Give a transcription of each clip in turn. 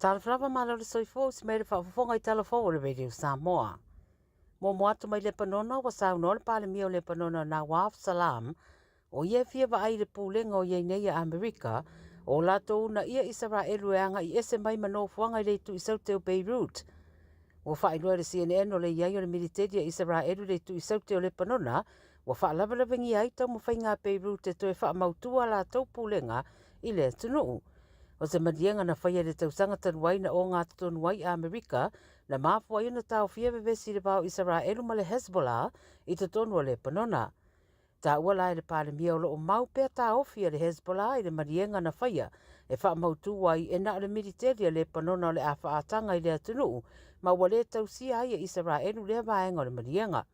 Talofa lava malo le soifua usi mai le faafofoga i tala fou o le Radio Samoa. Muamua atu mai Lepanona ua saunoa le Palemia o Lepanona Nawaf Salam o ia e fia vaai i le pulega o i ai nei a Amerika o latou uunaia Isaraelu e aga'i ese mai ma nofoaga i le itu i saute o Beirut. Ua faailoa e le CNN o le i ai o le militeli a Isaraelu i le itu i saute o Lepanona ua faalavelavegia ai taumafaiga a Beirut e toe faamautu a latou pulega i le atunuu. O se maliega na faia i le tausaga talu ai na ogatotonu ai Amerika, na mafua ai ona taofia vevesi i le va o Isaraelu ma le Hezbollah i totonu o Lepanona. Taua la e le Palemia o lo o mau pea taofi a le Hezbollah i le maliega na faia e faamautu ai e na o le militeli a Lepanona o le a faaataga i le atunuu ma ua le tausia ai e Isaraelu lea vaega o le maliega.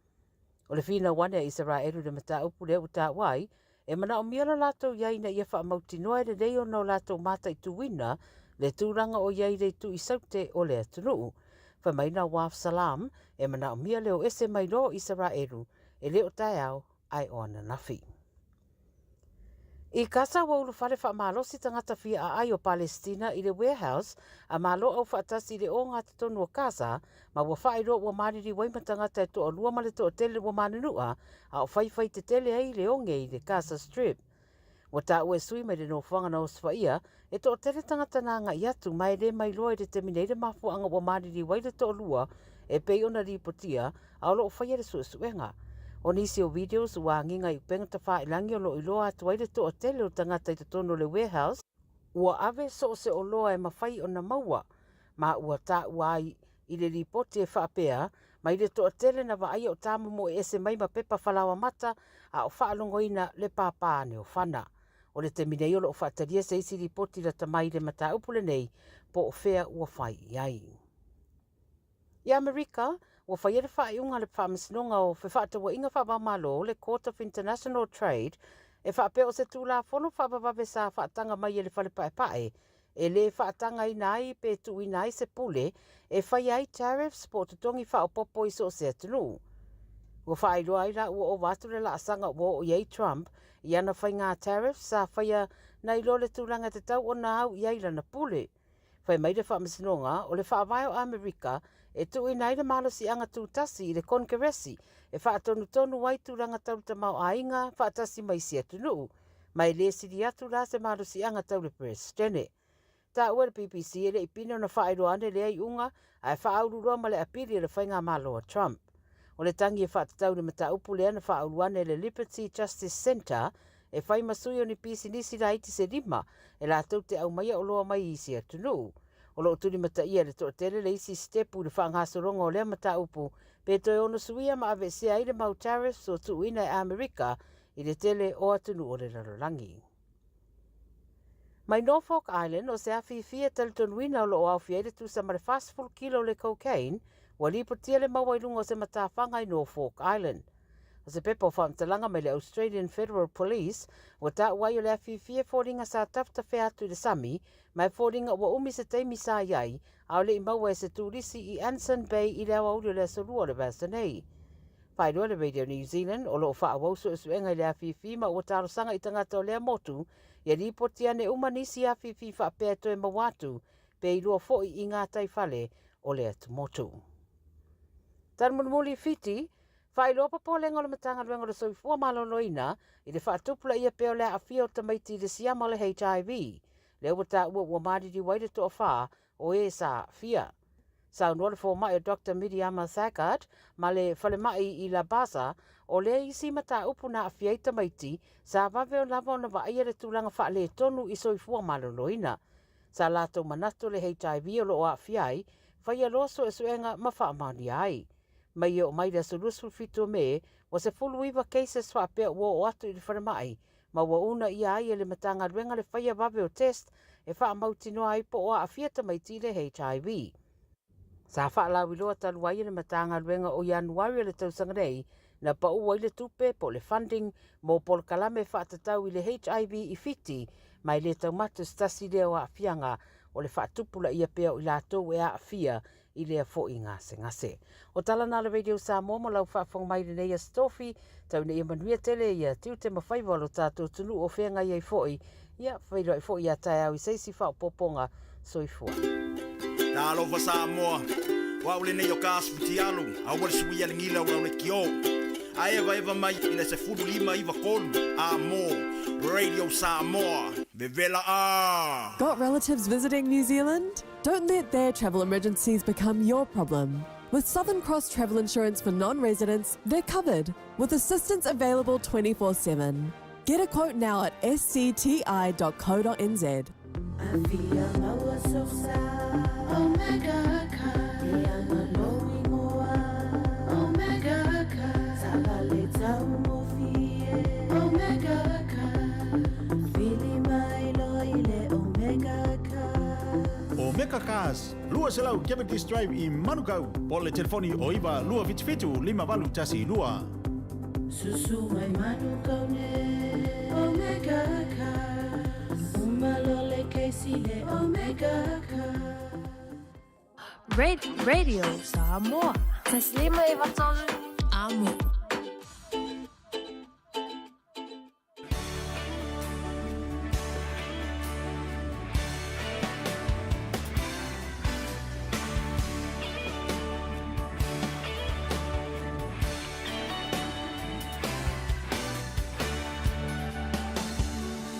O le finau ane a Isaraelu i le mataupu lea ua taua ai, e manaomia lo latou i ai ina ia faamautinoa e lelei ona o latou mataituina le tulaga o i ai i le itu i saute o le atunuu. Fai mai Nawaf Salam, e manaomia le o ese mai loa o Isaraelu, e le o taeao ae o ananafi. I Kasa ua ulufale faamalosi tagata fia aai o Palesitina i le warehouse a Malo Aufaatasi i le ogatotonu o Gaza ma ua faailoa ua maliliu ai ma tagata e toalua ma le toatele ua manunua a o faifai tetele ai le oge i le Gaza Strip. Ua taua e sui mai le nofoaga na osofaia e toatele tagata na agai atu ma e le mailoa i le taimi nei le mafuaaga ua maliliu ai le toalua e pei ona lipotia a o lo o faia le suesuega. O nisi o videos ua agiga i upega tafailangi o lo o iloa atu ai le toatele o tagata i totonu o le warehouse, ua ave so o se oloa e mafai ona maua, ma ua taua ai i le lipoti e faapea mai le toatele na vaaia o tamomoe ese mai ma pepa falaoa mata a o faalogoina le pāpā ane o fana. O le taimi nei o lo o faatalia se isi lipoti lata mai i le mataupu lenei po o fea ua fai i ai. I Amerika, ua faia le faaiuga a le Faamasinoga o Fefaatauaiga Faava-o-Malo, le Court of International Trade, e faapea o se Tulafono faavavave sa faataga mai e le Fale Paepae e lē faatagaina ai pe tuuina ai se pule e faia ai tariffs po o totogi faaopoopo i so o se atunuu. Ua faailoa ai la ua ova atu le laasaga ua oo i ai Trump i ana faigā tariffs sa faia nai lo le tulaga e tatau ona au i ai lana pule. Fai mai le Faamasinoga, o le Faavae o Amerika e tuuina ai le malosiaga tutasi i le Konekeresi e faatonutonu ai tulaga tau le tamaoaiga faatasi ma isi atunuu, ma e le sili atu la se malosiaga tau le Peresetene. Taua e le BBC e le i pine ona faailoa ane lea iuga ae faaululoa ma le apili a le faigamalo a Trump. O le tagi e faatatau i le mataupu lea na faaulu ane e le Liberty Justice Center e fai ma sui o ni pisinisi laiti se lima e latou te aumaia oloa mai i isi atunuu. O lo o tulimataia e le toatele le isi sitepu i le faagasologa o lea mataupu pe toe ono suia ma aveesea ai le mau tariffs ua tuuina e Amerika i le tele o atunuu o le lalolagi. Mai Norfolk Island, o se afifi e talitonuina o lo o aofia ai le tusa ma le 40 kilo o le cocaine, ua lipotia le maua i luga o se matafaga i Norfolk Island. O se pepa o faamatalaga mai le Australian Federal Police, ua taua ai o le afifi e foliga sa tafetafea atu i le sami, ma e foliga ua umi se taimi sa i ai, a o le i maua e se turisi i Anson Bay i le aoauli o le aso Lua o le vaiaso nei. Faailoa le Radio New Zealand, o lo o faaauau suesuega i le afifi ma ua talosaga i tagata o lea motu ia lipoti ane uma nisi afifi faapea e toe maua atu pe iloa foi i gataifale o le atumotu. Tali mulimuli Fiti, faailoa popolega o le Matagaluega o le Soifua Maloloina i le faatupulaia pea o le aafia o tamaiti i le siama o le HIV, lea ua taua ua maliliu ai le toafa o e sa aafia. Saunoa le fomai o Doctor Miriama Thagard ma le falemai i Labasa, o lea isi mataupu na aafia ai tamaiti, sa vave lava ona vaaia le tulaga faaletonu i soifua maloloina. Sa latou manatu le HIV o lo o aafia ai, faia loa suesuega ma faamaonia ai. Mai e oo mai le aso 27 o Me, ua 19 cases faapea ua oo atu i le falemai, ma ua uunaia ai e le Matagaluega le faia vave o test e faamautinoa ai po o aafia tamaiti i le HIV. Sa faalauiloa talu ai e le Matagaluega o Ianuari o le tausaga nei na pau ai le tupe po o le funding mo polokalame faatatau i le HIV i Fiti, ma e le taumate se tasi lea o aafiaga o le faatupulaia pea o i latou e aafia i lea foi gasegase. O tala na a le Radio Samoa mo lau faafofoga mai i lenei Aso Tofi, tau ina ia manuia tele ia tiute ma faiva o lo tatou atunuu o feagai ai foi, ia feiloai foi ia taeao i se isi faaopoopoga. Soifua. Talofa Samoa, o au lenei o ka asu fitialu, aua le suia le gila o lau lekiō. A evaeva mai i le 15 93 A mo Radio Samoa, vevela a! Got relatives visiting New Zealand? Don't let their travel emergencies become your problem. With Southern Cross Travel Insurance for non residents, they're covered with assistance available 24 7. Get a quote now at scti.co.nz. Omega Cars, 200 Cavendish Drive i Manukau, po o le telefoni o 9 277 5812. Susu mai Manukau nei, Omega Cars. Uma loa le kesi le Omega Cars. Radio Samoa. 15 93 Amo.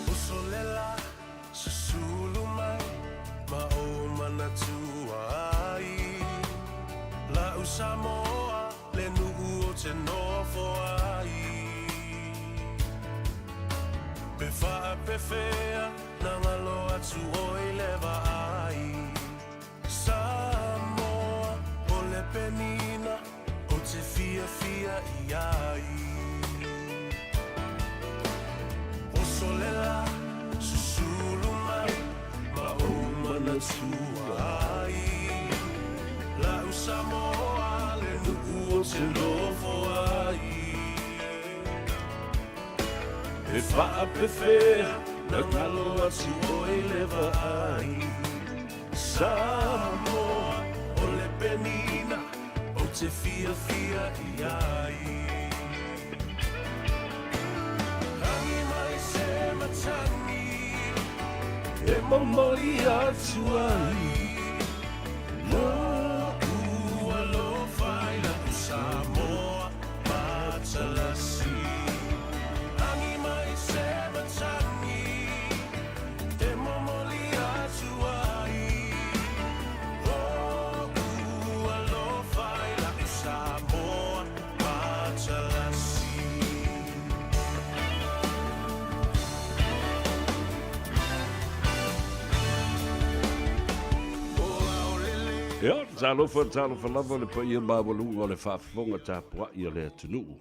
Uso le la, susulu mai ma ou manatua ai. La'u Samoa le nuu ou te nofo ai. Pe faapefea na galo atu oe i le vaai. Samoa o le penina ou te fiafia i ai. Oso le la, susulu mai ma ou manatua ai. La'u Samoa le nuu ou te nofo ai. E faapefea na galo atu oe i le vaai. Samoa o le penina ou te fiafia i ai. Agi mai se matagi e momoli atu ai. Lo'u alofa i la'u Samoa matalasi. Agi mai se matagi e momoli atu ai. Lo'u alofa i la'u Samoa matalasi. Ia, talofa, talofa lava le paia maualuga o le faafofoga tapuai a le atunuu.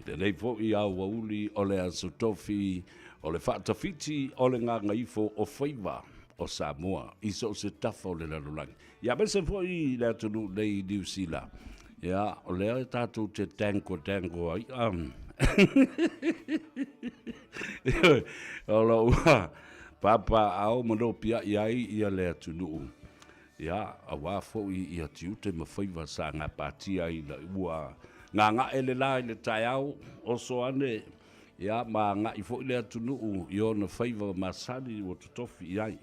I lenei foi aoauli o le Aso Tofi o le faatafiti o le gagaifo o faiva o Samoa i so o se tafa o le lalolagi. Ia, aemaise foi i le atunuu nei i Niu Sila. Ia, o lea e tatou te dango dango ai. O lo o ua papaaao ma nopiai ai ia le atunuu. Ia, aua foi ia tiute ma faiva sa gapatia ai ina ua gaga'e le la i le taeao, oso ane, ia, ma agai foi le atunuu i ona faiva masani ua totofi i ai.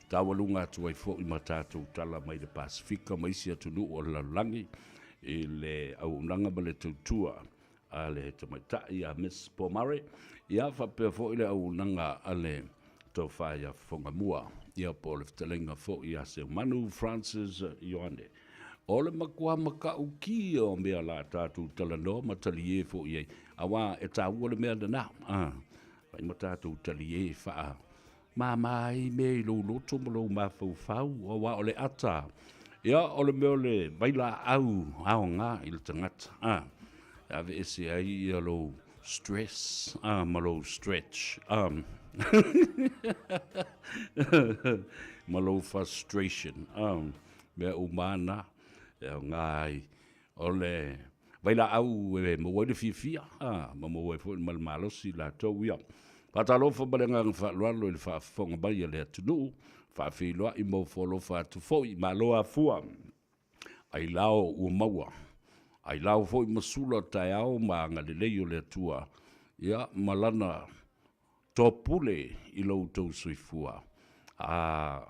Taualuga atu ai foi ma tatou tala mai le Pasefika ma isi atunuu o le lalolagi i le auaunaga ma le tautua a le tamaitai a Miss Pomare, ia faapea foi le auaunaga a le Tofa ia Fofogamua, ia po o le fetalaiga foi ia Seumanu Francis Ioane. O le matua matautia o mea la tatou talanoa ma taliē foi i ai, aua e taua le mea lena, a, fai ma tatou taliē faa Māmā ai mea i lou loto ma lou mafaufau, aua o le ata, ia, o le mea o le vailaau aoga i le tagata, a, e aveese ai ia lou stress, a, ma lou stretch, a, ma lou frustration, a, mea uma lava na e aoga ai. O le vailaau e maua ai le fiafia, a, ma maua ai foi ma le malosi latou ia. Faatalofa ma le agaga faaaloalo i le faafofoga mai a le atunuu, faafeiloai ma ofo alofa atu foi, malo afua, ailao ua maua, ailao foi ma sula taeao ma agalelei o le Atua, ia, ma Lana topule i lo outou soifua. A.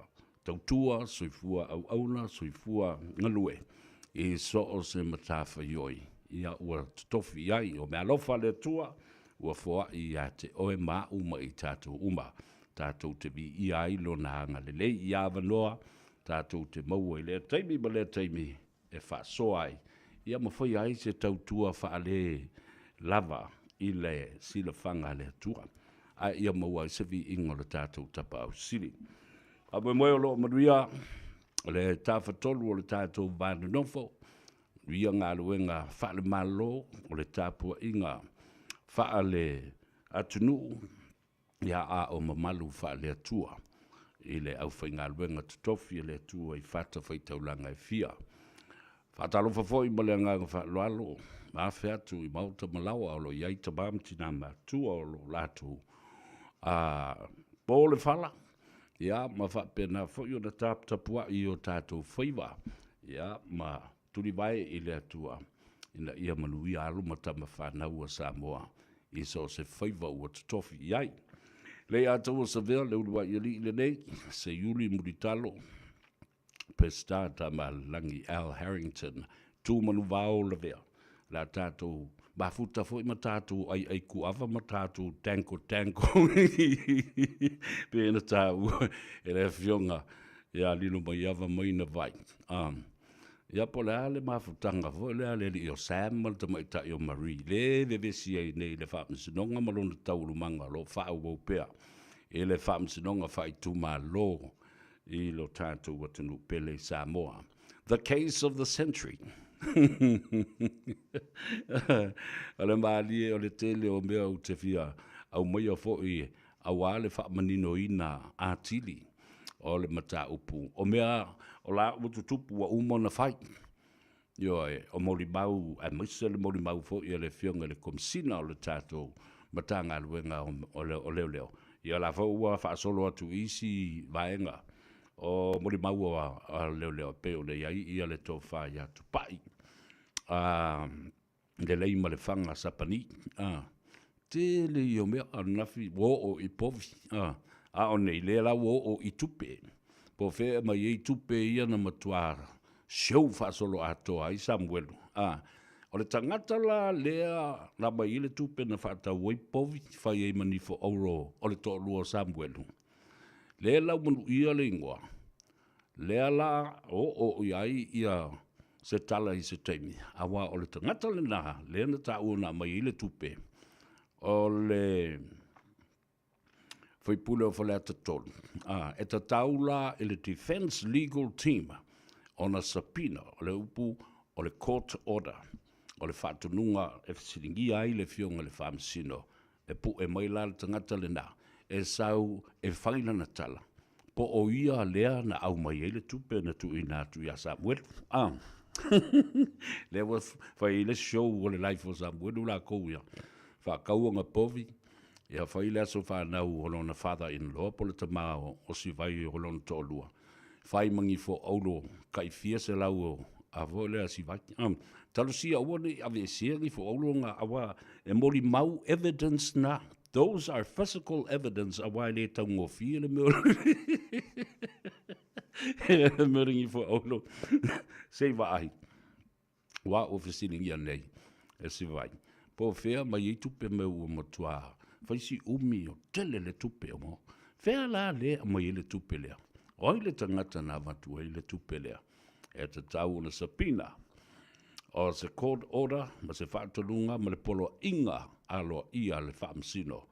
tautua, soifua auauna, soifua galue i so o se matafaioi ia ua totofi i ai. O meaalofa a le Atua ua foai ia te oe ma au ma i tatou uma, tatou te viia ai Lona agalelei ia avanoa tatou te maua i lea taimi ma lea taimi e faasoa ai ia ma faia ai se tautua faale lava i le silafaga a le Atua, a ia maua ai se viiga o le tatou Tapaau Sili. Faamoemoe o lo o manuia le tafatolu o le tatou va nonofo, manuia galuega faale-Malo o le tapuaiga faale atunuu, ia a o mamalu faale-Atua i le aufaigaluega totofi a le Atua i fatafaitaulaga e fia. Faatalofa foi ma le agaga faaaloalo ma afe atu i maota ma laoa o lo o i ai tama ma tina matua o lo o latou po le fala, ia ma faapena foi ona taputapuai i o tatou faiva, ia ma tulivae i le Atua ina ia manuia alo ma tama fanau a Samoa i so o se faiva ua totofi i ai. Le ia taua savea le uluai alii lenei, Seiuli Mulitalo, Peseta Tamalelagi Al Harrington, Tu Manuvao Lavea, la tatou mafuta foi ma tatou aiai kuava ma tatou tango tango pe na taua e le afioga ia Lilo Maiava Maina Vai. Ia po o le a le mafutaga foi lea a le alii o Sam ma le tamaitai o Marie, le vevesi ai nei i le Faamasinoga ma lona taualumaga o lo o faaauau pea i le Faamasinoga Faaitumalo i lo tatou atunuu pele i Samoa. The case of the century. O le malie o le tele o mea ou te fia aumaia foi aua le faamaninoina atili o le mataupu. O mea o la ua tutupu ua uma ona fai. Ioe, o molimau, aemaise le molimau foi a le Afioga i le Komesina o le tatou Matagaluega o Leoleo, ia la foi ua faasolo atu i isi vaega o molimau a leoleo e pei ona i ai ia le tofa ia Tupai lelei ma le faga sapani. Tele ia o mea ananafi ua oo i povi, a o nei lea la ua oo i tupe. Po o fea e aumai ai tupe ia na matua show faasoloatoa ai Samuelu. O le tagata la lea na aumai ai le tupe na faatau ai povi, fai ai ma nifo auro o le toalua o Samuelu, lea la ua manuia le igoa, lea la oo i ai ia se tala i se taimi, aua o le tagata lena lea na taua na aumai ai le tupe, o le faipule o Faleata 3, a, e tatau la i le Defence Legal Team ona subpoena, o le upu o le court order, o le faatonuga e fesiligia ai le Afioga i le Faamasino e pue mai la le tagata lena e sau e fai lana tala, po o ia lea na aumai ai le tupe na tuuina atu ia Samuelu. Ah. Lea ua fai ai le show o le life o Samuelu lakou ia. Faatau ona povi, ia fai le aso fanau o lona father in law po o le tama o Sivai o lona toalua. Fai ma gifo auro tai fia selau o a foi lea Sivai. Talosia aua ne i aveesea gifo auro na aua e molimau evidence na. Those are physical evidence aua e le taugofie le mea o le mea o le gifo auro. Se i vaai. Aua ua fesiligia nei e Sivai, po o fea mai ai tupe me ua matua fai si umi o tele le tupe o fea la le aumai ai le tupe lea. O ai le tagata na avatu ai le tupe lea? E tatau ona subpoena o se court order ma se faatonuga ma le poloaiga aloaia a le Faamasino.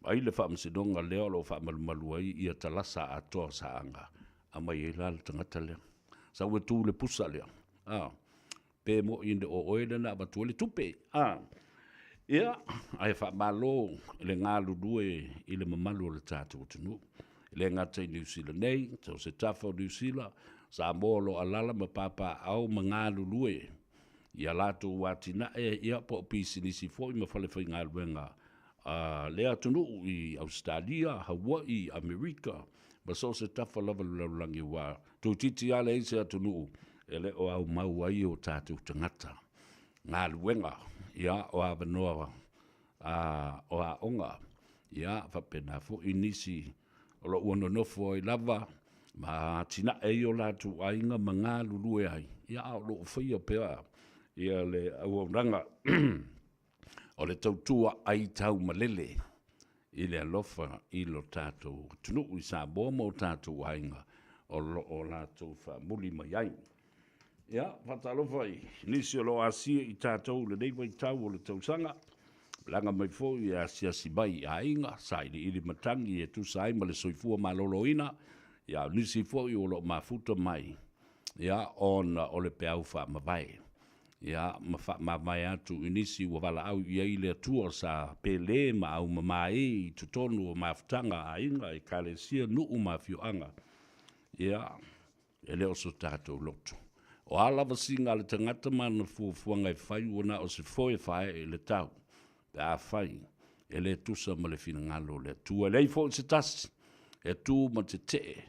Ai le Faamasinoga lea o lo o faamalumalu ai ia talasa atoa o Saaga, aumai ai la le tagata lea. Sau e tu le pusa lea. A, pe mo'i ina o oe lea na avatu ai le tupe. A, ia, ae faamalo i le galulue i le mamalu o le tatou atunuu. E le gata i Niu Sila nei, so o se tafa o Niu Sila, Samoa o lo o alaala ma papaaao ma galulue i a latou atinae, ia, po o pisinisi foi ma falefaigaluega a lea atunuu i Ausetalia, Hawaii, Amerika, ma so o se tafa lava o le lalolagi, aua toeitiiti lava leai se atunuu e le o aumau ai o tatou tagata galuega, ia, o avanoa o aoga, ia, faapena foi nisi o lo o ua nonofo ai lava. ma atinae ai o latou aiga ma galulue ai, ia a o lo o faia pea ia le auaunaga o le tautua ai taumalele i le alofa i lo tatou atunuu i Samoa ma o tatou aiga o lo o latou faamuli mai ai. Ia, faatalofa i nisi o lo o asia i tatou i lenei vaitau o le tausaga, malaga mai foi e asiasi mai i aiga, sailiili matagi e tusa ai ma le soifua maloloina, ia o nisi foi o lo o mafuta mai, ia, ona o le peau faamavae, ia, ma faamavae atu i nisi ua valaau i ai le Atua sa pele ma aumamae i totonu o mafutaga a aiga, ekalesia, nuu ma afioaga, ia, E le o so tatou loto. O a lava siga a le tagata ma ana fuafuaga e fai ua na o se foe e faaee i le tau, pe afai e le tusa ma le finagalo o le Atua. E leai foi se tasi e tu ma tetee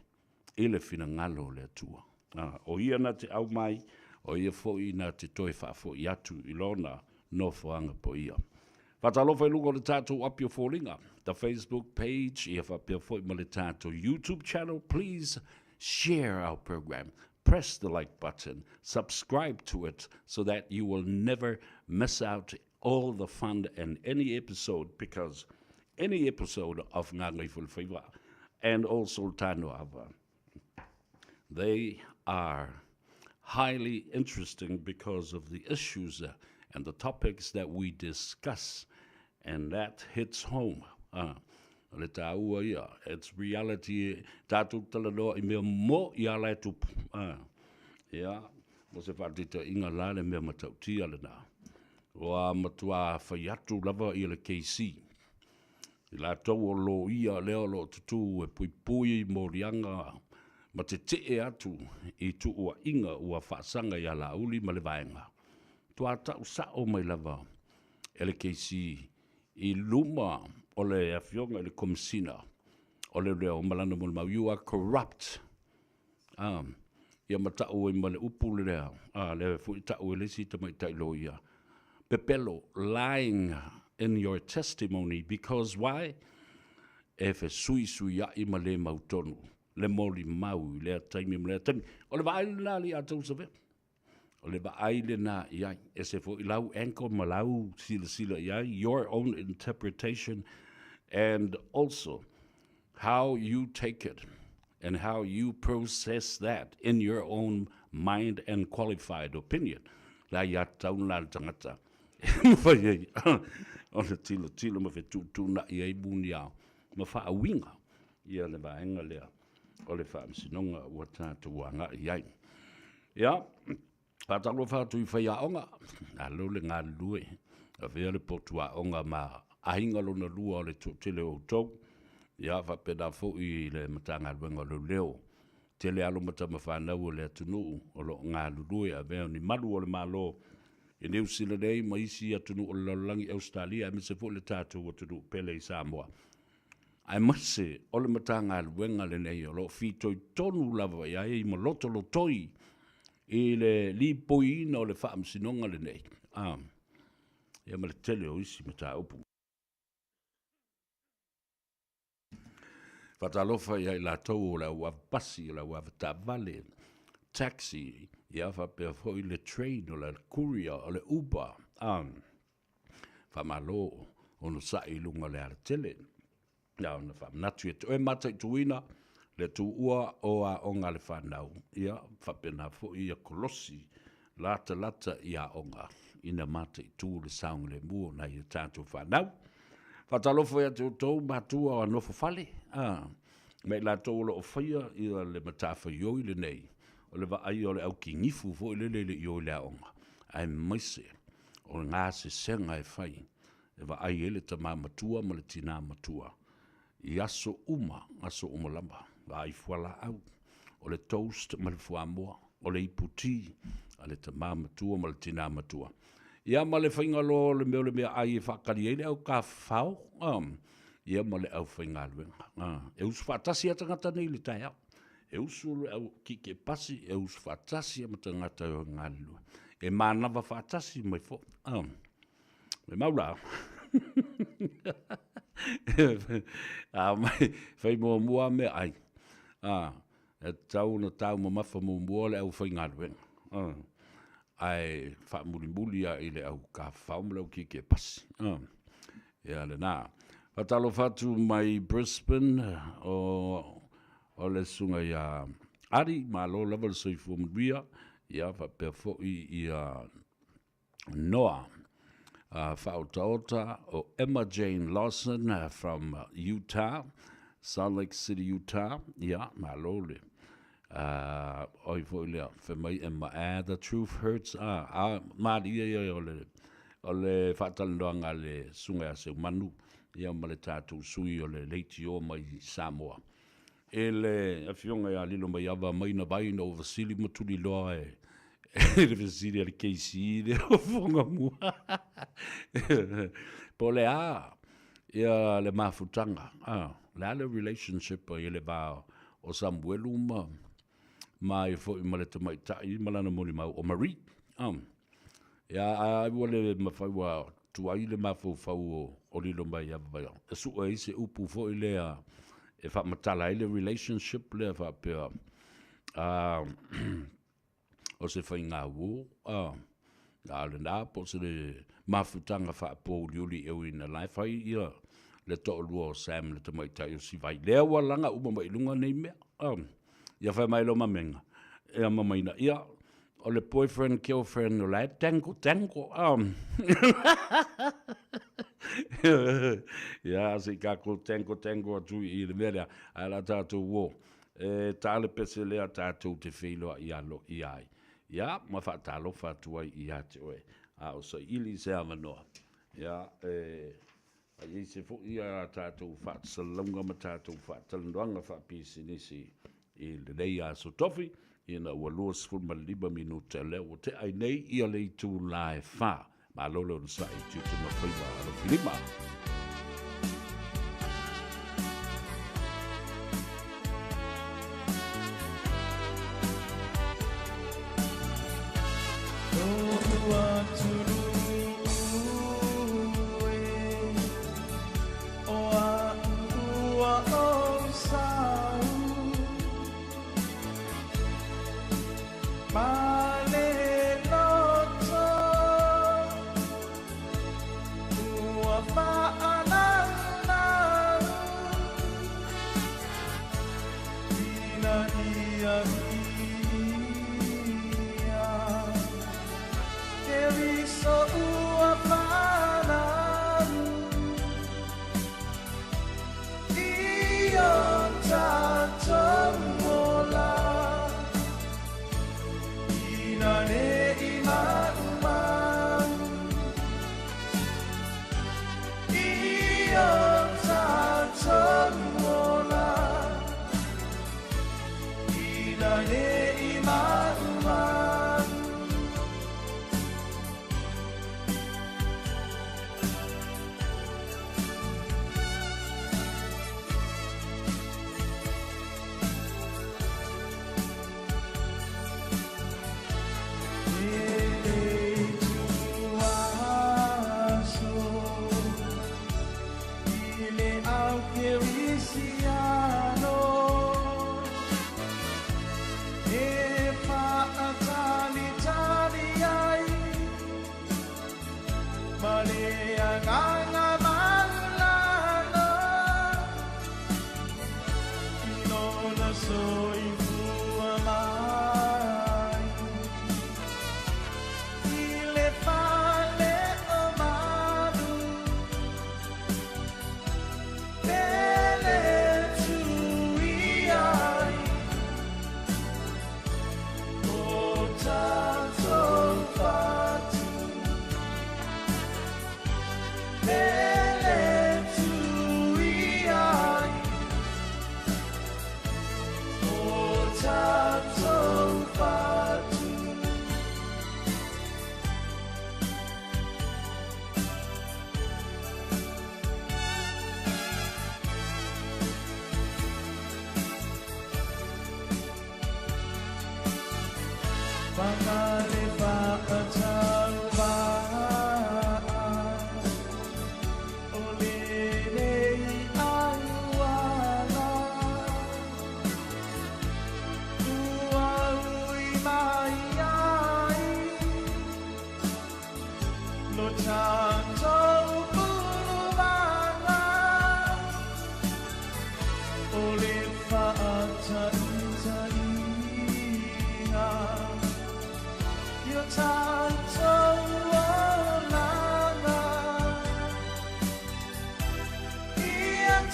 i le finagalo o le Atua. A, o Ia na te aumai, o Ia foi na te toe faafoi atu i Lona nofoaga paia. Faatalofa i luga o le tatou api o foliga, the Facebook page, ia faapea foi ma le tatou YouTube channel. Please share our program. Press the like button, subscribe to it so that you will never miss out all the fun and any episode because any episode of Ngāngaiwhalewhaiwa and also Tānoava, they are highly interesting because of the issues and the topics that we discuss and that hits home. O le tāua ia, it's reality, tātou talanoa i mea mo i ala e tupu. Ia, mo se whaatitainga la le mea matautia lena. Ua matua whai atu lava i le KC. I latou o loia lea o lo o tutū e puipui i moliaga ma tetee atu i tuuaiga ua faasaga ia Laauli ma le vaega. Toa tau sao mai lava e le KC i luma o le Afioga i le Komesina o Leoleo ma lana molimau, You are corrupt. A, ia ma tau ai ma le upu lea, a, lea foi tau e le isi tamaitai loia, pepelo, lying in your testimony, because why? E fesuisuiaʻi ma le mautonu le molimau i lea taimi ma lea taimi. O le vaai lena a Alii Savea. O le vaai lena i ai. E se foi lau ankle ma lau silasila i ai, your own interpretation, and also how you take it and how you process that in your own mind and qualified opinion. La ia tau la le tagata. E mawhai ai ona tilo tilo ma fetuutuunai ai muniao ma faauiga ia le vaega lea o le faamasinoga ua tatou agai i ai. Ia, faatalofa atu i faiaoga, alo le galulue, avea le potu aoga ma aiga lona lua o le toatele o outou, ia faapena foi i le Matagaluega o Leoleo, tele alo ma tama fanau o le atunuu o lo o galulue, avea ni malu o le Malo i Niu Sila nei ma isi atunuu o le lalolagi, Ausetalia, aemaise foi le tatou atunuu pele i Samoa. Aemaise o le Matagaluega lenei o lo o fitoitonu lava i ai ma lotolotoi i le lipoiina o le faamasinoga lenei, a, ia ma le tele o isi mataupu. Faatalofa ia i latou o le au avapasi, o le au avataavale, taxi, ia faapea foi le train, o le courier, o le Uber, a, Faamalo onosai i luga o le alatele. Na ona faamanatu ia te oe mataituina le tuua o aoga a le fanau, ia faapena foi ia kolosi latalata i aoga ina mataitu le saogalemu o nai a tatou fanau. Faatalofa ia te outou matua o nofo fale, a, ma i latou o lo o faia ia le matafaioi lenei, o le vaaia o le aukigifu foi lele i le i o i le aoga, aemaise o le gasesega e fai e vaai ai le tama matua ma le tinā matua i aso uma, aso uma lava, vaai fualaau, o le toast ma le fuamoa, o le ipu ti a le tama matua ma le tinā matua. Ia ma le faiga loa o le mea o le meaai e faakali ai le au tafafao, ia ma le aufaigaluega. E usu faatasi lava tagata nei i le taeao. E usu le au kikepasi, e usu faatasi ma tagata e galulue. E manava faatasi mai foi. Ah. Me mau la. A mai, fai muamua meaai. Ah. E tatau ona taumamafa muamua le aufaigaluega, ae faamulimuli lava i le au tafafao ma le au tietie pasi. Ia lena. Faatalofa atu mai Brisbane, o, o le susuga ia Ari, malo lava le soifua manuia, ia faapea foi ia Noa Faaotaota o Emma Jane Lawson from Utah, Salt Lake City, Utah. Ia, malo le. Oi foi lea, fai mai Emma, ah, the truth hurts. Ah, ah, malie ia o le, o le faatalanoaga a le susuga ia Seumanu, ia ma le tatou sui o le leitio mai Samoa. E le Afioga ia Lilomaiava Maina Vai na ua fesili ma tuliloa e le fesili a le KC le ofoga mua. Po o le a ia le mafutaga, a, le a le relationship i le va o Samuelu ma ma ai foi ma le tamaitai ma lana molimau o Marie. A, ia, a ua le mafai ua tuai le mafaufau o Lilomaiava e sue ai se upu foi lea e faamatala ai le relationship lea faapea o se faigauo a o lena po o se mafutaga faapouliuli e ui ina la e fai ia le toalua o Sam le tamaitai o Sivai lea ua laga uma mai i luga nei mea ia fai mai Lomamega ia ma Maina ia O le boyfriend girlfriend o la e tango tango um. Ia se i kākou tango tango atu i le mea lea ae la tātou o e tā le pese lea tātou te feiloai aloaia ai. Ia ma faatalofa atu ai ia te oe a o saili se avanoa. Ia e fai ai se foi a tātou faasalalauga ma tātou faatalanoaga faapisinisi i lenei aso tofi, ina ua 25 minute lea ua tea ai nei ia le itula e 4. Malo le onosai i tiute ma faiva alofilima.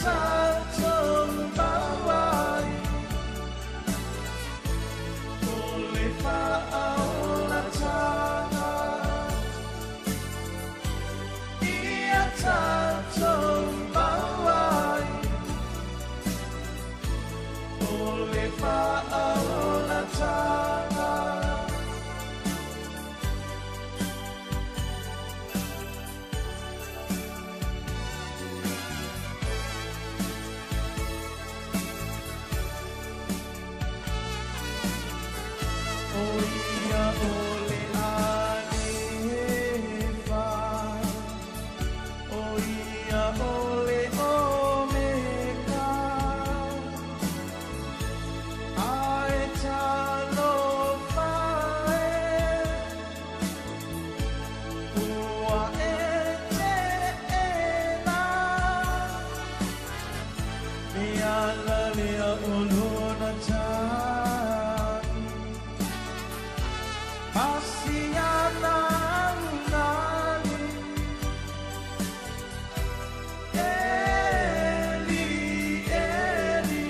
tatou mau ai o le faaolataga ia tatou mau ai o le faaolataga. O ia o le Alefa, o ia o le Omega, a e talofa e, ua e teena. Le ala lea o lona tagi, Pasiana unani, Eli, Eli,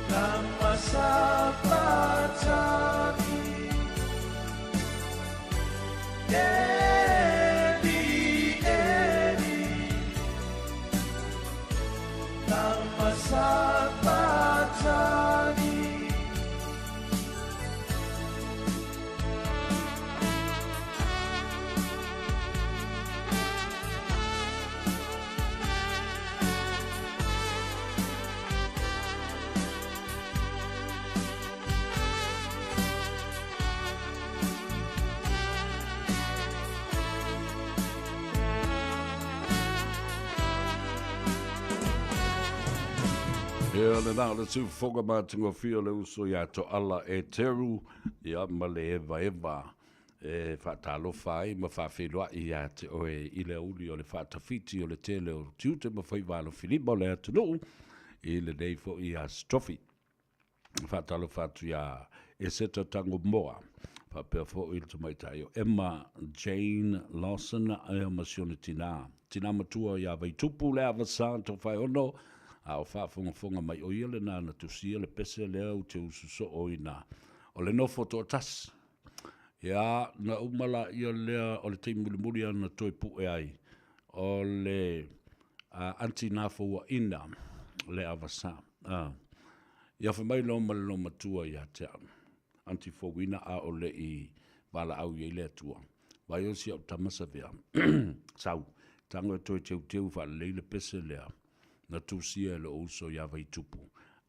lama sabachthani. Eli, Eli, lama sabachthani. Ia lena o le siufofoga matagofie o le uso ia Toala Eteru, ia ma le evaeva e faatalofa ai ma faafeiloai ia te oe i le aoauli o le faatafiti o le tele o tiute ma faiva alofilima o le atunuu i lenei foi Aso Tofi. Faatalofa atu iā Eseta Tagomoa, faapea foi le tamaitai o Emma Jane Lawson ea ma si ona tinā, tinā matua iā Vaitupu Leavasa Tofaeono, a o faafogafoga mai o ia lenā na tusia le pese lea ou te usu soo ina o le nofo toatasi. Ia, na uma laia lea o le taimi mulimuli lava na toe pue ai o le aunty na fouaina le avasa. Ia fai mai loma le loomatua ia te au, aunty fouina a o le i valaau i ai le Atua. Vai o si au tama savea, sau, tago e toe teuteu faalelei le pese lea na tusia e lou uso ia Vaitupu,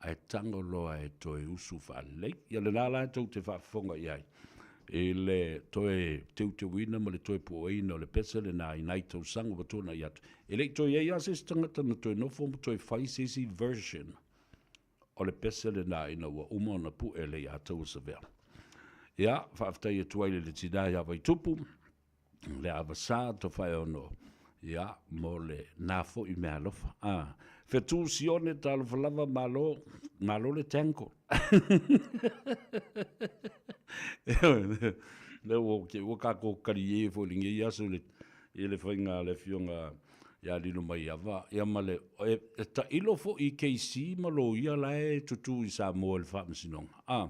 ae tago loa e toe usu faalelei. Ia lena la tou te faafofoga i ai i le toe teuteuina ma le toe pueina o le pese lena i nai tausaga ua tuanai atu. E le i toe i ai lava se isi tagata na toe nofo ma toe fai se isi version o le pese lena ina ua uma ona pue le iā taua savea. Ia, faafetai atu ai i le tinā ia Vaitupu, le Avasa Tofaeono, ia, mo le na foi meaalofa. A, fetu Sione, talofa lava, malo, malo le tango. Lea ua, ua kākou kaliē foi i lenei aso i le, i le faiga a le Afioga ia Lilomaiava, ia ma le, e, e tailo foi i KC ma loia la e tutū i Samoa i le Faamasinoga. A,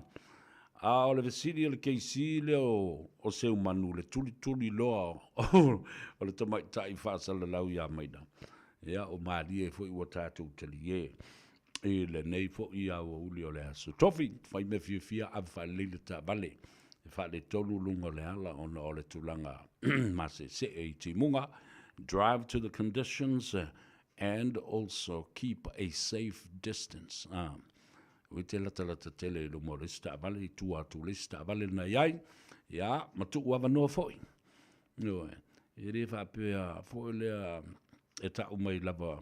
a o le fesili a le KC lea o, o Seumanu, le tulituli loa o, o le tamaitai faasalalau ia Maina. Ia, o malie foi ua tatou taliē i lenei foi aoauli o le Aso Tofi. Fai mea fiafia, ave faalelei le taavale e faaletonu luga o le ala ona o le tulaga maseesee i timuga. Drive to the conditions and also keep a safe distance. Ah, ua te latalata tele i luma o le isi taavale, i tua atu o le isi taavale na i ai, ia, ma tuu avanoa foi. Ioe, e le faapea foi lea e tau mai lava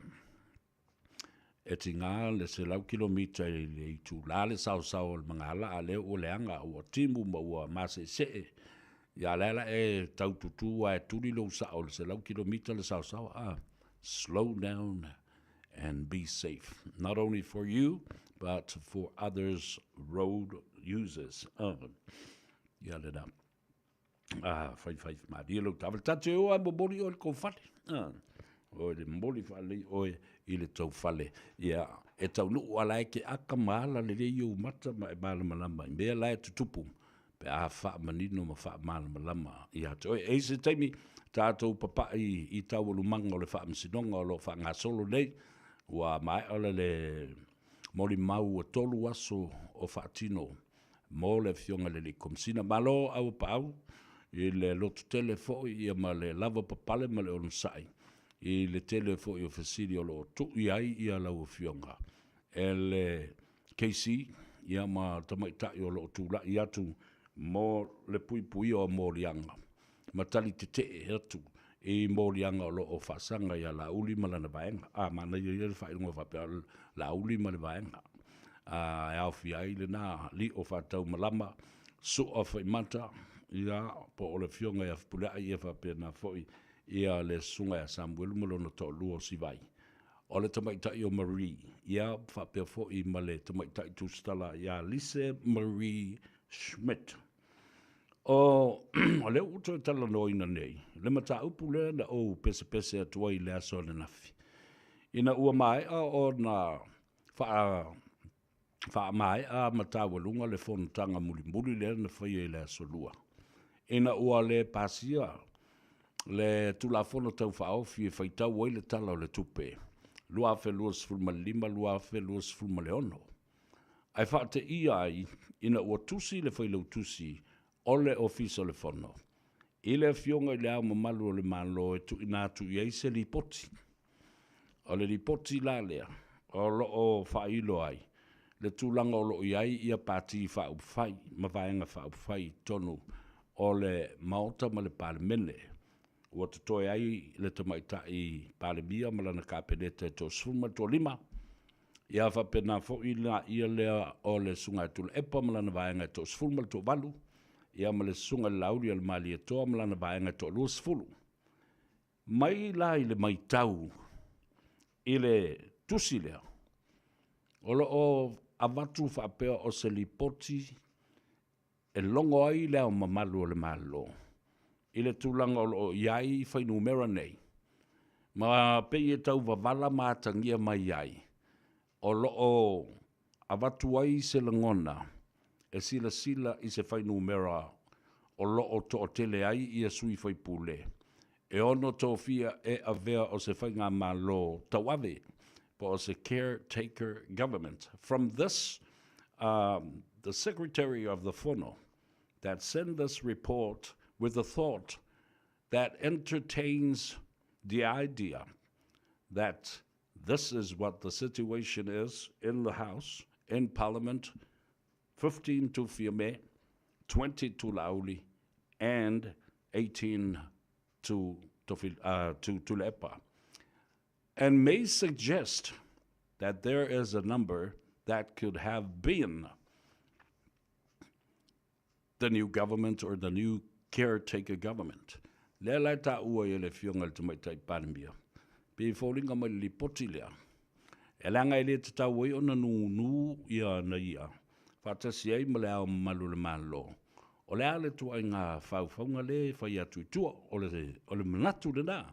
E tiga le 100 kilomita i le itulā le saosao o le magala, a lea ua leaga, ua timu ma ua maseesee. Ia lea la e tau tutū a e tuli lou sao i le 100 kilomita le saosao, a slow down and be safe, not only for you, but for others road users. Ia lena. A, fai fai malie lou taavale. Ta te o a momoli oe i le kou fale. Oi le momoli faalelei oe i le taufale. Ia, e taunuu a la e ke aka ma ala lelei ou mata ma e malamalama i mea la e tutupu pe a faamanino ma faamalamalama ia te oe. E i ai se taimi tatou papai i taualumaga o le Faamasinoga o lo o faagasolo nei, ua maea le molimau ua 3 aso o faatino mo le Afioga i le Alii Komesina. Malo auapaau i le lototele foi ia ma le lava papale ma le onosai i le tele foi o fesili o lo o tuu i ai ia lau Afioga e le KC ia ma tamaitai o lo o tulai atu mo le puipuia o moliaga ma tali tetee atu i moliaga o lo o faasaga ia Laauli ma lana vaega. A, manaia ia le faailoga faapea, Laauli ma le vaega. A, e aofia ai lena lio faataumalama, sua faimata, ia, po o le afioga ia Fepuleai, ia faapena foi ia le susuga ia Samuelu ma lona toalua o Sivai. O le tamaitai o Marie, ia, faapea foi ma le tamaitai tusitala ia Lise Marie Schmidt. O, o lea ua toe talanoaina nei le mataupu lea na ou pesepese atu ai i le aso ananafi, ina ua maea ona faa, faamaea ma taualuga le fonotaga mulimuli lea na faia i le aso Lua, ina ua le pasia le Tulafono Tau Faaofi e faitau ai le Tala o le Tupe 2025/2026. Ae faateia ai ina ua tusi le Failautusi o le Ofisa o le Fono i le Afioga i Le Ao Mamalu o le Malo e tuuina atu i ai se lipoti. O le lipoti la lea o lo o faailo ai le tulaga o lo o i ai ia Pati Faaupufai ma Vaega Faaupufai i totonu o le Maota ma le Palemene. Ua totoe ai le Tamaitai Palemia ma lana Kapeneta e 35, Ia faapena foi la ia lea o le Susuga ia Tuilaepa ma lana vaega e 18, ia ma le Susuga i le Laauli a le Malietoa ma lana vaega e 20. Mai la i le maitau i le tusi lea, o lo o avatu faapea o se lipoti e logo ai Le Ao Mamalu o le Malo i le tulaga o lo o i ai fuainumera nei, ma pei e tau wavala ma atagia mai ai, o lo o avatu ai se lagona e silasila i se fuainumera o lo o toatele ai ia sui faipule e ono tofia e avea o se faigamalo tauave po o se caretaker government. From this, um, the Secretary of the Fono that send this report with the thought that entertains the idea that this is what the situation is in the House, in Parliament, 15 to Fiame, 20 to Lauli, and 18 to, to, to Tuilaepa, and may suggest that there is a number that could have been the new government or the new caretaker government. Lea la e taua ai e le Afioga i le Tamaitai Palemia, pei e foliga mai le lipoti lea, e leaga e le tatau ai ona nunu ia na ia faatasi ai ma le Ao Mamalu o le Malo. O le a le ituaiga faufauga lea e fai atu i tua, o le, o le manatu lena.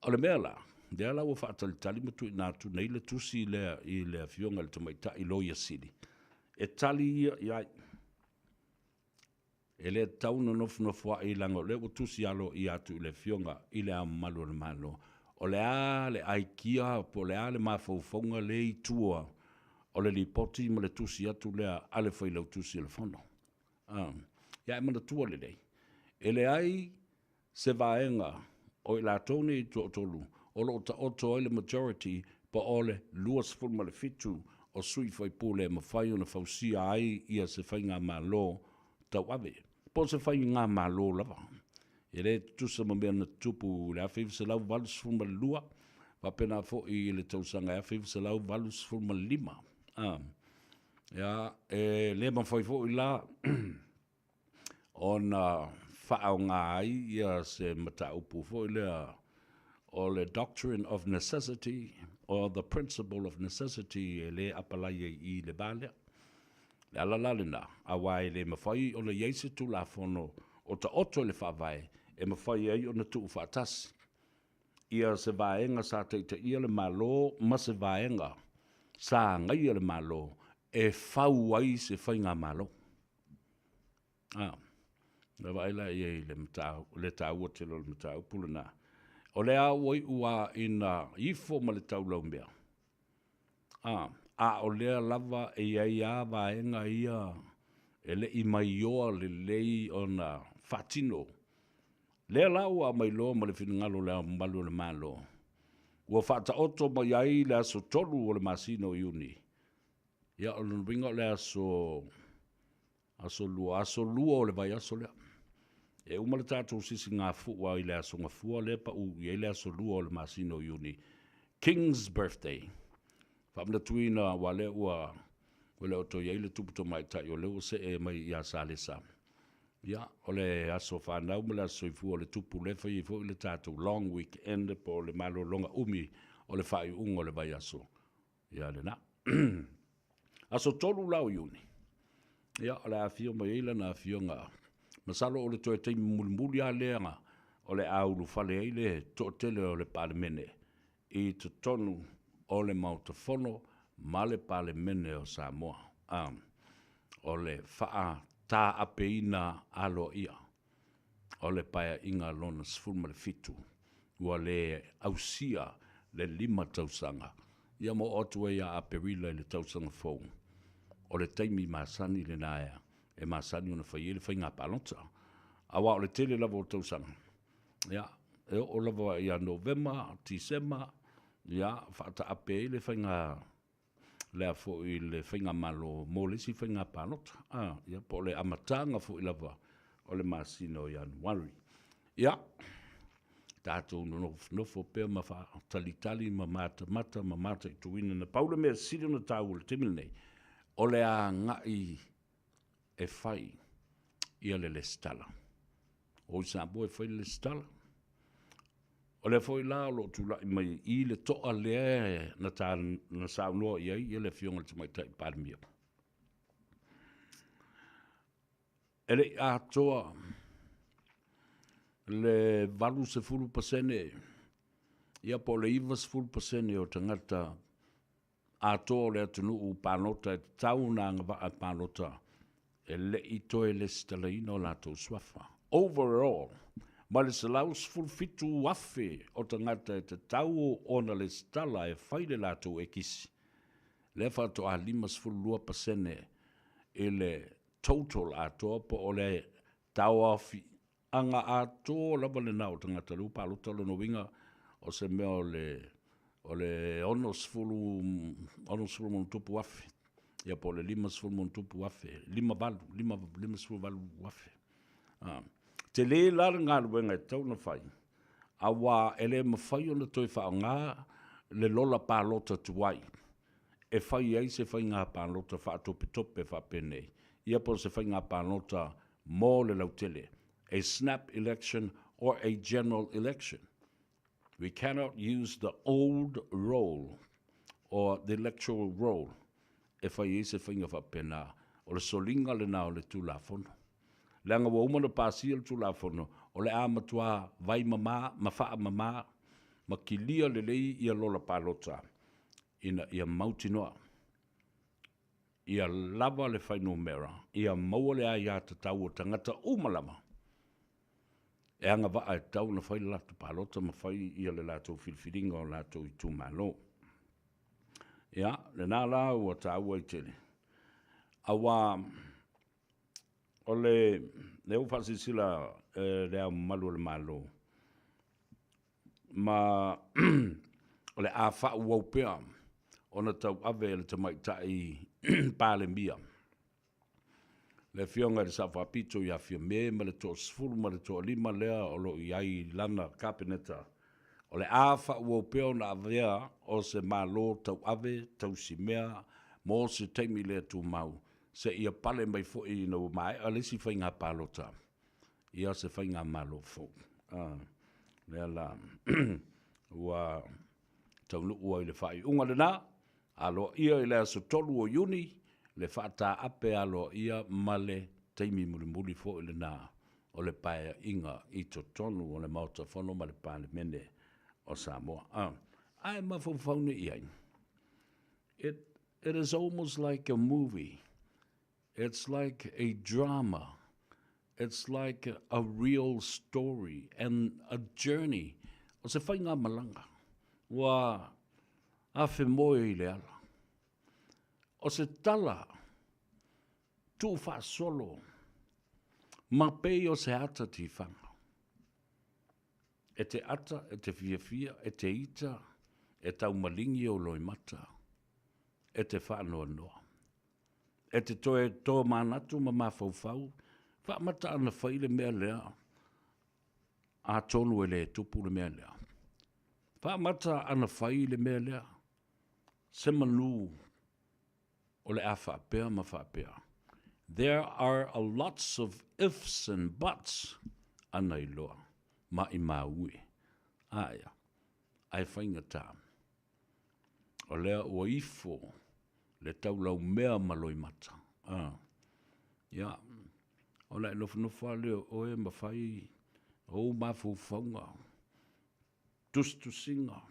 O le mea la, lea la ua faatalitali ma tuuina atu nei le tusi lea i le Afioga i le Tamaitai Loia Sili, e tali ia i ai. E le tatau ona nofonofoa'i leaga o lea ua tusi aloaia atu i le Afioga i Le Ao Mamalu o le Malo, o le a le aikia po o le a le mafaufauga lea i tua o le lipoti ma le tusi atu lea a le Failautusi o le Fono. A, ia e manatua lelei, e leai se vaega o i latou nei toatolu o lo o taoto ai le majority po o le 27 o sui faipule e mafai ona fausia ai ia se faigamalo tauave, po o se faigamalo lava. E le tutusa ma mea na tutupu i le 1982, faapena foi i le tausaga 1985. A, ia, e le mafai foi la ona faaaoga ai ia se mataupu foi lea o le doctrine of necessity or the principle of necessity e le apalai ai i le va lea. Le ala la lena, aua e le mafai ona i ai se Tulafono o taoto i le Faavae e mafai ai ona tuufaatasi. ia se vaega sa taitaia le Malo ma se vaega sa agaia le Malo e fau ai se faigamalo. A, na vaai la i ai i le mataupu, le taua tele o le mataupu lena. O lea ua iu lava ina ifo ma le taulaumea, a, a o lea lava e i ai lava vaega ia e le i maioa lelei ona faatino. Lea la ua aumai loa ma le finagalo o Le Ao Mamalu o le Malo, ua faataoto mai ai le aso 3 o le masina o Iuni, ia o lona uiga o le aso Aso Lua, aso Lua o le vaiaso lea. E uma le tatou sisigafua i le Aso Gafua lea e pau i ai le aso Lua o le masina o Iuni, King's Birthday. Faamanatuina aua lea ua ua le o toe i ai le tupu tamaitai o lea ua see mai ia Salesa. Ia, o le aso fanau ma le aso soifua o le tupu lea e fai ai foi le tatou long weekend po o le malologa umi o le faaiuga o le vaiaso. Ia lena. Aso 3 la o Iuni, ia, o le a afio mai ai lana afioga. Masalo o le toe taimi mulimuli lava lea o le a ulufale ai le toatele o le Palemene i totonu o le Maota Fono ma le Palemene o Samoa. A, o le faataapeina aloaia o le Paeaiga Lona 17, ua le ausia le 5 tausaga, ia ma oo atu ai ia Aperila i le tausaga fou. O le taimi masani lena e masani ona fai ai le faiga palota. Aua o le tele lava o tausaga, ia, e oo lava ia Novema, Tisema, ia, faataape ai le faiga lea foi le faigamalo mo le isi faiga palota, a, ia, po o le amataga foi lava o le masina o Ianuari. Ia, tatou nofonofo pea ma faatalitali ma matamata ma mataituina. Na pau le mea sili ona taua i le taimi lenei, o le agai e fai ia le lesitala. O i Samoa e fai le lesitala. O lea foi la o lo o tulai mai i le toa lea na, ta, na saunoa i ai le Afioga i le Tamaitai Palemia. E le i atoa le 80% ia po o le 90% o tagata atoa o le atunuu palota e tatau ona agavaa e palota e le i toe lesitalaina o latou suafa. Overall, mai le 117,000 o tagata e tatau ona lesitala e fai le latou ekisi, lea faatoa 52% i le total atoa po o le taoafi Aga atoa lava lena o tagata lea ua palota, o lona uiga o se mea o le o le 60 60 ma ona tupu afe, ia po o le 50 ma ona tupu afe, 58, 58 afe. Ah, tele la le galuega e tatau ona fai, aua e le mafai ona toe faaaoga le lola palota tuai e fai ai se faiga palota faatopetope faapenei, ia po o se faiga palota mo le lautele, a snap election or a general election. We cannot use the old roll or the electoral roll e fai ai se faiga faapena. O le soliga lena o le Tulafono. Leaga ua uma ona pasia le Tulafono, o le a matua vaimama ma faamama ma kilia lelei ia lola palota ina ia mautinoa ia lava le fuainumera, ia maua le aiatatau o tagata uma lava e agavaa e tatau ona fai le latou palota ma fai ia le latou filifiliga o latou itumalo. Ia, lena la ua taua ai tele, aua o le, lea ua faasilasila e Le Ao Mamalu o le Malo, ma o le a faaauau pea ona tauave e le Tamaitai Palemia, le Afioga i le Sao Faapito ia Fiame ma le toasefulu ma le toalima lea o lo o i ai i lana Kapeneta, o le a faaauau pea ona avea o se Malo tauave tausimea mo se taimi le tumau seia pale mai foi ina ua maea le isi faiga palota ia se faigamalo fou. A, lea la ua taunuu ai le faaiuga lena, aloaia i le aso 3 o Iuni le faataape aloaia ma le taimi mulimuli foi lena o le paeaiga i totonu o le Maota Fono ma le Palemene. o Samoa. A, ae mafaufau nei i ai. It, it is almost like a movie. It's like a drama. It's like a real story and a journey. O se faigamalaga ua afe moe i le ala. O se tala tuufaasolo ma pei o se ata tifaga. E te ata, e te fiafia, e te ita, e taumalingi ou loimata, e te faanoanoa. E te toe tōmanatu ma mafaufau, faamata ana fai le mea lea, atonu e le tupu le mea lea. Faamata ana fai le mea lea, se manu o le a faapea ma faapea. There are a lots of ifs and buts ana iloa, maimau e. Aia, ae faigata. O lea ua ifo le taulaumea ma loimata. A, ia, ona e nofonofo lava lea o oe ma fai ou mafaufauga, tusitusiga,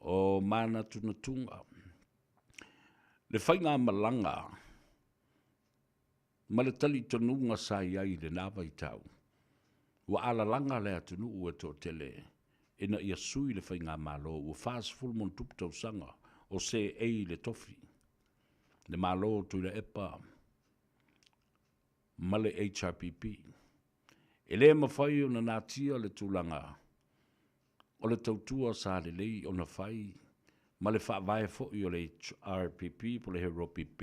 o manatunatuga, le faigamalaga ma le talitonuga sa i ai i lena vaitau, ua alalaga le atunuu e toatele ina ia sui le faigamalo ua 40 ma ona tupu tausaga o seei i le tofi, le Malo o Tuilaepa ma le HRPP. E le mafai ona natia le tulaga o le tautua sa lelei ona fai ma le faavae foi o le HRPP po o le HROPP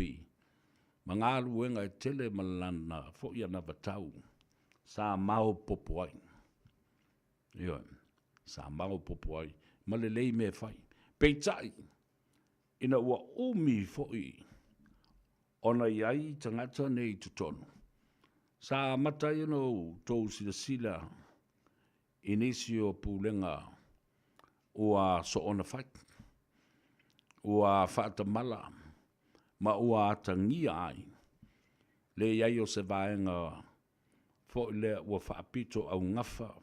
ma galuega e tele ma lana foi anavatau sa maopoopo ai. Ioe, sa maopoopo ai ma lelei mea e fai. Peitai, ina ua umi foi ona i ai tagata nei i totonu, sa amata ai ona outou silasila i nisi o pulega ua soona fai, ua faatamala ma ua atagia ai le i ai o se vaega foi lea ua faapito augafa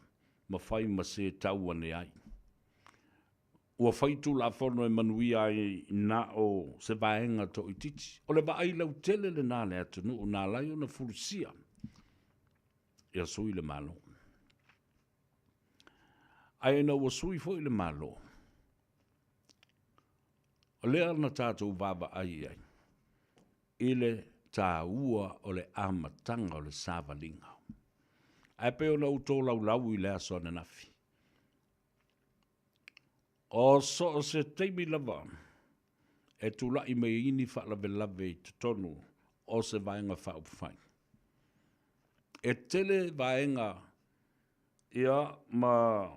ma fai ma se tau ane ai. Ua fai Tulafono e manuia ai na o se vaega toaitiiti. O le vaai lautele lena a le atunuu na ala ai ona fulusia ia sui le Malo. Ae ina ua sui foi le Malo, o lea na tatou vaavaai i ai i le taua o le amataga o le savaliga. Ae pei ona ou tolaulau i le aso ananafi, o so o se taimi lava e tulai mai ai ni faalavelave i totonu o se Vaega Faaupufai. E tele vaega ia ma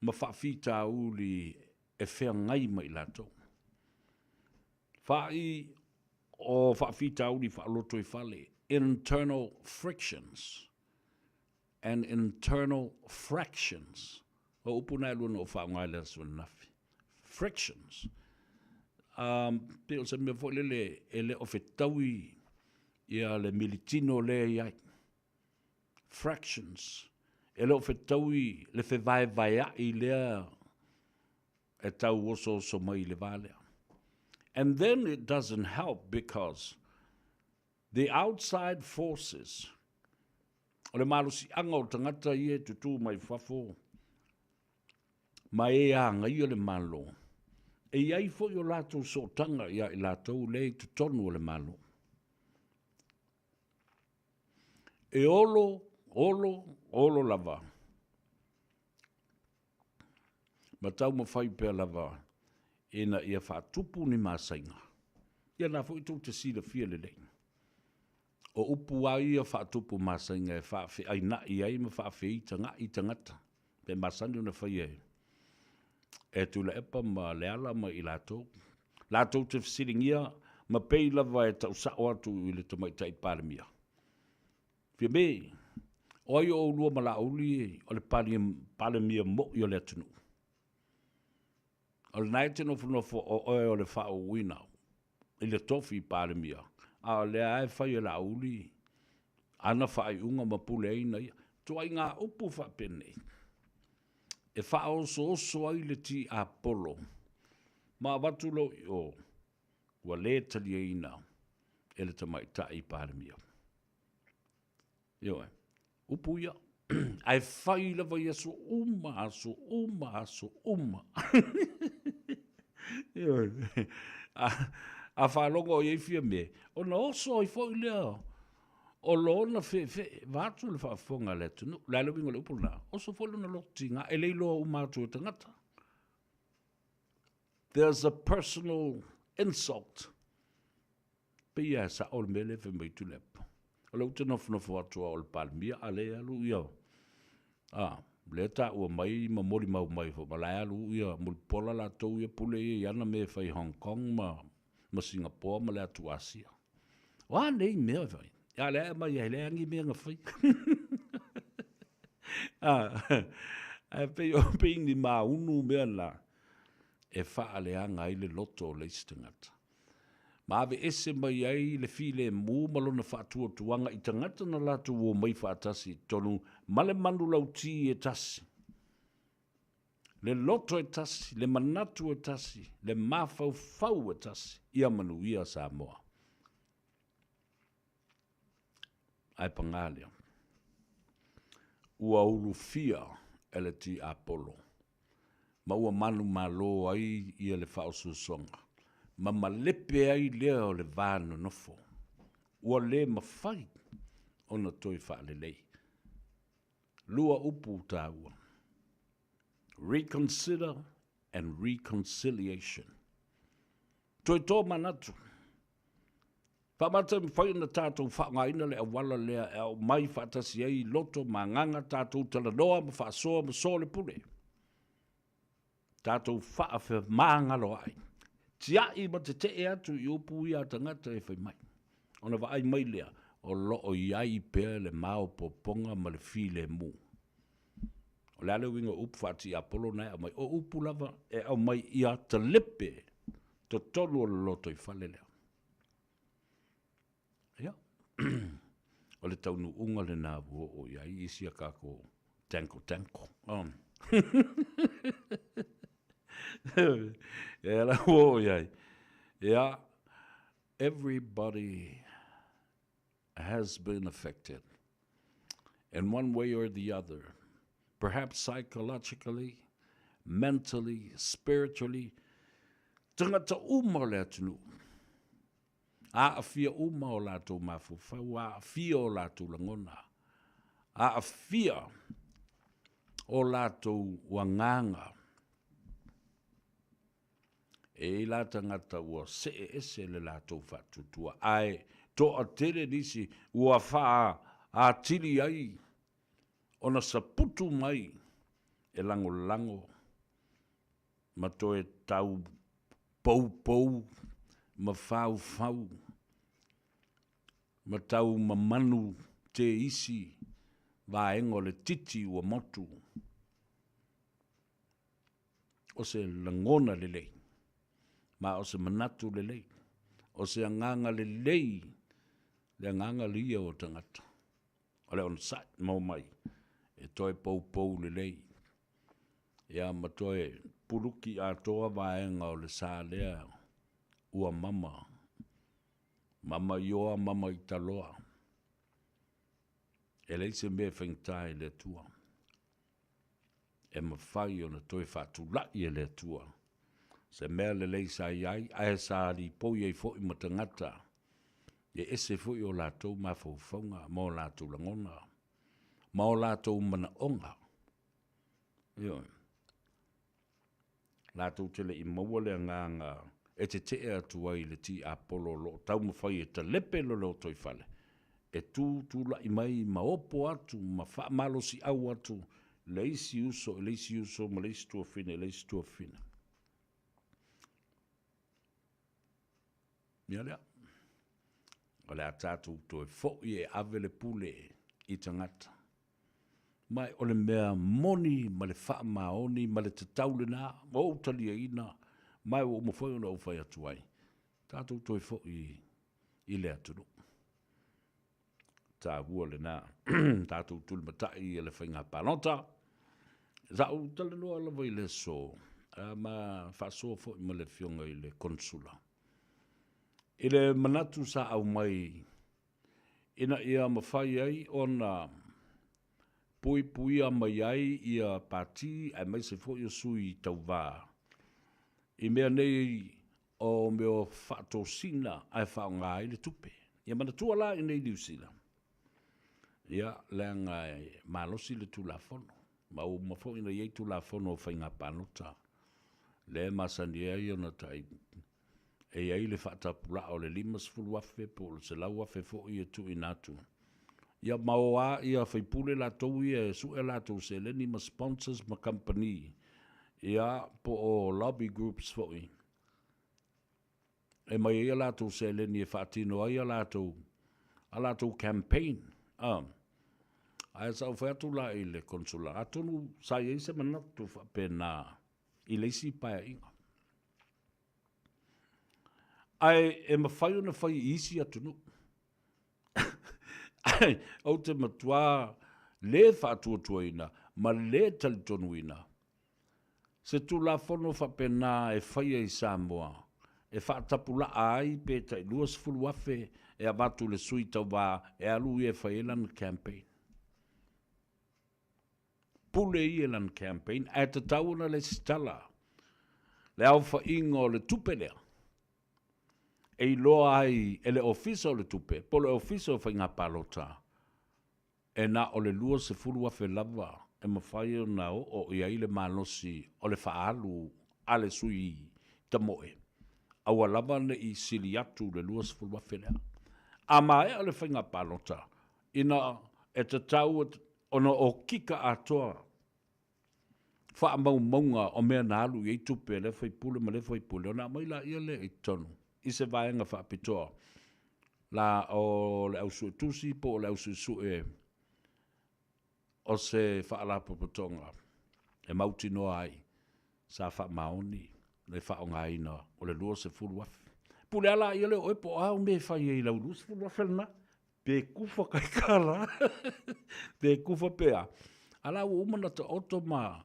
ma faafitauli e feagai ma i latou. Faai o faafitauli faalotoifale, internal frictions and internal fractions. O upu na e lua na ou faaaoga i le aso ananafi. Frictions. Um, pei o se mea foi lele e le o fetaui ia le militino lea i ai. Fractions. E le o fetaui le fevaevaea'i lea e tau osooso mai i le va lea. And then it doesn't help because the outside forces, o le malosiaga o tagata ia e tutū mai fafo ma e agaia le Malo, e i ai foi o latou sootaga ia i latou lea i totonu o le Malo. E olo, olo, olo lava ma taumafai pea lava ina ia faatupu ni masaiga. Ia na foi tou te silafia lelei. O upu a ia faatupu masaiga e faafeaina'i ai ma faafeitaga'i tagata, pe masani ona faia e Tuilaepa ma Leala ma i latou. Latou te fesiligia ma pei lava e tausa'o atu i le Tamaitai Palemia. Fiame, o ai o oulua ma Laauli o le Palemia mo'i o le atunuu? O lena e te nofonofo o oe o le faauuina i le tofi Palemia, a o lea lava e fai e Laauli ana faaiuga ma puleaina ia. Ituaiga upu faapenei. e faaosooso ai le tiapolo ma avatu lou i o ua lē taliaina e le Tamaitai Palemia. Ioe, upu ia, ae fai lava i aso uma, aso uma, aso uma. Ioe, a, a faalogo o i ai Fiame, ona oso ai foi lea o lona feefee, vaeatu le faafofoga a le atunuu. O le a le uiga o le upu lena? Oso foi lona loto tiga, e le iloa uma atu e tagata. There's a personal insult. Pei lava e sao le mea lea e fai mai Tuilaepa. O lea ou te nofonofo atu a o le Palemia, a lea e alu ia, a, lea e taua mai ma molimau mai foi, ma la e alu ia Mulipola latou ia pule ia i ana mea e fai i Hong Kong ma, ma Singapore ma le atu Asia. O a nei mea e fai? A lea e aumai ai, e leai lava ni mea na faia. A, ae pei o pei ni maunu mea na e faaleaga ai le loto o le isi tagata. Ma aveese mai ai le filemu ma lona faatuatuaga i tagata na latou omai faatasi i totonu ma le manulauti e tasi, le loto e tasi, le manatu e tasi, le mafaufau e tasi, ia manuia Samoa. Ae paga lea, ua ulufia e le tiapolo, ma ua manumalo ai ia le faaosoosoga, ma malepe ai lea o le va nonofo, ua le mafai ona toe faalelei. Lua upu taua, reconsider and reconciliation. Toe tomanatu. Faamata e mafai ona tatou faaaogaina le auala lea e aumai faatasi ai loto ma agaga tatou talanoa ma faasoa ma soalepule. Tatou faafemagaloai. Tiai ma tetee atu i upu ia a tagata e fai mai. Ona vaai mai lea, o lo o i ai pea le maopoopoga ma le filemu. O le a le uiga o upu faatiapolo na e aumai? O upu lava e aumai ia talepe totonu o le lotoifale lea. Ia, o le taunuuga lena ua oo i ai isi a tatou tango tango. Oh. E la ua oo i ai. Ia, everybody has been affected in one way or the other, perhaps psychologically, mentally, spiritually, tagata uma o le atunuu, aafia uma o latou mafaufau, aafia o latou lagona, aafia o latou agaga. E i ai la tagata ua see ese le latou faatuatua, ae toatele nisi ua faaatili ai ona saputu mai e lagolago ma toe tau poupou ma faufau ma tau mamanu te isi vaega o le titi ua motu. O se lagona lelei, ma o se manatu lelei, o se agaga lelei, le agaga lia o tagata. O le onosai ma omai e toe poupou lelei, ia ma toe puluki atoa vaega o le sa lea ua mama, mama ioa mama italoa. E leai se mea e faigata i le Atua. E mafai ona toe faatulai e le Atua se mea lelei sa i ai, ae sa lipoi ai foi ma tagata e ese foi o latou mafaufauga ma o latou lagona ma o latou manaoga. Ioe. Latou te le i maua le agaga e tetee atu ai i le tiapolo o lo o taumafai e talepe le lotoifale, e tu tulai mai ma opo atu ma faamalosiau atu le isi uso i le isi uso ma le isi tuafine i le isi tuafine. Ia lea, o le a tatou toe foi e ave le pule i tagata. Ma o le mea moni ma le faamaoni ma le tatau lena, ua ou taliaina, ma ua uma foi ona ou fai atu ai, tatou toe foi i le atunuu. Taua lena. Tatou tulimatai i le faiga palota. Sa ou talanoa lava i le aso, ma faasoa foi ma le afioga i le Konsula, i le manatu sa aumai ina ia mafai ai ona puipuia mai ai ia Pati aemaise foi o sui tauva i mea nei o mea o faatosina ae faaaoga ai le tupe. Ia manatua la i inei i Niu Sila, ia, leaga e malosi le Tulafono, ma ua uma foi ona i ai Tulafono o Faiga Palota, lea e masani ai ona tai e i ai le faatapulaa o le $50,000 po o le $100,000 foi e tuuina atu. Ia ma o lava ia faipule latou ia e sue a latou seleni ma sponsors ma kamupani, ia, po o lobby groups foi e aumai ai a latou seleni e faatino ai a latou, a latou campaign. A. Ae sa ou fai atu la i le Consular, atonu sa i ai se manatu faapena i le isi paeaiga. Ae e mafai ona fai i isi atunuu. Ae ou te matua le faatuatuaina ma le talitonuina se Tulafono faapena e faia i Samoa e faatapulaa ai pe tai $20,000 e avatu i le sui tauva e alu ia e fai ai lana campaign. Pule ia i lana campaign ae tatau ona lesitala le aofaiga o le tupe lea e iloa ai e le Ofisa o le Tupe po o le Ofisa o Faiga Palota e na o le $20,000 lava e mafai ona oo i ai le malosi o le faaalu a le sui tamoe, aua lava ne i sili atu le $20,000 lea. A maea le faiga palota, ina e tatau ona okika atoa faamaumauga o mea na alu i ai tupe a lea faipule ma lea faipule, ona aumai laia lea i totonu i se vaega faapitoa la o le au suetusi po o le au suesue o se faalapotopotoga e mautinoa ai sa faamaoni le faaaogaina o le $20,000. Pule lava laia lea o oe po o a au mea e fai ai i lau $20,000 lena. Pe kufa kai kala, pe kufa pe a. A la ua uma ona taoto ma,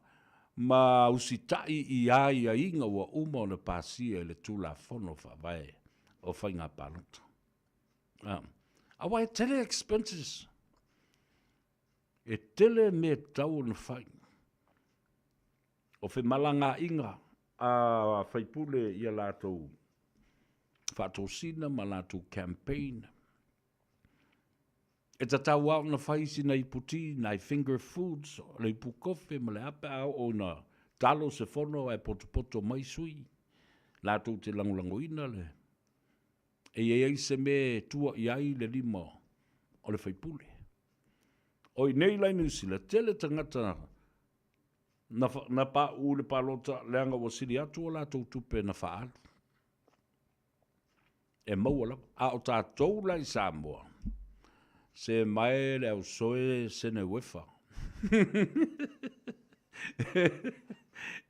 ma usitai i aiaiga ua uma ona pasia i le Tulafono Faavae o Faiga Palota. A, aua e tele expenses. E tele mea e tatau ona fai. O femalagaaiga a faipule i a latou faatosina ma latou campaign. E tatau lava ona fai sina ipu ti, nai finger foods, o le ipu kofe ma le a pe a oo ina talo se fono ae potopoto mai sui latou te lagolagoina le e i ai se mea e tua i ai le lima o le faipule. O i nei la i Niu Sila, tele tagata na, na pauu i le palota leaga ua sili atu a latou tupe na faaalu. E maua lava. A o tatou la i Samoa, se mae le ausoe sene uefa.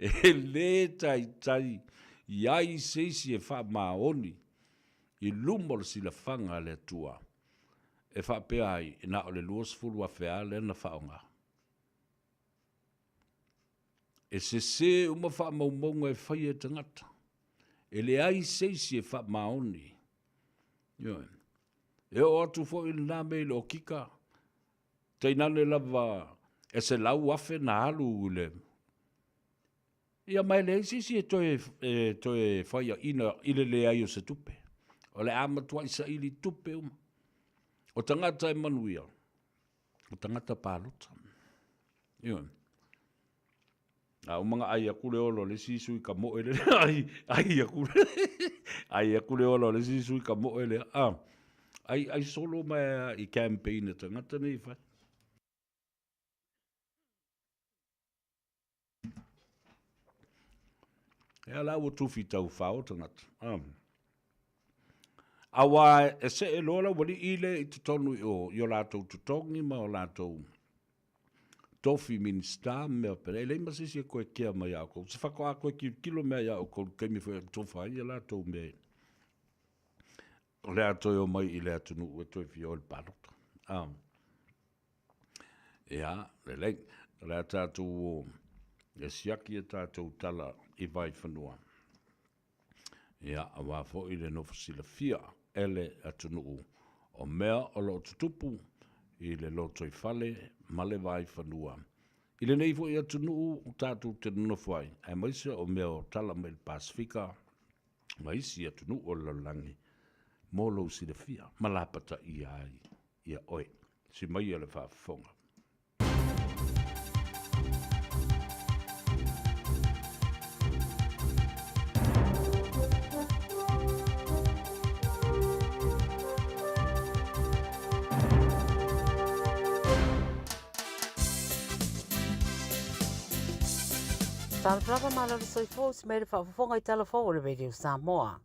E le taitai i ai se isi e faamaoni i luma o le silafaga a le Atua e faapea ai, na o le $20,000 lava lea na faaaoga. E sese uma faamaumauga e faia e tagata. E leai se isi e faamaoni. Ioe. E oo atu foi lena mea i le okika, tainane lava e $100,000 na alu i le Ia ma e leai se isi e toe, e toe faiaina i le leai o se tupe. O le a matuai saili tupe uma. O tagata e manuia, o tagata palota. Ioe. A uma na ai aku le ola o le isi sui ka moe le ai, ai aku le, ai aku le ola o le isi sui ka moe le, a, ai, ai solo mai i campaign a tagata nei fai. Ea la ua tufi tau fao tagata. Ah. Aua e see loa le aualii lea i totonu i o, i o latou totogi ma o latou tofi Minista ma mea faapena, e leai ma se isi e toe kea mai ia outou. Se faatoa toe tilotilo mea ia outou i le taimi foi e tofa ai a latou mea o le a toe omai i le atunuu e toe fia o i le palota. Ah. Ia, lelei. O le a tatou o. E siaki a tatou tala i Vaifanua. Ia, aua foi le nofo silafia e le atunuu o mea o lo o tutupu i le lotoifale ma le Vaifanua. I lenei foi atunuu o tatou te nonofo ai, aemaise o mea o tala mai le Pasefika ma isi atunuu o le lalolagi, mo lou silafia ma lapataia ai ia oe. Si maia le faafofoga. Talofa lava malo le soifua usi mai le faafofoga i tala fou o le Radio Samoa.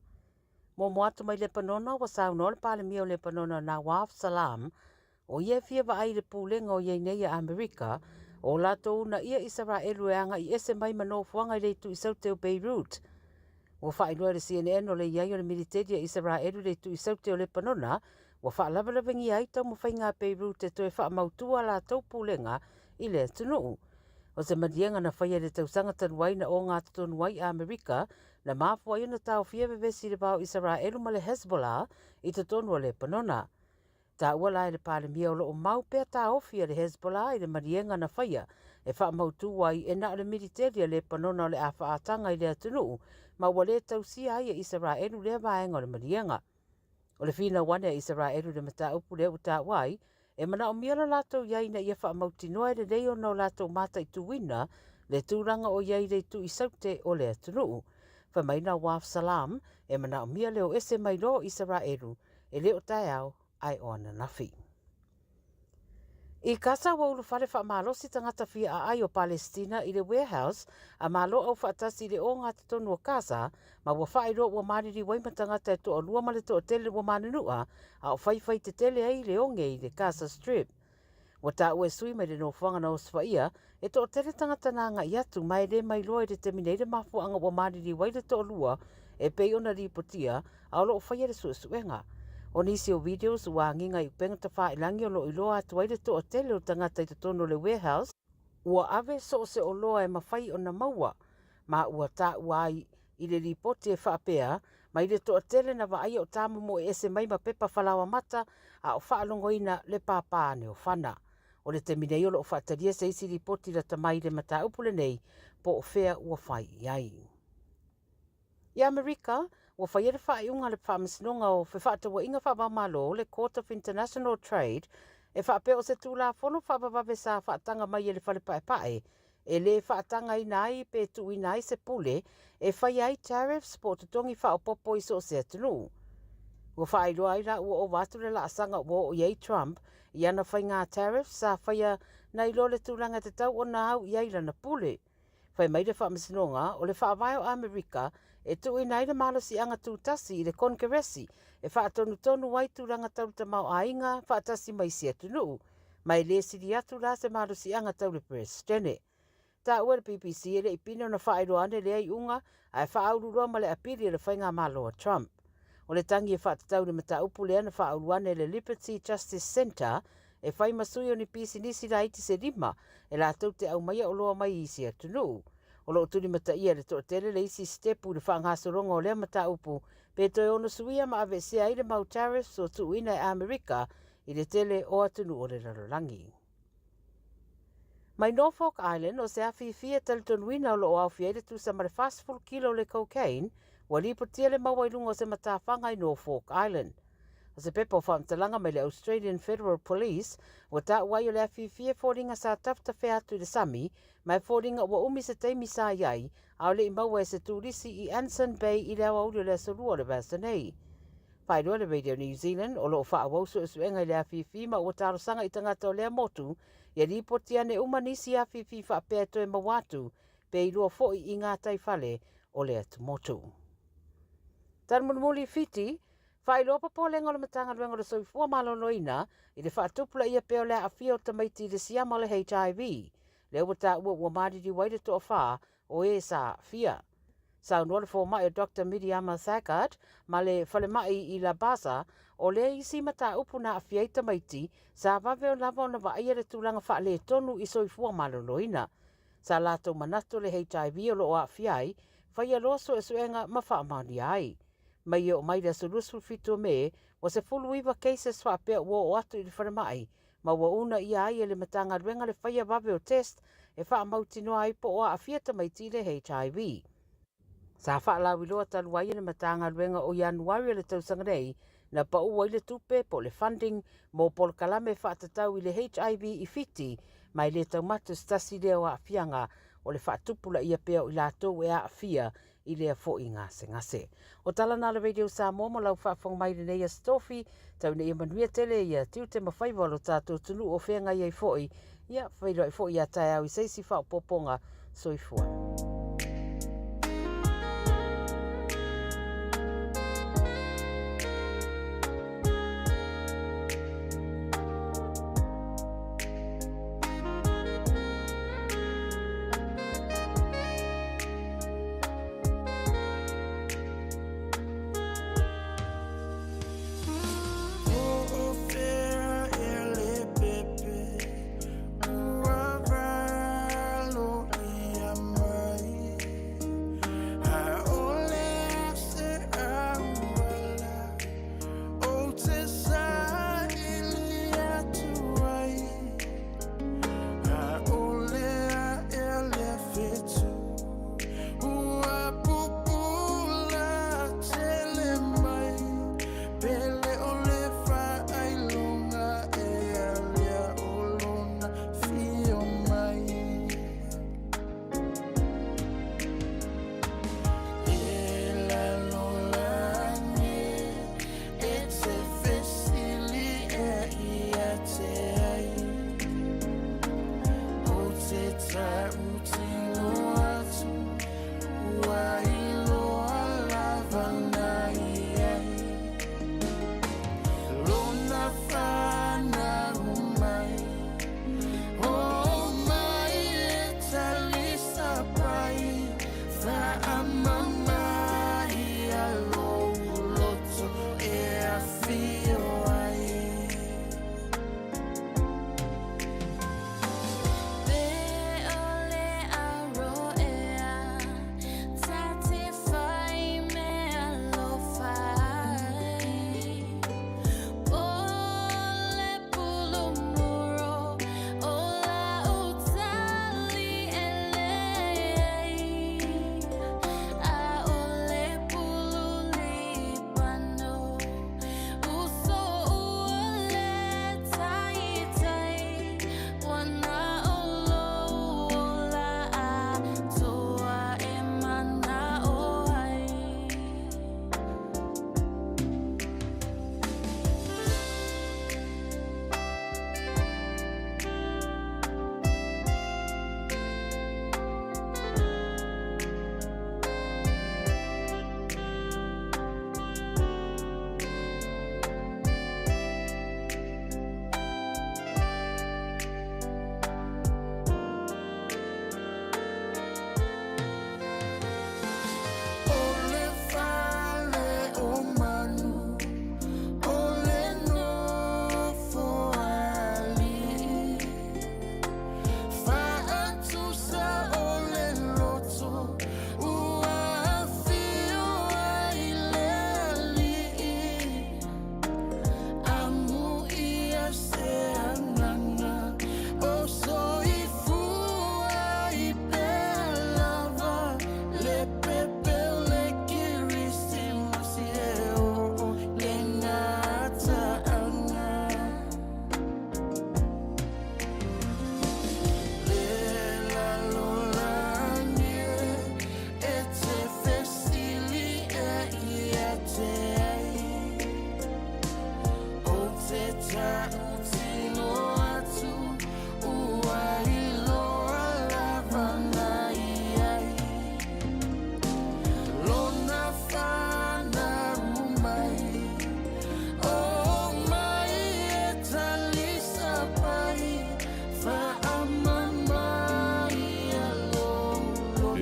Muamua atu mai Lepanona ua saunoa le Palemia o Lepanona Nawaf Salam O ia e fia vaai i le pulega o i ai nei a Amerika, o latou uunaia Isaraelu e agaʻi ese mai ma nofoaga i le itu i saute o Beirut. Ua faailoa e le CNN o le i ai o le militeli a Isaraelu i le itu i saute o Lepanona, ua faalavelavegia ai taumafaiga a Beirut e toe faamautu a latou pulega i le atunuu. O se maliega na faia i le tausaga talu ai na ogatotonu ai Amerika, na mafua ai ona taofia vevesi i le va o Isaraelu ma le Hezbollah i totonu o Lepanona. Taua la e le Palemia o lo o mau pea taofi a le Hezbollah i le maliega na faia e faamautū ai e na o le militeli a Lepanona o le a faaataga i le atunuu ma ua le tausia ai e Isaraelu lea vaega o le maliega. O le finau ane a Isaraelu i le mataupu lea ua taua ai, e manaomia lo latou i ai ina ia faamautinoa e lelei ona o latou mataituina le tulaga o i ai i le itu i saute o le atunuu. Fai mai Nawaf Salam, e manaomia le o ese mai loa o Isaraelu e le o taeao ae o ananafi. I Kasa ua ulufale faamalosi tagata fia aai o Palesitina i le warehouse a Malo Aufaatasi i le ogatotonu o Gaza ma ua faailoa ua maliliu ai ma tagata e toalua ma le toatele ua manunua a o faifai tetele ai le oge i le Gaza Strip. Ua taua e sui mai le nofoaga na osofaia, e toatele tagata na agai atu ma e le mailoa i le taimi nei le mafuaaga ua maliliu ai le toalua e pei ona lipotia a o lo o faia le suesuega. O nisi o videos ua agiga i upega tafailagi o lo o iloa atu ai le toatele o tagata i totonu o le warehouse, ua ave so o se oloa e mafai ona maua ma ua taua ai i le lipoti e faapea mai le toatele na vaaia o tamomoe ese mai ma pepa falaoa mata a o faalogoina le pāpā ane o fana. O le taimi nei o lo o faatalia se isi lipoti lata mai i le mataupu lenei po o fea ua fai i ai. I Amerika, ua faia le faaiuga a le Faamasinoga o Fefaatauaiga Faava-o-Malo, le Court of International Trade, e faapea o se Tulafono faavavave sa faataga mai e le Fale Paepae e le faatagaina ai pe tuuina ai se pule e faia ai tariffs po o totogi faaopoopo i so o se atunuu. Ua faailoa ai la ua ova atu le laasaga ua oo i ai Trump i ana faigā tariffs sa faia na iloa le tulaga e tatau ona au i ai lana pule. Fai mai le Faamasinoga, o le Faavae o Amerika e tuuina ai le malosiaga tutasi i le Konekeresi e faatonutonu ai tulaga tau le tamaoaiga faatasi ma isi atunuu, ma e le sili atu la se malosiaga tau le Peresetene. Taua e le BBC e le i pine ona faailoa ane lea iuga ae faaululoa ma le apili a le faigamalo a Trump. O le tagi e faatatau i le mataupu lea na faaulu ane e le Liberty Justice Center e fai ma sui o ni pisinisi laiti se lima e latou te aumaia oloa mai i isi atunuu. O lo o tulimataia e le toatele le isi sitepu i le faagasologa o lea mataupu pe toe ono suia ma aveesea ai le mau tariffs ua tuuina e Amerika i le tele o atunuu o le lalolagi. Mai Norfolk Island, o se afifi e talitonuina o lo o aofia ai le tusa ma le 40 kilo o le cocaine, ua lipotia le maua i luga o se matafaga i Norfolk Island. O se pepa o faamatalaga mai le Australian Federal Police, ua taua ai o le afifi e foliga sa tafetafea atu i le sami, ma e foliga ua umi se taimi sa i ai, a o le i maua e se turisi i Anson Bay i le aoauli o le aso Lua o le vaiaso nei. Faailoa le Radio New Zealand, o lo o faaauau suesuega i le afifi ma ua talosaga i tagata o lea motu ia lipoti ane uma nisi afifi faapea e toe maua atu pe iloa foi i gataifale o le atumotu. Talamulimuli Fiti, Faailoa popolega o le Matagaluega o le Soifua Maloloina i le faatupulaia pea o le aafia o tamaiti i le siama o le HIV, lea ua taua ua maliliu ai le toafa o e sa aafia. Saunoa le fomai o Doctor Miriama Thagard ma le falemai i Labasa, o lea isi mataupu na aafia ai tamaiti, sa vave lava ona vaaia le tulaga faaletonu i soifua maloloina. Sa latou manatu le HIV o lo o aafia ai, faia loa suesuega ma faamaonia ai. Mai e oo mai le aso 27 o Me, ua 19 cases faapea ua oo atu i le falemai, ma ua uunaia ai e le Matagaluega le faia vave o test e faamautinoa ai po o aafia tamaiti i le HIV. Sa faalauiloa talu ai e le Matagaluega o Ianuari o le tausaga nei, na pau ai le tupe po o le funding mo polokalame faatatau i le HIV i Fiti, ma e le taumate se tasi lea o aafiaga o le faatupulaia pea o i latou e aafia i lea foi gasegase. O tala na a le Radio Samoa mo lau faafofoga mai i lenei Aso Tofi, tau ina ia manuia tele ia tiute ma faiva o lo tatou atunuu o feagai ai foi, ia feiloai foi ia taeao i se isi faaopoopoga. Soifua.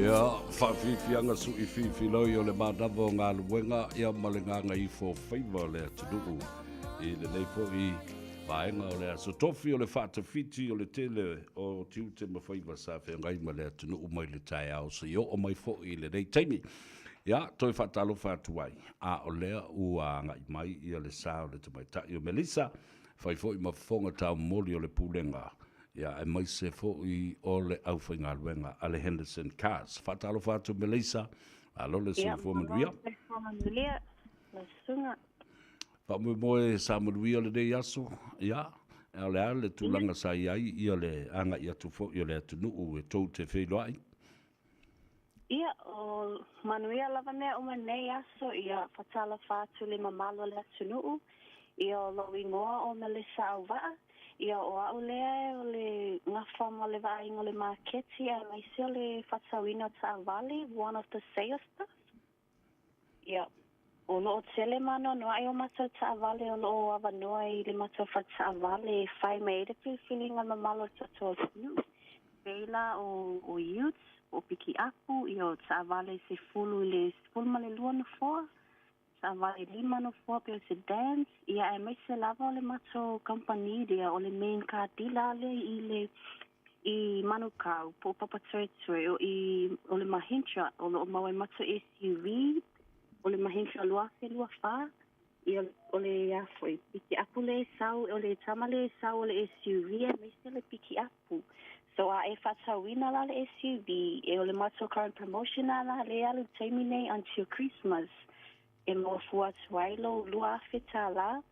Ia, faafiafiaga suʻifiifiloi o le manava o galuega ia ma le gagaifo faiva o le atunuu i lenei foi. Vaega o le Aso Tofi o le faatafiti o le tele o tiute ma faiva sa feagai ma le atunuu mai le taeao seia oo mai foi i lenei taimi. Ia, toe faatalofa atu ai, a o lea ua agai mai ia le sa o le tamaitai o Melissa, fai foi ma fofoga taumoli o le Pulega, ia aemaise foi o le aufaigaluega a le Henderson Cars. Faatalofa atu Melissa, malo le soifua manuia. Ia, malo le soifua manuia, lau susuga. Faamoemoe sa manuia lenei aso, ia, a o le a le tulaga sa i ai ia le agai atu foi o le atunuu e tou te feiloai? Ia, o manuia lava mea uma nei aso, ia, faatalofa atu le mamalu o le atunuu, ia, o lou igoa o Melissa Auvaa, ia, o au lea o le gafa ma le vaaiga o le maketi aemaise o le faatauina o taavale, one of the sales staff. Ia, o lo o tele ma anoanoai o matou taavale o lo o avanoa i le matou fale taavale e fai mai ai le filifiliga mamalu o le tatou atunuu. Pei la o o utes, po o pikiapu, ia o taavale 10 i le 12 nofoa, taavale 5 nofoa pei o sedans, ia aemaise lava o le matou kamupani lea o le main car dealer lea i le i Manukau, po o Papatoetoe, o i o le Mahindra, o lo o maua ai matou SUV, o le Mahindra 2024, ia o le a foi, pikiapu lea e sau, o le tama lea e sau o le SUV aemaise le pikiapu. So a e faatauina la le SUV, e o le matou current promotion lava la lea e alu i le taimi nei until Christmas, e maua fua atu ai lou 2000 tālā,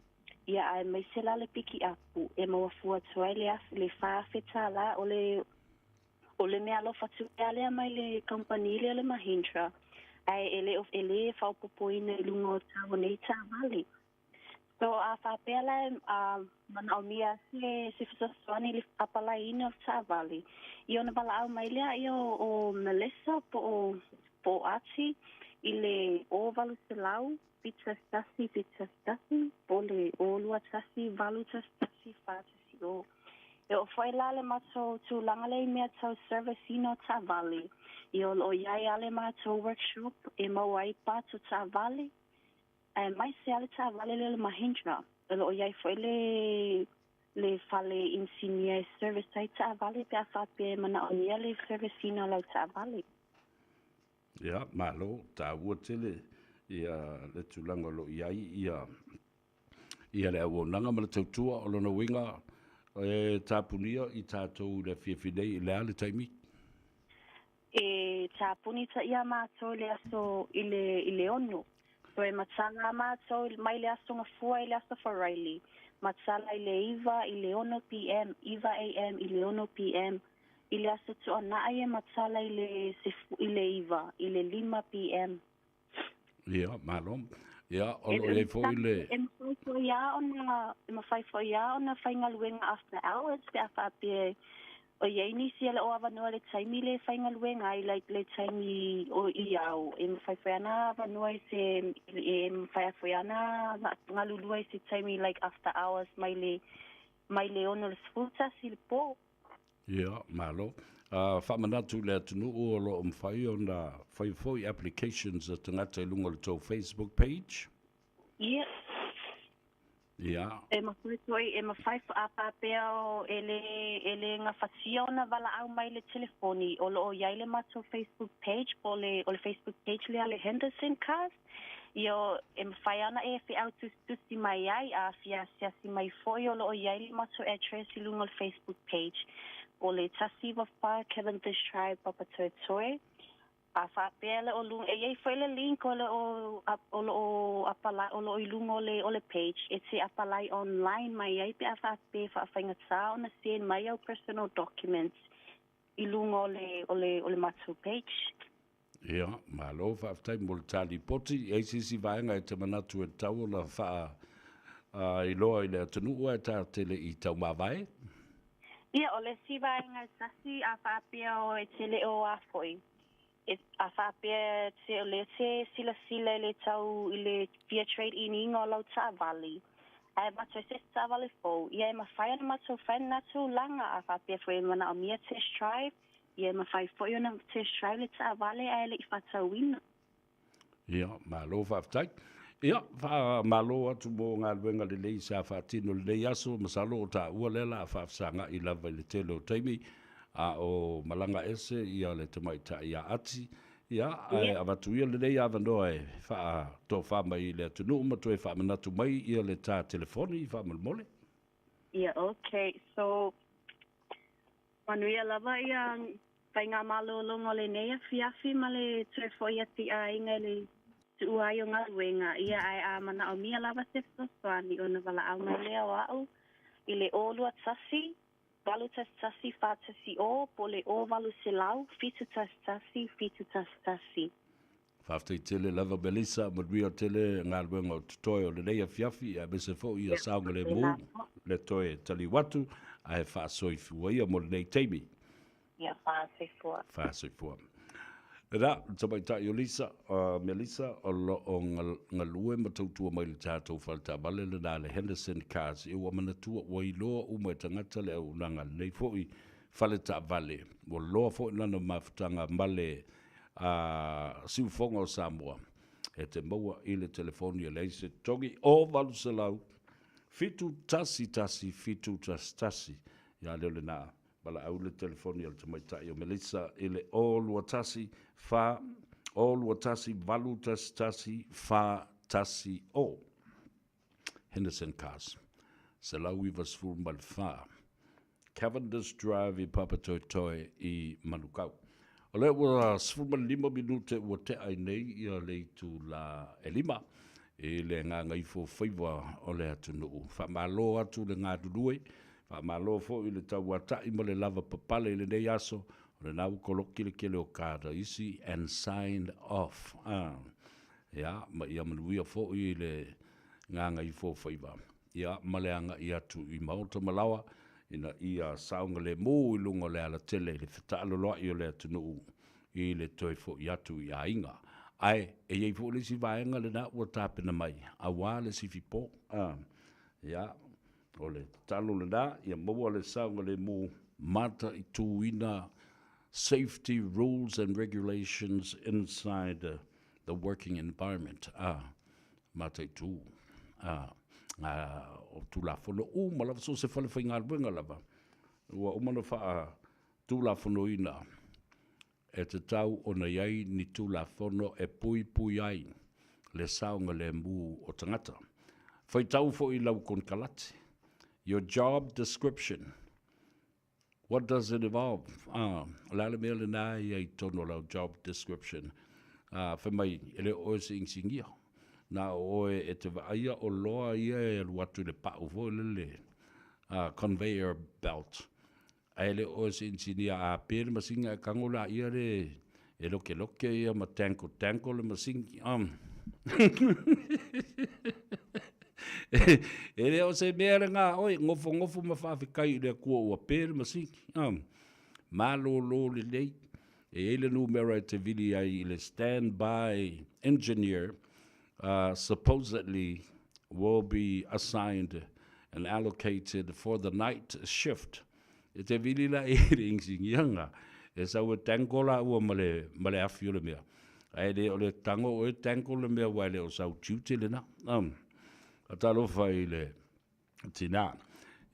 Ia aemaise la le pikiapu e maua fua atu ai le afe, le 4000 tālā o le, o le meaalofa tupe lea mai le kamupani lea o le Mahindra, ae e le o, e lē faaopoopoina i luga o tau o nei taavale. So a faapea la e a manaomia se, se fesoasoani i le apalaiina o le taavale, ia ona valaau mai lea ia o, o Melissa po o, po o Archie i le 0800 71 71 po o le 0 21 8 11 4 1 0. E oo foi la le matou tulaga lea i mea tau service ina o taavale, ia o lo o i ai lava le matou workshop e maua ai parts o taavale, aemaise lava le taavale lea o le Mahindra. O lo o i ai foi le le fale inisinia e service ai taavale pe a faapea e manaomia le service ina o lau taavale. Ia, malo, taua tele ia le tulaga o lo o i ai ia ia le auaunaga ma le tautua. O lona uiga e tapunia i tatou i le afiafi nei i le a le taimi? E tapuni ta ia matou i le aso i le i le 6. So e matala matou mai le aso Gafua i le aso Faraili, matala i le 9 i le 6 PM, 9 AM i le 6 PM. I le Aso Tuanai e matala i le i le 9 i le 5 PM. Ia, malo. Ia, o lo o i ai foi le. E mafai foi lava ona, e mafai foi lava ona faigaluega after hours pe a faapea o i ai nisi e le o avanoa i le taimi le faigaluega ai like le taimi o i ao, e mafai foi ona avanoa i se, e mafai foi ona galulue i se taimi like after hours mai le, mai le 6 i le 11 i le po. Ia, malo. Faamanatu i le atunuu o lo o mafai ona fai foi applications a tagata i luga o le tou Facebook page. Ia. Ia. E mafai foi, e mafai foi, a faapea o e le, e le gafatia ona valaau mai le telefoni, o lo o i ai le matou Facebook page po o le, o le Facebook page lea a le Henderson Cars. Ia, e mafai lava ona e feau tusitusi mai ai, a fia asiasi mai foi o lo o i ai le matou address i luga o le Facebook page, o le 194 Cavendish Drive, Papatoetoe. A faapea le o luga, e i ai foi le link o lo o, o lo o apalai, o lo o i luga o le, o le page, e te apalai online mai ai pe a faapea e faafaigata ona send mai au personal documents i luga o le, o le, o le matou page. Ia, malo, faafetai mo le ta lipoti. E i ai se isi vaega e te manatu e tatau ona faa iloa i le atunuu ae ta te le i taumavae? Ia, o le isi vaega e tasi, a faapea o e te le o a foi, e, a faapea e te, o lea te silasila i le tau i le fia trade in iga o lau taavale, ae avatu ai se isi taavale fou, ia e mafai ona matou fai lena tulaga, a faapea foi e manaomia test drive, Ia e mafai foi ona test drive le taavale ae le i faatauina. Ia, malo faafetai. Ia, faamalo atu mo galuega lelei sa faatino i lenei aso, masalo o taua lea o le a faafesagai lava i le tele o taimi a o malaga ese ia le tamaitai ia Ati, ia, ae avatu ia lenei avanoa e faatofa mai i le atunuu ma toe faamanatu mai ia le ta telefoni faamolemole. Ia, okay. So, manuia lava ia faigamalologa o lenei afiafi ma le toe fo'i ati'āiga i le tu'ua ai o galuega, ia ae a mana'omia lava se fesoasoani ona valaau mai lea o a'u i le 0 2 1 8 1 1 4 1 0 po o le 0 800 7 1 1 7 1 1. Faafetai tele lava Melissa, manuia tele galuega o totoe o lenei afiafi aemaise foi ia saogalemu le toe taliu atu ae faasoifua ia mo lenei taimi. Ia, faasoifua. Faasoifua. Lena, le tamaitai o Lisa, Melissa, o lo o galue ma tautua mai i le tatou faletaavale lena le Henderson Cars. Ia ua manatua ua iloa uma e tagata le auaunaga a lenei foi faletaavale. Ua loa foi lana mafutaga ma le a Siufoga o Samoa e te maua i le telefoni e leai se totogi o 800 711 711. Ia lea o lena valaau le telefoni a le tamaitai o Melissa i le 021 4 021 811 410. Henderson Cars, 194 Cavendish Drive i Papatoetoe i Manukau. O lea ua 15 minute ua tea ai nei ia le itula e 5 i le gagaifo faiva o le atunuu. Faamalo atu le galulue, faamalo foi le tauata'i ma le lava papale i lenei aso, o lena ua koloki le tele o card a isi and signed off. Ah. Ia, ma ia manuia foi le gagaifofaiva, ia, ma le agai atu i maota ma laoa, ina ia saogalemu i luga o le alatele i le fetaaloloai o le atunuu i le toe foi atu i aiga. Ae, e i ai foi le isi vaega lena ua tapena mai, aua le sifipo. A, ia, o le tatalo lena, ia maua le saogalemu mataituina safety rules and regulations inside the working environment, a, mataitu, a, ngā o Tulafono uma lava, so o se fale faigaluega lava, ua uma ona faatulafonoina e tatau ona i ai ni Tulafono e puipui ai le saogalemu o tagata. Faitau foi i lau konekarate, your job description, What does it involve? Ah, o le a le mea lena e i ai i totonu o lau job description? Ah, fai mai, e le o oe se inisinia. Na o oe e te vaaia oloa ia e alu atu i le pau foi lele, ah, conveyor belt. Ae le o oe se inisinia a pe le masini ae tago laia le e lokeloke ia ma tangle tangle le masini. E le o se mea lena a oe, nofonofo ma faafetai i le Atua ua pe le masini. Malolo lelei, e i ai le numera e te vili ai i le stand by engineer, supposedly will be assigned and allocated for the night shift. E te vili la i le inisinia e sau e tango laua ma le, ma le afi o le mea. Ae le o le tango oe tango le mea aua e le o sau tiute lena. Um, a talofa i le tinā.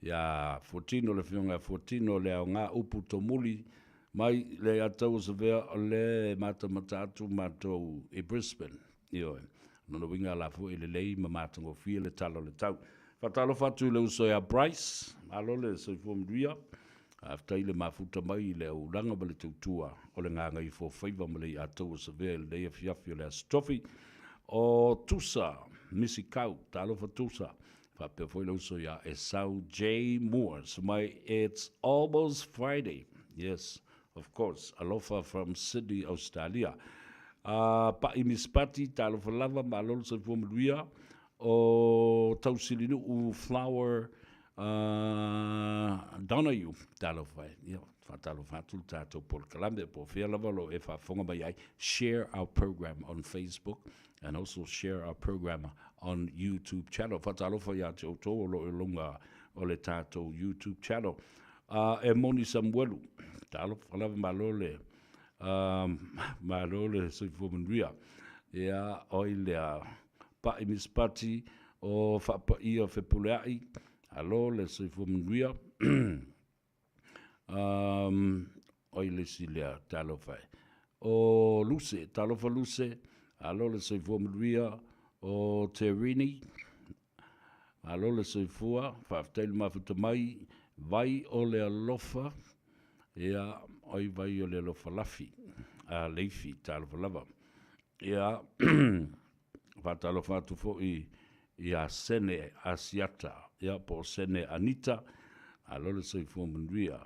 Ia Fuatino, le afioga ia Fuatino, le aoga upu tomuli mai le Atau o Savea o le matamata atu matou i Brisbane. Ioe. Lona uiga la foi e lelei ma matagofie le tala o le tau. Faatalofa atu i le uso ia Bryce, malo le soifua manuia. Faafetai le mafuta mai i le auaunaga ma le tautua o le Gagaifofaiva ma le Iataua Savea i lenei afiafi o le Aso Tofi. O Tusa Misikau, talofa Tusa. Faapea foi le uso ia Esau J. Moores mai It's Almost Friday. Yes, Of course, alofa from Sydney, Australia. A Paʻi Miss Pati, talofa lava, malo le soifua manuia. O Tausilinuu Flower Donahue, talofa e. Ia, faatalofa atu le tatou polokalame, po o fea lava o lo o e faafofoga mai ai. Share our program on Facebook and also share our program on YouTube channel. Faatalofa ia te outou o lo o i luga o le tatou YouTube channel. A e moni Samuelu, talofa lava malo le, malo le soifua manuia. Ia, oi lea, Pa'i Miss Pati o Faapaia Fepulea'i, malo le soifua manuia. Um, oi le isi lea, talofa e. O Luse, talofa Luse, alo le soifua manuia. O Terini, malo le soifua, faafetai le mafuta mai, vai o le alofa, ia, oi vai o le alofa lafi, a leifi, talofa lava. Ia, faatalofa atu foi ia Sene Asiata, ia po o Sene Anita, malo le soifua manuia.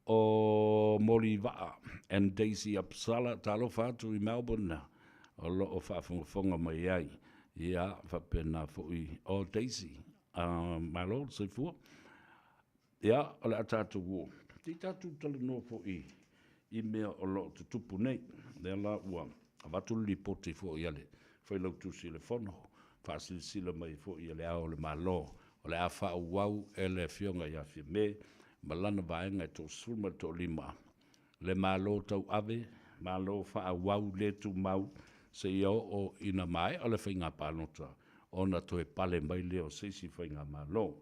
O Molivaa and Daisy Apsala, talofa atu i Melbourne, o lo o faafogafoga mai ai. Ia, faapena foi o Daisy, malo le soifua. Ia, o le a tatou o. Se i tatou talanoa foi i mea o lo o tutupu nei. Lea la ua avatu le lipoti foi a le Failautusi o le Fono, faasilasila mai foi e Le Ao o le Malo, o le a faaauau e le Afioga ia Fiame ma lana vaega e 35 le Malo tauave, Malo faaauau le tumau seia oo ina maea le faiga palota ona toe pale mai lea o se isi faigamalo.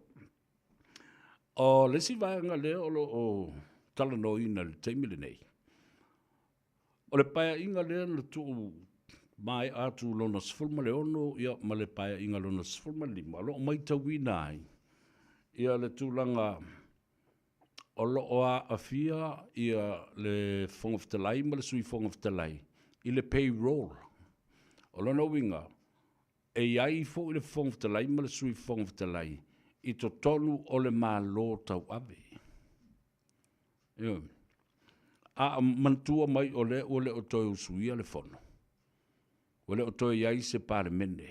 O le isi vaega lea o lo o talanoaina i le taimi lenei, o le paeaiga lea na tuu maea atu lona 16 ia ma le paeaiga lona 15, o lo o matauina ai ia le tulaga o lo o aafia ia le Fofoga Fetalai ma le Sui Fofoga Fetalai i le payroll. O lona uiga, E i ai foi le Fofoga Fetalai ma le Sui Fofoga Fetalai i totonu o le Malo tauave. Ioe. A manatua mai o lea ua le o toe usuia le Fono, ua le o toe i ai se Palemene,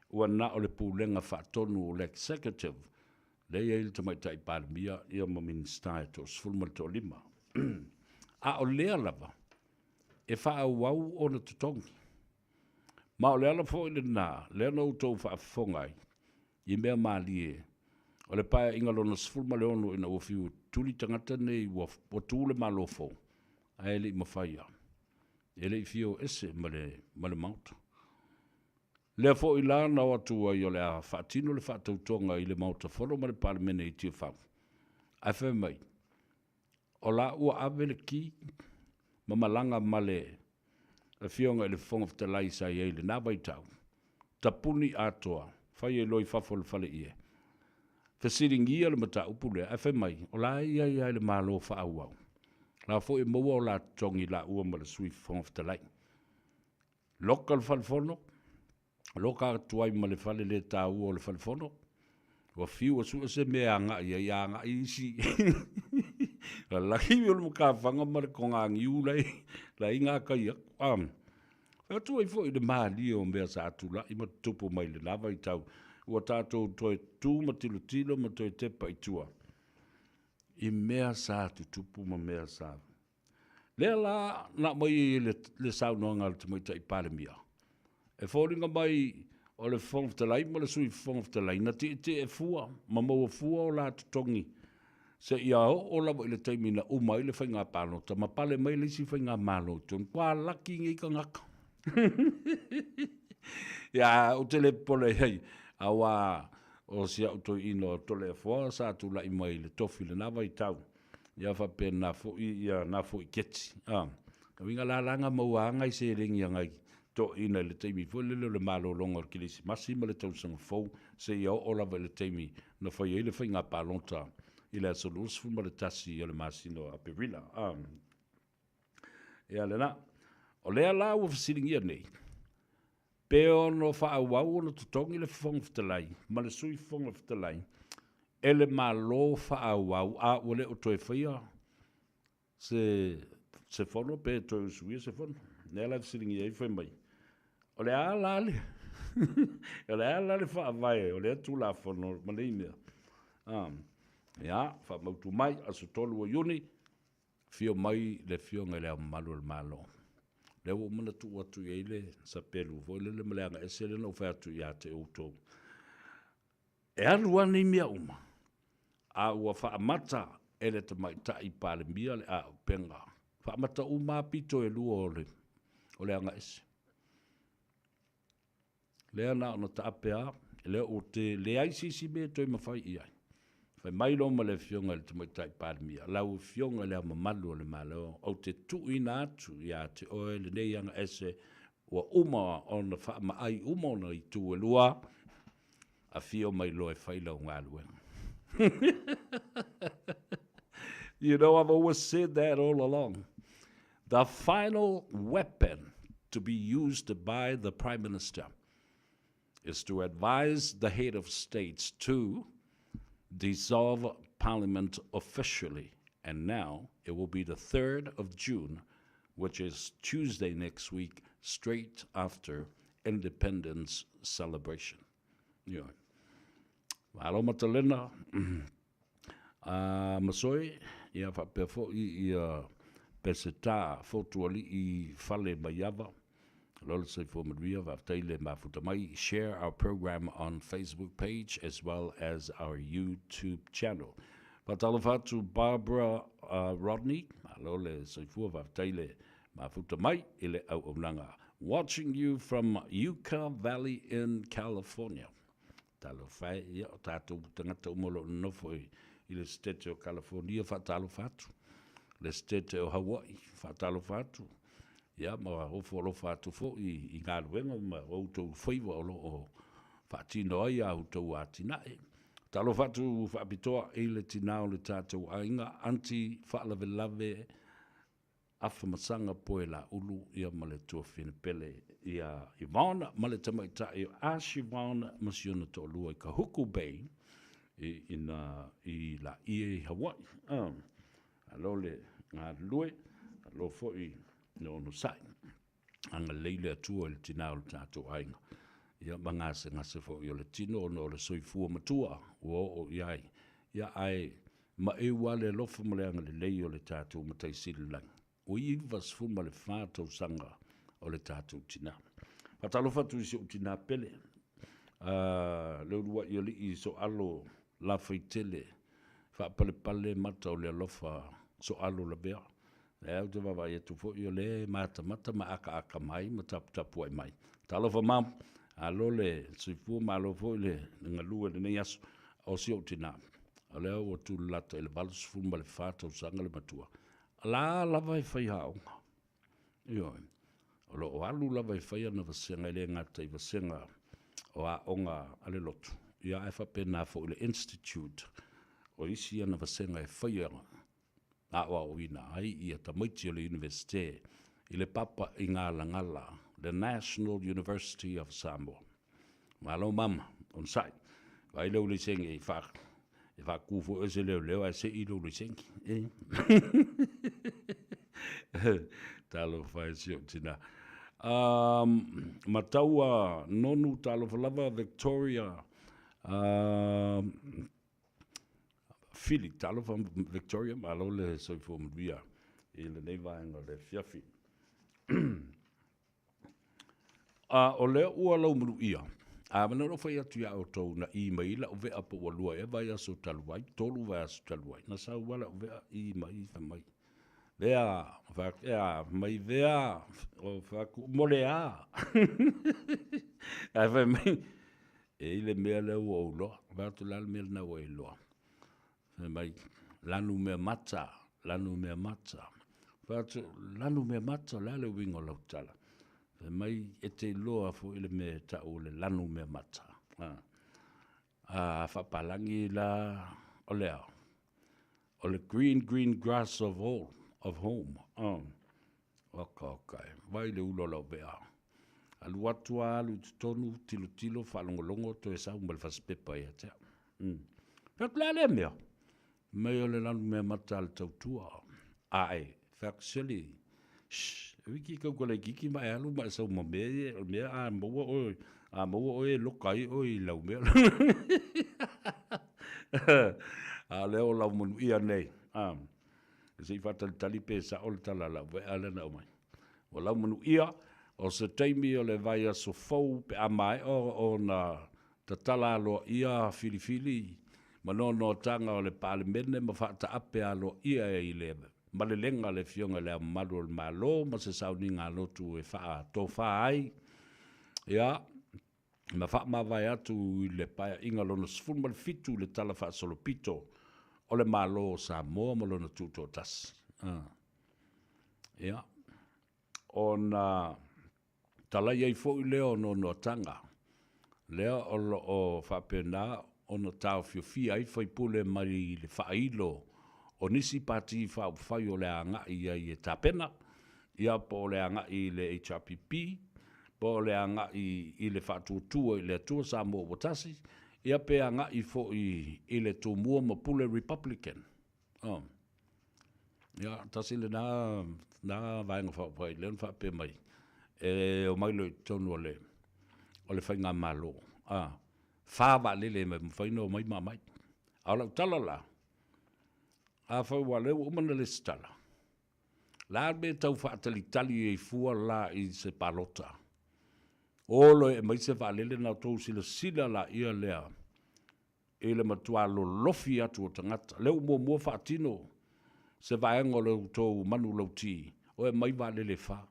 ua na o le Pulega Faatonu o le Executive, lea e i ai le Tamaitai Palemia ia ma Minisita e 35. A o lea lava e faaauau ona totogi. Ma o le ala foi lena lea na outou faafofoga ai i mea malie o le Paeaiga Lona 16 ina ua fiu e tuli tagata nei ua, ua tu le Malo fou, ae le i mafai lava, e le i fia o ese ma le, ma le Maota. Lea foi la na o atu ai o le a faatino le faatautoga i le Maota Fono ma le Palemene i Tiafau, ae fai mai, o la ua ave le ki ma malaga ma le Afioga i le Fofoga Fetalai sa i ai i lena vaitau, tapuni atoa, fai ai loa i fafo o le faleie, fesiligia le mataupu lea, ae fai mai, o la e i ai lava i le Malo faaauau, la foi e maua o la totogi laua ma le Sui Fofoga Fetalai. Loka le fale fono, loka atu ai ma le fale le taua o le fale fono, ua fiu e sue se mea e agai ai, a agai isi lalagi o le makafaga ma le togagiu la la i gakai aku. Ah, fai atu ai foi i le malie o mea sa tulai ma tutupu mai i lena vaitau, ua tatou toe tu ma tilotilo ma toe tepa i tua i mea sa tutupu ma mea sa Lea la na aumai ai le, le saunoaga a le Tamaitai Palemia, e foliga mai o le Fofoga Fetalai ma le Sui Fofoga Fetalai na tietie fua ma maua fua o la totogi seia oo lava i le taimi na uma ai le faiga palota ma pale mai le isi faigamalo i totonu. Ua laki nei tagata. Ia, ou te le popole i ai, aua o si au toeaina o Toleafoa sa tulai mai i le tofi i lena vaitau. Ia faapena foi ia na foi keti. A, na uiga la la na maua a nai seleni a nai toeaiina i le taimi foi lele o le malologa o le Kerisimasi ma le tausaga fou seia oo lava i le taimi na fai ai le faiga palota i le aso 21 o le masina o Aperila. A, ia lena. O lea la ua fesiligia nei, pe ono faaauau ona totogi le Fofoga Fetalai ma le Sui Fofoga Fetalai e le Malo faaauau a ua le o toe faia se se fono pe toe usuia se fono. Lea la e fesiligia ai fai mai, o le a la le o le a la le faavae o lea Tulafono ma nei mea? Ah, ia, faamautu mai, aso 3 o Iuni, Afio mai le Afioga i Le Ao Mamalu o le Malo. Lea ua uma ona tuu atu i ai le sapelu foi lele ma le agaese lea na ou fai atu ia te outou. E alu lava nei mea uma, a ua faamata e le Tamaitai Palemia le auupega, faamata uma lava pito e lua o le, o le agaese. Lea na ona taape a, lea ua te leai se isi mea e toe mafai i ai. Fai mai loa ma le Afioga i le Tamaitai Palemia, Lau Afioga i Le Ao Mamalu o le Malo, ou te tuuina atu ia te oe lenei agaese ua uma ona faamaai uma ona itu e lua, afio mai loa e fai lau galuega. You know, I've always said that all along. The final weapon to be used by the Prime Minister is to advise the head of states to dissolve Parliament officially. And now it will be the 3rd of June, which is Tuesday next week, straight after independence celebration. Ioe. Malo Matalena, a Masoe, ia faapea foi ia Peseta Fotuali'i Fale Maiava, Malo le soifua manuia, faafetai le mafuta mai. Share our program on Facebook page as well as our YouTube channel. Faatalofa atu Barbara uh, Rodney, malo le soifua, faafetai le mafuta mai i le auaunaga. Watching you from Yucca Valley in California. Talofa e, ia, o tatou tagata uma o lo o nonofo i, i le Setete o California, faatalofa atu. Le Setete o Hawaii, faatalofa atu. Ia, ma ofo alofa atu foi i galuega ma outou faiva o lo o faatino ai a outou atinae. Talofa atu faapitoa i le tinā o le tatou aiga, Aunty Faalavelave Afamasaga Poelaulu, ia ma le tuafafine pele ia Yvonne ma le tamaitai o Ash Yvonne ma si ona toalua i Kahuku Bay i ina i Laie i Hawaii. Ah, alo le galulue, alo foi le onosai. Agalelei le Atua i le tinā o le tatou aiga. Ia ma gasegase foi o le tino ona o le soifua matua ua oo i ai. Ia ae maeu lava le alofa ma le agalelei o le tatou Matai Sili i le Lagi. Ua 94 tausaga o le tatou tinā. Faatalofa atu i si ou tinā pele, a le uluai alii Soalo Lafaitele, faapalepale mata o le alofa Soalo Lavea. Lea ou te vaavaai atu foi o lea e matamata ma akaaka mai ma taputapuai mai. Talofa mama, malo le soifua, malo foi le galue i lenei aso. O si ou tinā, o lea ua tulalata i le 84 tausaga le matua. O la lava e fai aoga. Ioe. O lo o alu lava e fai ana vasega, e le gata i vasega o aoga a le lotu, ia ae faapena foi le Institute, o isi ana vasega e faia aoaoina ai ia tamaiti o le Iunivesite i le papa i Galagala, le National University of Samoa. Malo mama, onosai. Vaai lou laisene e wha, e whakū fo e se leo leo ae se'i lou laisene. E? Talofa e si o tina. Um, mataua nonu talofa lava Victoria um, Fili, talofa Victoria, malo le soifua manuia i lenei vaega o le afiafi. A o lea ua laumaluia, a manaia lou fai atu iā outou na ʻī mai ai lau vea po ua lua ea vaiaso talu ai, tolu vaiaso talu ai, na sau lava lau vea ʻī mai fai mai, Vea, fai atu, ea, fai mai, Vea, o fai atu, mo le a? Ae fai mai, e i ai le mea lea ua ou iloa. Fai atu, o le a le mea lena ua e iloa? Fai mai, lanu mea mata, lanu mea mata. Fai atu, lanu mea mata, o le a le uiga o lau tala? Fai mai, e te iloa foi le mea e tau o le lanu mea mata. A, a faapalagi la, o le a? O le green, green grass of all, of home. A, oka, oka e. Vai le ula o lau vea. Alu atu a alu i totonu, tilotilo, faalogologo, toe sau ma le fasipepa ia te au. Mm. Fai atu, le a lea mea? Mai o le lanu mea mata a le tautua. Ae, fai atu, Seli, shh, e wiki kau ka laikiki ma e alu ma e sau ma mea ia, o le mea a maua oe, a maua oe e loka ai oe i lau mea. A o lea o lau manuia nei. A, se i faatalitali pe sao le tala a lau vea lea na aumai. Ua laumanuia, o se taimi o le vaiaso fou pe a maea ona tatala aloaia filifili ma noanoataga o le Palemene ma faataape aloaia i le malelega a le Afioga i Le Ao Mamalu o le Malo ma se sauniga lotu e faatofa ai. Ia. Ma faamavae atu i le Paeaiga lona 17 i le Tala Faasolopito o le Malo o Samoa ma lona Tutoatasi. Ia, ona talai ai foi lea o noanoataga, lea o lo o faapena ona taofiofia ai faipule mai le faailo o nisi Pati Faaupufai o le a agai ai e tapena, ia po o le agai i le HRPP, po o le agai i le Faatuatua i le Atua Samoa ua Tasi, ia pe agai foi i le Tumua ma Pule Republican. Oh. Ia, tasi lena na Vaega Faaupufai lea na faapea mai, e omai loa i totonu o le, o le Faigamalo, a, fa vaalele e mafai ona omai ma aumai. A o lau tala la, afai aua o lea ua uma ona resitala, o le a le mea e tau faatalitali ai fua la i se palota? O loa e aumai se vaalele ona outou silasila laia lea i le matua lolofi atu o tagata. Lea ua muamua faatino se vaega o le outou manulauti, o e aumai vaalele e fa.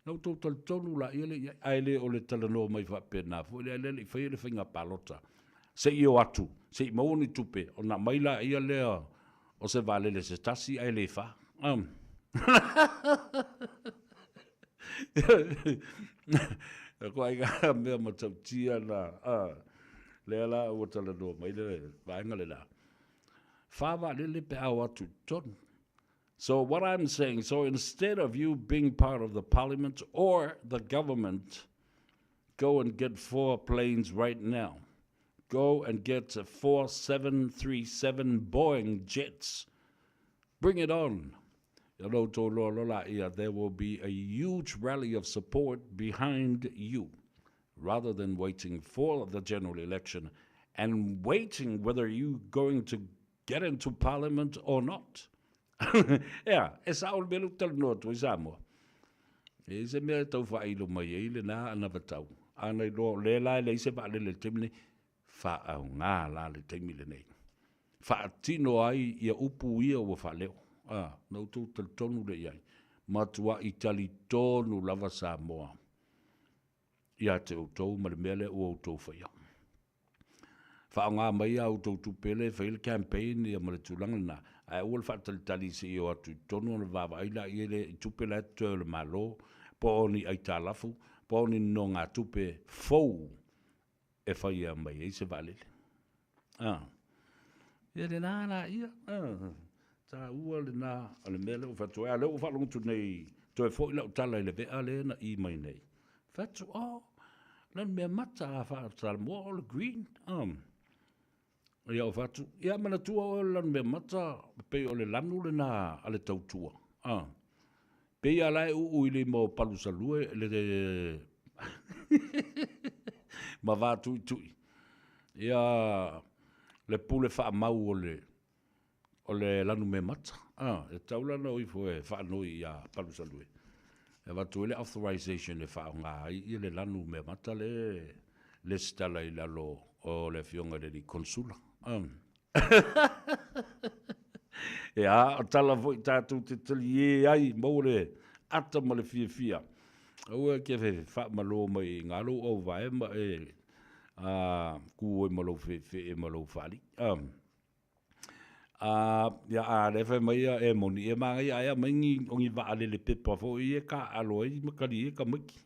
Na outou talitonu laia lea i ai, ae le o le talanoa mai faapena foi lea, lea e le i faia le faiga palota se i o atu, se i maua ni tupe ona aumai laia lea o se vaalele se tasi ae le fa. Ituaiga mea matautia na, lea la ua talanoa mai le vaega le la. Fa vaalele pe a o atu i totonu. So what I'm saying, so instead of you being part of the parliament or the government, go and get four planes right now. Go and get four 737 Boeing jets. Bring it on. There will be a huge rally of support behind you rather than waiting for the general election and waiting whether you're going to get into parliament or not. Ea, e sao le mea lea ou te talanoa atu ai Samoa. E i ai se mea e tau faailo mai ai lena anavatau. A na iloa o lea la e leai se vaalele i le taimi lenei, faaaoga la le taimi lenei. Faatino ai ia upu ia ua faaleo. A, na outou talitonu lea i ai. Matuai talitonu lava Samoa ia te outou ma le mea lea ua outou faia. Faaaoga mai a outou tupe lea e fai ai le campaign ia ma le tulaga lena, ae aua le faatalitali se i o atu i totonu ona vaavaai laia lea i tupe la e totoe o le Malo, po o ni aitalafu, po o ni nonogatupe fou e faia mai ai se vaalele. A, ia lena laia, a, taua lena o le mea lea ua fai atu ai. A o lea ua faalogo atu nei, toe foi lau tala i le vea lea na ʻī mai nei. Fai atu, oh, Lanumeamata a faa-Samoa o le green. Ia ou fai atu, ia manatua oe o le Lanumeamata pei o le lanu lena a le tautua. Pei a la e uu i lima o Palusalue le ma Vatuitui. Ia le pule faamau o le o le Lanumeamata, a, e tatau la ona o ifo e faanoi ia Palusalue e avatu ai le authorization e faaaoga ai ia le Lanumeamata lea e lesitala i lalo o le afioga i le alii Konsula. Ia, o tala foi tatou te taliē ai, maua le ata ma le fiafia. Aua e te faamalo mai i ina lou auvae ma e ku ai ma lou feefee ma lou faalii. Ia, a lea fai mai ia e moni, e manaia ae aumai ni, o ni vaalele pepa foi ia e taaalo ai ma kali ai tamaiti.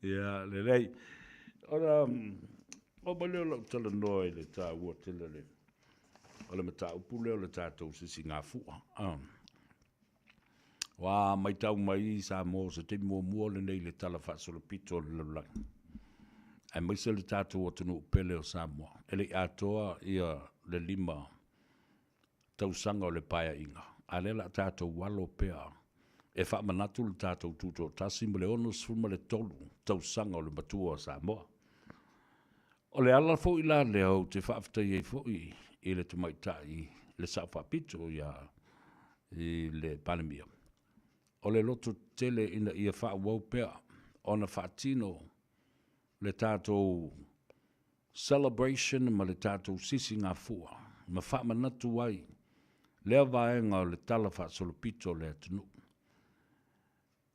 Ia, lelei. Ona oo mai lea o lau talanoa i le taua tele o le mataupu lea o le tatou sisigafua. Ua matau mai i Samoa o se taimi muamua lenei i le Tala Faasolopito o le Lalolagi, aemaise le tatou atunuu pele o Samoa, e le i atoa ia le 5 tausaga o le Paeaiga, a o lea o le a tatou alo pea e faamanatu le tatou Tutoatasi ma le 63 tausaga o le Matua o Samoa. O le ala foi la lea ou te faafetai ai foi i le tamaitai le Sao Faapito ia i le Palemia, o le loto tele ina ia faaauau pea ona faatino le tatou celebration ma le tatou sisigafua ma faamanatu ai lea vaega o le Tala Faasolopito o le atunuu.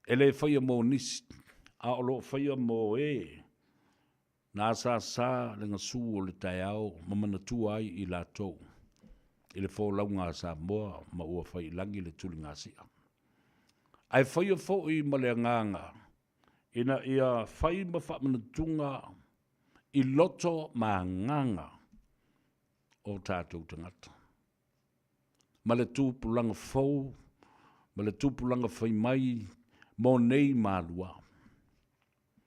E le faia mo nisi, a o lo o faia mo e na asaasa le gasu o le taeao ma manatua ai i latou i le folauga a Samoa ma ua fai i lagi le tuligasia. Ae faia foi ma le agaga ina ia fai ma faamanatuga i loto ma agaga o tatou tagata. Ma le tupulaga fou ma le tupulaga fai mai mo nei malua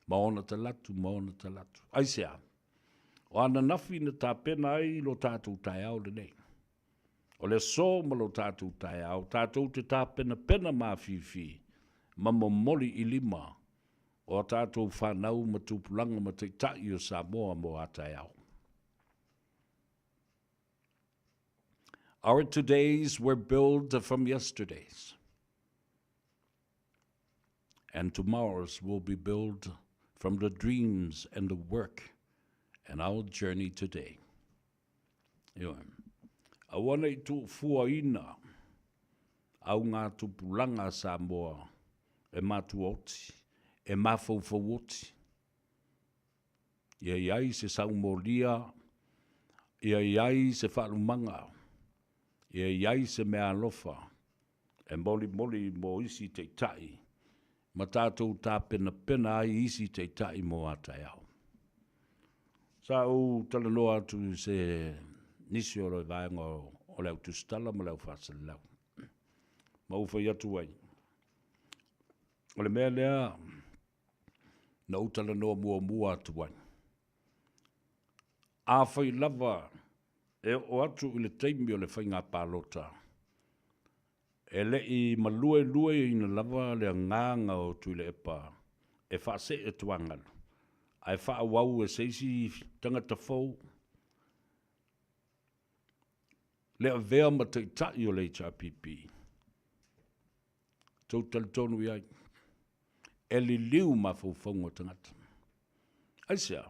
ma ona talatu ma ona talatu. Aisea? O ananafi na tapena ai lo tatou taeao lenei. O le aso ma lo tatou taeao, tatou te tapenapena mafifi ma momoli i lima o a tatou fanau ma tupulaga ma taitai o Samoa mo a taeao. Our todays were built from yesterdays, and tomorrows will be built from the dreams and the work and our journey today. Ioe. Aua ne i tuufuaina au ngā tupulaga a Samoa e matuaoti, e mafaufauoti. Ia i ai se saumolia, ia i ai se faalumaga, ia i ai se meaalofa e molimoli mo isi taitai ma tatou tapenapena ai isi taitai mo a taeao. Sa ou talanoa atu i se nisi o le vaega o le au tusitala ma le au faasalalau, ma ou fai atu ai, o le mea lea na ou talanoa muamua atu ai, afai lava e oo atu i le taimi o le faiga palota, e le i maluelueina lava le agaga o Tuilaepa e faasee tuagalu, ae faaauau e se isi tagata fou le avea ma taitai o le HRPP. Tou talitonu i ai, e liliu mafaufauga o tagata. Aisea?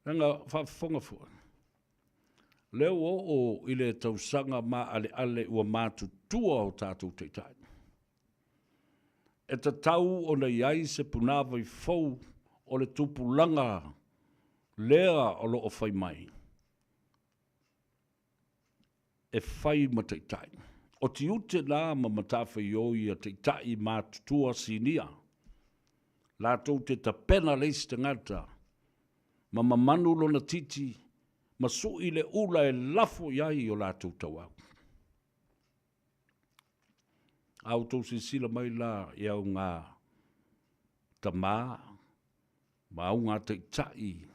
Leaga faafofoga foi, lea ua oo i le tausaga maaleale ua matutua o tatou taitai. E tatau ona i ai se punavai fou o le tupulaga lea o lo o fai mai e fai ma taitai. O tiute na ma matafaioi a taitai matutua sinia, latou te tapena le isi tagata ma mamanu lona titi ma sui le ula e lafo i ai o latou tauau. A outou silasila mai la i auga tama ma auga taitai,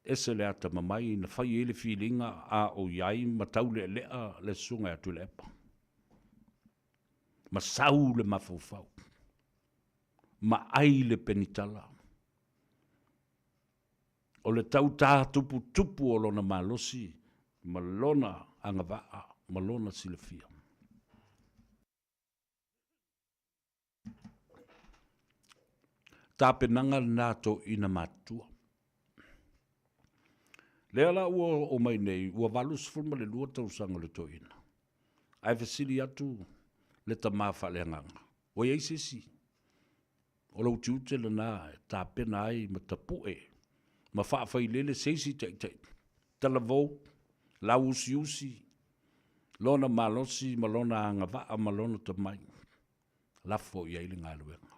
ese le atamamai na fai ai le filiga a o i ai ma taulealea le susuga ia Tuilaepa, ma sau le mafaufau, ma ai le penitala. O le tautā tuputupu o lona malosi ma lona agavaa ma lona silafia. Tapenaga lena a toeaiina matutua. Lea la ua oo mai nei, ua 82 tausaga o le toeaina, ae fesili atu le tama faaleagaga, ua i ai se isi o lou tiute lena e tapena ai ma tapue ma faafailele se isi taitai talavou, lauusiusi lona malosi ma lona agavaa ma lona tomai, lafo i ai le galuega.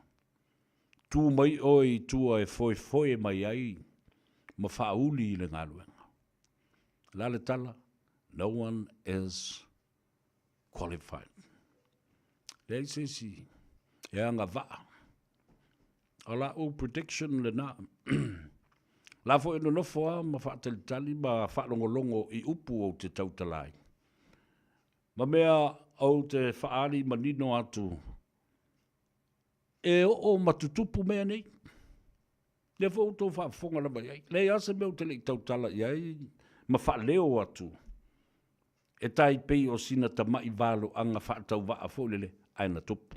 Tu mai oe i tua e foefoe mai ai ma faauli i le galuega. O le a le tala? No one is qualified. Leai se isi e agavaa. O lau prediction lena. La foi e nonofo lava ma faatalitali ma faalogologo i upu ou te tautala ai. Ma mea ou te faaali manino atu, e oo ma tutupu mea nei. Lea foi ua outou faafofoga lava i ai. Leai lava se mea ou te le i tautala i ai ma faaleo atu e tai pei o sina tamai valoaga faatauvaa foi lele, ae na tupu.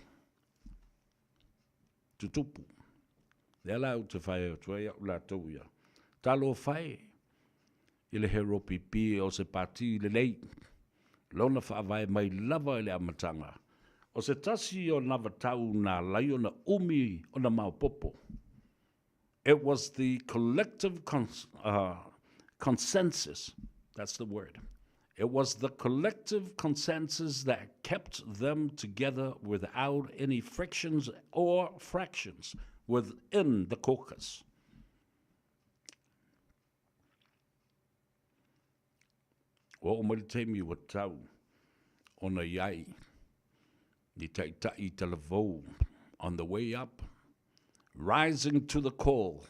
Tutupu. Lea la ou te fai atu ai au latou ia, talofa e i le HRPP o se pati lelei, lona faavae mai lava i le amataga. O se tasi o anavatau na ala ai ona umi ona maopoopo, it was the collective consensus, that's the word, it was the collective consensus that kept them together without any frictions or fractions within the caucus. Ua oo mai le taimi ua tau ona i ai ni taitai talavou on the way up, rising to the call,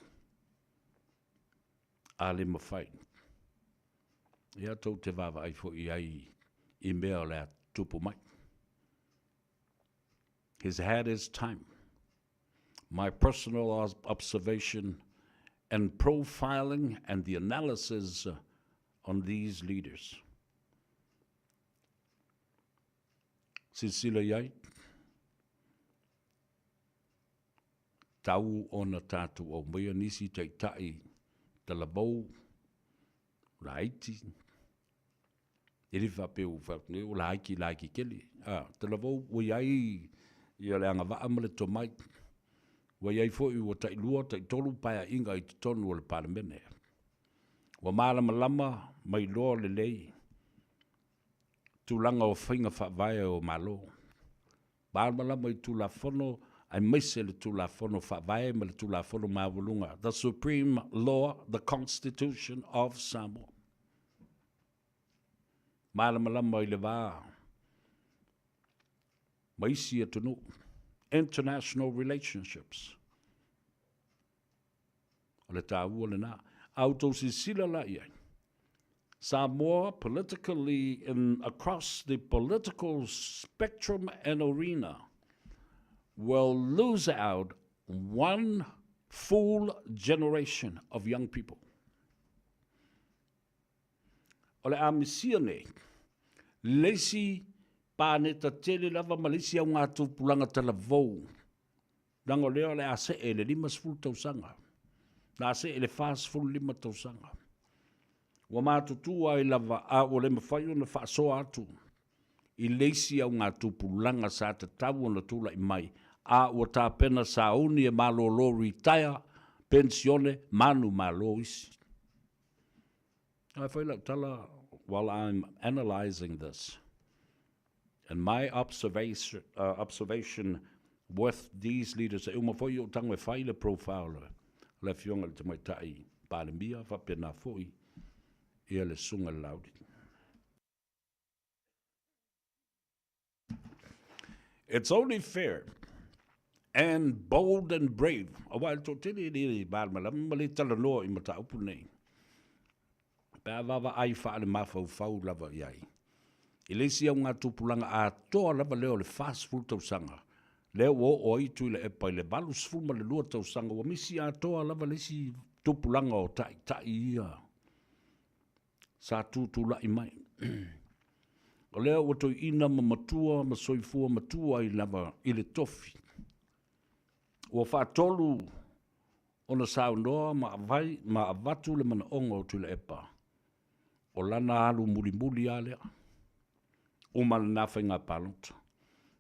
a le mafai. Ia tou te vaavaai foi i ai i mea o le a tupu mai. He's had his time. My personal observation and profiling and the analysis on these leaders. Silasila i ai, tau ona tatou aumaia nisi taitai talavou laiti, e le faapea ua fai atu nei ua laiti laiti tele, a, talavou ua i ai ia le agavaa ma le tomai, ua i ai foi ua tailua taitolu paeaiga i totonu o le Palemene. Ua malamalama ma iloa lelei tulaga o faiga faavae o Malo. Malamalama i Tulafono aemaise le Tulafono Faavae ma le Tulafono Maualuga, the Supreme Law, the Constitution of Samoa. Malamalama i le va ma isi atunuu, international relationships. O le taua lena. A outou silasila la i ai, Samoa politically in across the political spectrum and arena will lose out one full generation of young people. O le a misia nei le isi paneta tele lava ma le isi augatupulaga talavou, leaga o lea o le a see i le 50 tausaga, o le a see i le 45 tausaga. Ua matutua ai lava a ua le mafai ona faasoa atu i le isi augatupulaga sa tatau ona tulai mai, a ua tapena sauni e malolo retire, penisione, manumalo isi. Ae fai lau tala, while I'm analysing this, and my observation, observation with these leaders, e uma foi ou tago e fai le profile o le Afioga i le Tamaitai Palemia, faapena foi ia le Susuga i le Laauli. It's only fair and bold and brave, aua e le toatele e le malamalama ma le talanoa i mataupu nei, pe a vaavaai faale-mafaufau lava i ai. I le isi augatupulaga atoa lava lea o le 40 tausaga, lea ua oo ai Tuilaepa i le 82 tausaga, ua misi atoa lava le isi tupulaga o taitai ia sa tutulai mai. O lea ua toeaina ma matua ma soifua matua ai lava i le tofi. Ua faatolu ona saunoa ma avai ma avatu le manaoga o Tuilaepa, o lana alu mulimuli lava lea. Uma lena faiga palota.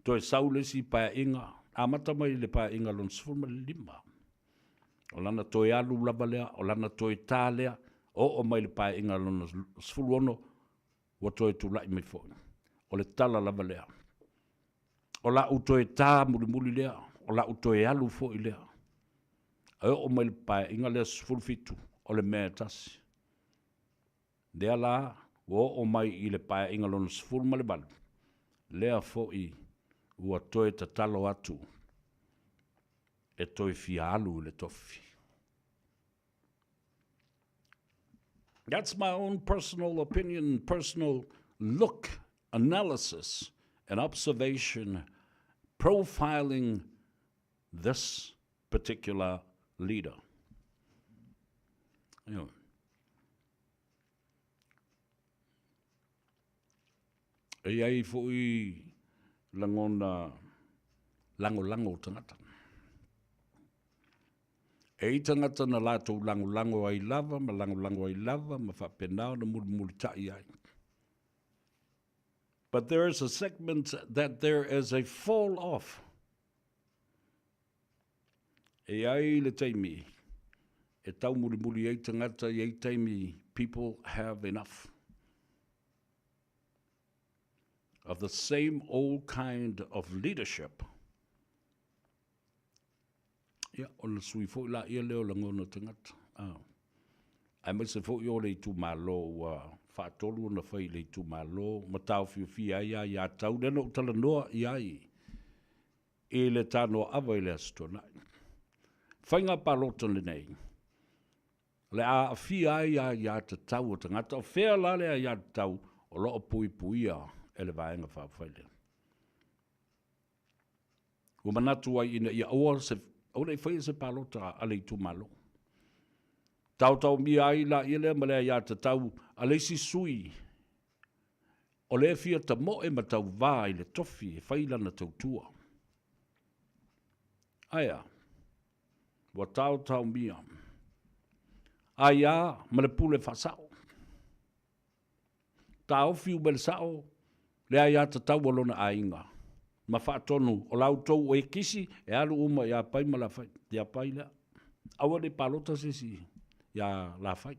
Toe sau le isi paeaiga, amata mai le paeaiga lona 15. O lana toe alu lava lea, o lana toe ta lea, oo mai le paeaiga lona 16, ua toe tulai mai foi. O le tala lava lea. O lau toe ta mulimuli lea, o lau toe alu foi lea. E oo mai le paeaiga lea 17, o le mea e tasi. Lea la, ua oo mai i le paeaiga lona 18, lea foi ua toe tatalo atu e toe fia alu i le tofi. That's my own personal opinion, personal look, analysis and observation profiling this particular leader. Ioe. E i ai foi lagona lagolago o tagata. E i tagata na latou lagolago ai lava ma lagolago ai lava ma faapena ona mulimulitai ai. But there is a segment that there is a fall off. E ai le taimi e taumulimuli ai tagata, e i ai taimi people have enough of the same old kind of leadership. Ia, ona sui foi laia lea o lagona o tagata. Ah. Aemaise foi o le itumalo ua faatolu ona fai i le itumalo ma taofiofia ai aiatatau lea na ou talanoa i ai i le tanoaava i le Aso Toonai. Faiga palota lenei, o le a aafia ai aiatatau a tagata. O fea la le aiatatau o lo o puipuia e le Vaega Faaupufai lea? Ua manatu ai ina ia aua se aua ne i faia se palota a le itumalo. Taotaomia ai laia lea ma le aiatatau a le isi sui o lea e fia tamoe ma tauva i le tofi e fai lana tautua. Ae a? Ua taotaomia aia ma le pule faasao. Taofi umele sao le aiatatau a lona aiga ma faatonu o la outou o e kisi e alu uma ia Pai ma Lafai, ia Pai lea. Aua ne i palota se isi ia Lafai.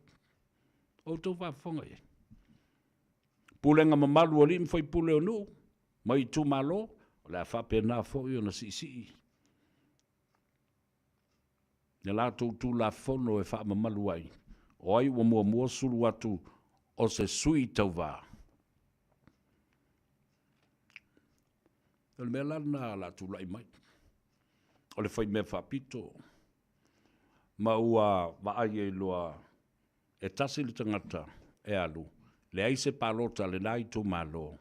O outou faafofoga i ai. Pulega mamalu a alii ma faipule o nuu ma itumalo, o le a faapena foi ona siisii le latou Tulafono e faamamalu ai, o ai ua muamua sulu atu o se sui tauva. O le mea la lena o le a tulai mai, o le faimea faapito, ma ua vaai ai loa e tasi le tagata e alu, leai se palota a lena itumalo,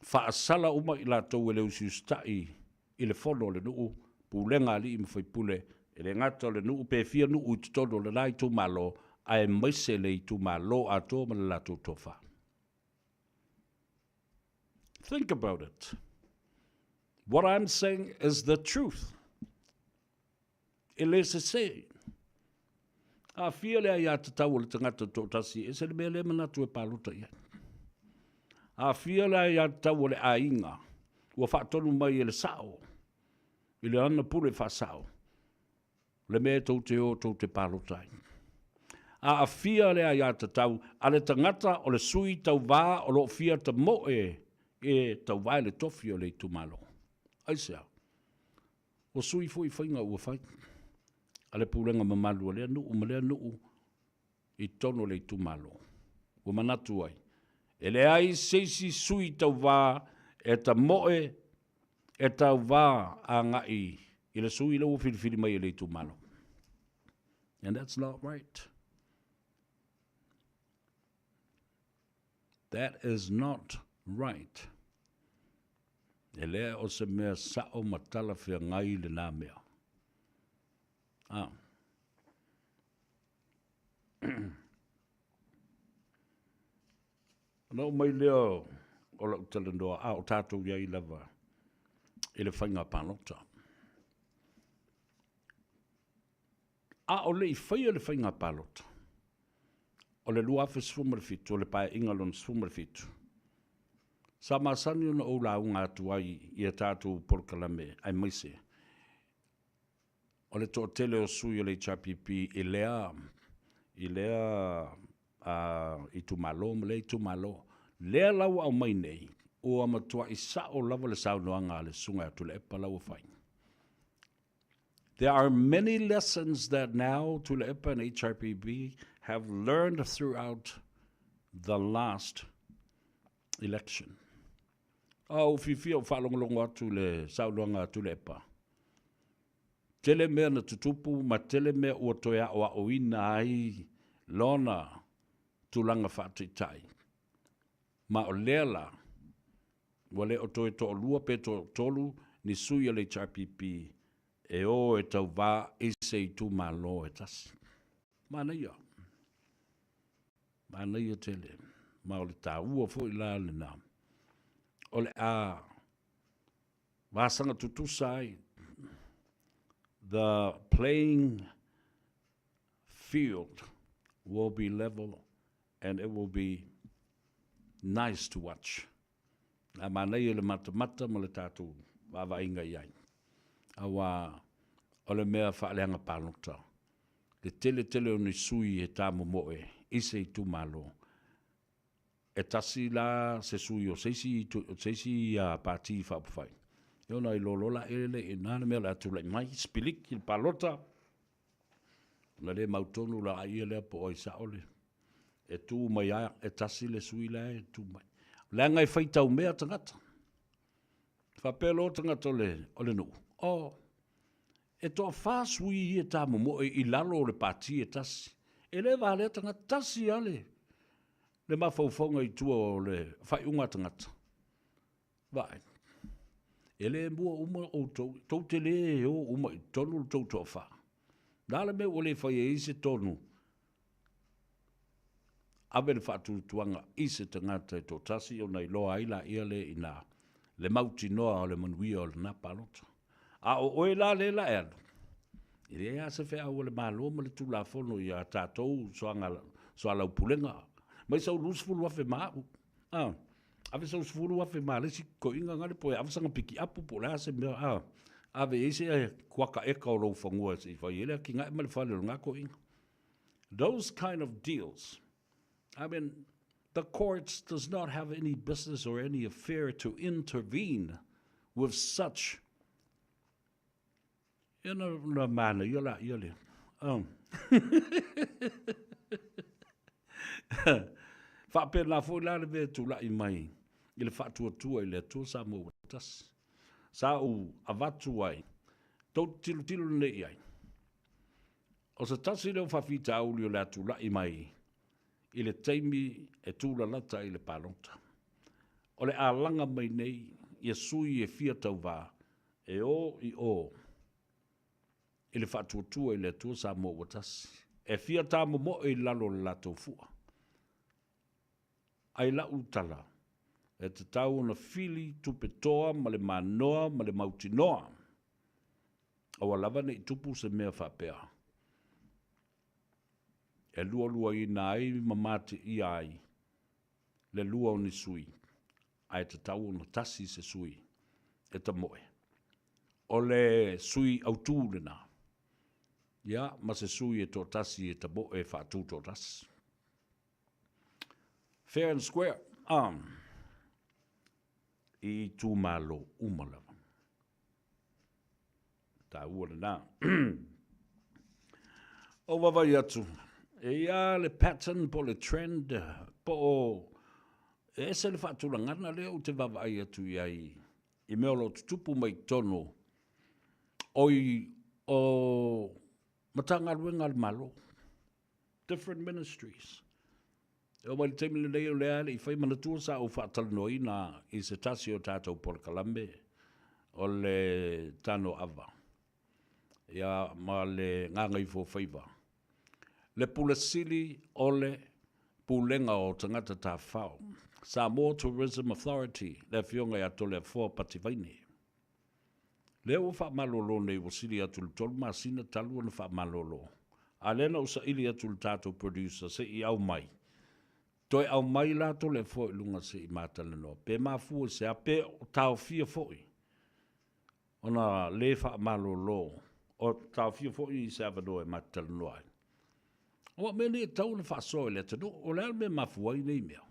faasala uma i latou e le usiusitai i le fono a le nuu, pulega a alii ma faipule, e le gata o le nuu pe fia nuu i totonu o lena itumalo, aemaise le itumalo atoa ma le latou tofa. Think about it. What I'm saying is the truth. E le sese. Aafia le aiatatau a le tagata toatasi, e ese le mea lea manatu e palota i ai. Aafia le aiatatau a le aiga, ua faatonu mai e le sao, i le ana pule faasao, le mea tou te o tou te palota ai. Aafia le aiatatau a le tagata o le sui tauva o lo o fia tamoe e tauva i le tofi o le itumalo. Aisea? Ua sui foi faiga ua fai a le pulega mamalu a lea nuu ma lea nuu i totonu o le itumalo. Ua manatu ai, e leai se isi sui tauva e tamoe e tauva agai i le sui lea ua filifili mai e le itumalo. And that's not right. That is not right. E le o se mea sao ma talafeagai lena mea. Ah. Ona oo mai lea o lau talanoa, a o tatou i ai lava i le faiga palota. A o le i faia le faiga palota o le 2017, o le Paeaiga lona 17, sa masani ona ou lauga atu ai i a tatou polokalame aemaise o le toatele o sui o le HRPP i lea i lea itumalo ma lea itumalo. Lea la ua aumai nei, ua matuai sao lava le saunoaga a le Susuga ia Tuilaepa la ua fai. There are many lessons that now Tuilaepa and HRPP have learned throughout the last election. A ua fiafia ou faalogologo atu i le saunoaga a Tuilaepa. Tele mea na tutupu ma tele mea ua toe aoaoina ai lona tulaga faataitai. Ma o lea la, ua le o toe toalua pe toatolu ni sui o le HRPP e o e tauva i se itumalo e tasi. Manaia. Manaia tele. Ma o le taua foi la lena. O le a vasaga tutusa ai the playing field will be level and it will be nice to watch. A manaia le matamata ma le tatou vaavaaiga i ai, aua o le mea faaleaga palota, le tele tele o ni sui e tamomoe i se itumalo, e tasi la se sui o se isi, se isi pati faaupufai, ia ona iloa loa lea e i ina le mea o le a tulai mai, sipiliki le palota, ona le mautonu laia lea po o ai sao le e tu mai lava, e tasi le sui la e tu mai. Leaga e faitau mea tagata. Faapea loa tagata o le, o le nuu, oh, e toafa sui ia e tamomoe i lalo o le pati e tasi. E le valea tagata, tasi lava le, le mafaufauga i tua o le faaiuga a tagata. Vaai, e le mua uma outou, tou te le o uma i totonu le tou toafa. O le a le mea ua le fai ai se tonu? Ave le faatuatuaga i se tagata e toatasi ona iloa ai laia lea i ina le mautinoa o le manuia o lena palota. A o oe la lea la e alu, e leai lava se feau a le Malo ma le Tulafono ia tatou soalaupulega. Mai sau $20,000 ma au. A, ave sau $10,000 ma le isi toeaina nale po o e ave sana pikiapu po o le a se mea, a, ave i ai se kuata eka o lou fanua se i fai ai le atinae ma le fale o lena toeaina. Those kind of deals, I mean, the courts does not have any business or any affair to intervene with such Ia na, na manaia la ia lea. Oh. Faapena foi la le mea e tulai mai i le faatuatua i le Atua Samoa ua tasi. Sa ou avatu ai, tou te tilotilo nei i ai. O se tasi lea o faafitauli o le a tulai mai i le taimi e tūlalata ai le palota. O le alaga mai nei ia sui e fia tauvā e o i o i le faatuatua i le Atua Samoa ua tasi, e fia tamomoe i lalo o le latou fua. A i lau tala, e tatau ona fili tupe toa ma le manoa ma le mautinoa, aua lava ne i tupu se mea faapea e lualuaina ai ma mateia ai le lua o ni sui, ae tatau ona tasi se sui e tamoe. O le sui autu lena, ia, ma se sui e toatasi e tamoe e faatutoatasi. Fair and square, um, i itumalo uma lava. Taua lena. O vaavaai atu, e i a le pattern po o le trend po o e ese le faatulagana lea ou te vaavaai atu i ai i mea o lo o tutupu mai totonu o i o Matagaluega a le Malo, different ministries. E oo mai le taimi lenei o lea e le i fai, manatua sa ou faatalanoaina i se tasi o tatou polokalame o le Tano Ava ia ma le Gagaifofaiva, le Pule Sili o le Pulega o Tagata Tafafao, Samoa Tourism Authority, le Afioga ia Toleafoa Pativaine. Lea ua faamalolo nei ua sili atu i le tolu masina talu ona faamalolo. A lea na ou saili atu i le tatou producer se i aumai, toe aumai la Toleafoa i luga se i ma talanoa. Pe mafua i se a, pe o taofia foi ona le faamalolo, o taofia foi i se avanoa e ma te talanoa ai. Aua o mea nei e tatau ona faasoa i le atunuu. O le a le mea e mafua ai nei mea?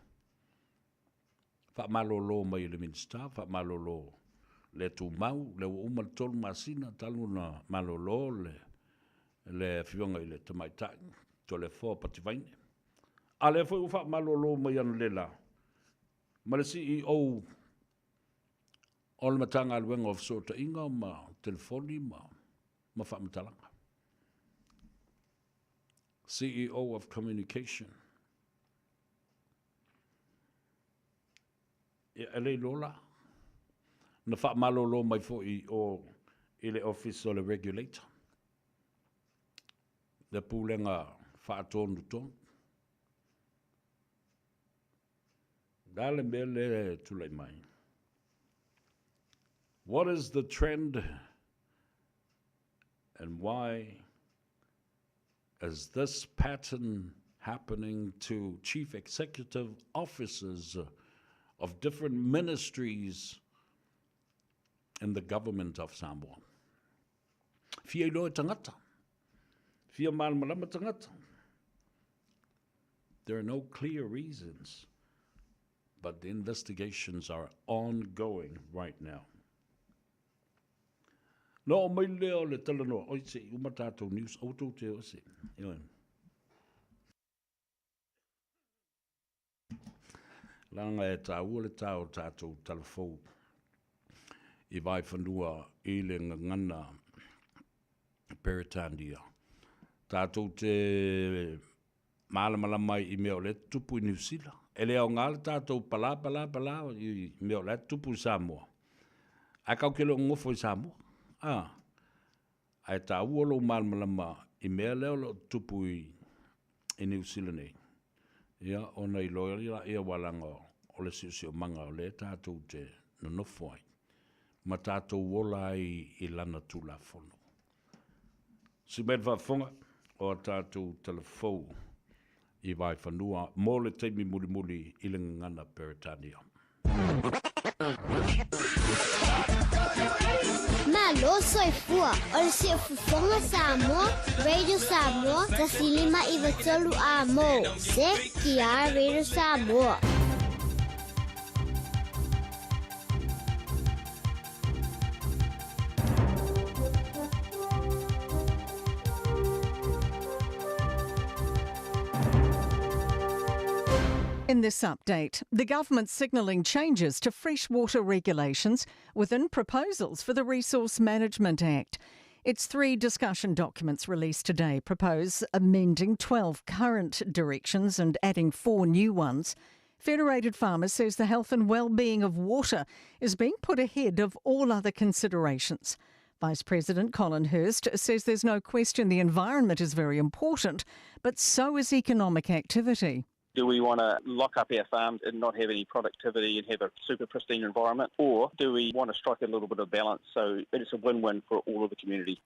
Faamalolo mai e le Minisita, faamalolo le tumau, lea ua uma le tolu masina talu ona malolo le, le Afioga i le Tamaitai Toleafoa Pativaine. A lea foi ua faamalolo mai analeila ma le CEO o le Matagaluega o Fesootaiga ma Telefoni ma, ma Faamatalaga. CEO of Communication. Ia, e le iloa la. Na faamalolo mai foi i o i le Ofisa o le Regulator, le Pulega Faatonutonu. O le a le mea lea e tulai mai? What is the trend and why is this pattern happening to chief executive officers? of different ministries in the government of Samoa. Fia iloa e tagata. Fia malamalama tagata. There are no clear reasons, but the investigations are ongoing right now. Na oo mai lea o le talanoa, oi se i uma tatou news, aua tou te o se. Ioe. Leaga e taua le ta o tatou talafou i Vaefanua i le gagana Peretania. Tatou te malamalama ai i mea o lea e tutupu i Niu Sila. E le aoga le tatou pala pala pala i mea o la e tutupu i Samoa, ae kau ke le o nonofo i Samoa. A, ae taua lou malamalama i mea lea o lo o tutupu i i Niu Sila nei, ia, ona iloa ai lea aua leaga o le siosiomaga o lea tatou te nonofo ai ma tatou ola ai i lana Tulafono. Si mea le faafofoga o a tatou talafou i Vaefanua mo le taimi mulimuli i le gagana Peretania. Malo soifua o le Siufofoga Samoa, Radio Samoa, 1593 A mo, CKR Radio Samoa. In this update, the government signalling changes to freshwater regulations within proposals for the Resource Management Act. Its three discussion documents released today propose amending 12 current directions and adding four new ones. Federated Farmers says the health and well-being of water is being put ahead of all other considerations. Vice President Colin Hurst says there's no question the environment is very important, but so is economic activity. Do we want to lock up our farms and not have any productivity and have a super pristine environment? Or do we want to strike a little bit of balance so it's a win-win for all of the community?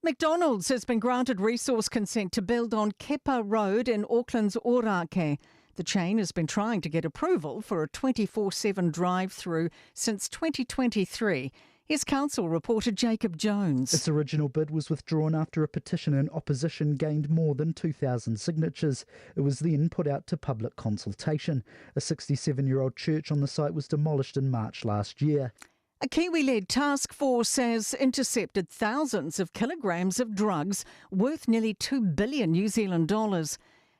McDonald's has been granted resource consent to build on Kepa Road in Auckland's Ōrākei. The chain has been trying to get approval for a 24/7 drive-through since 2023. His council reporter Jacob Jones. Its original bid was withdrawn after a petition in opposition gained more than 2,000 signatures. It was then put out to public consultation. A 67-year-old church on the site was demolished in March last year. A Kiwi-led task force has intercepted thousands of kilograms of drugs worth nearly 2 billion New Zealand dollars.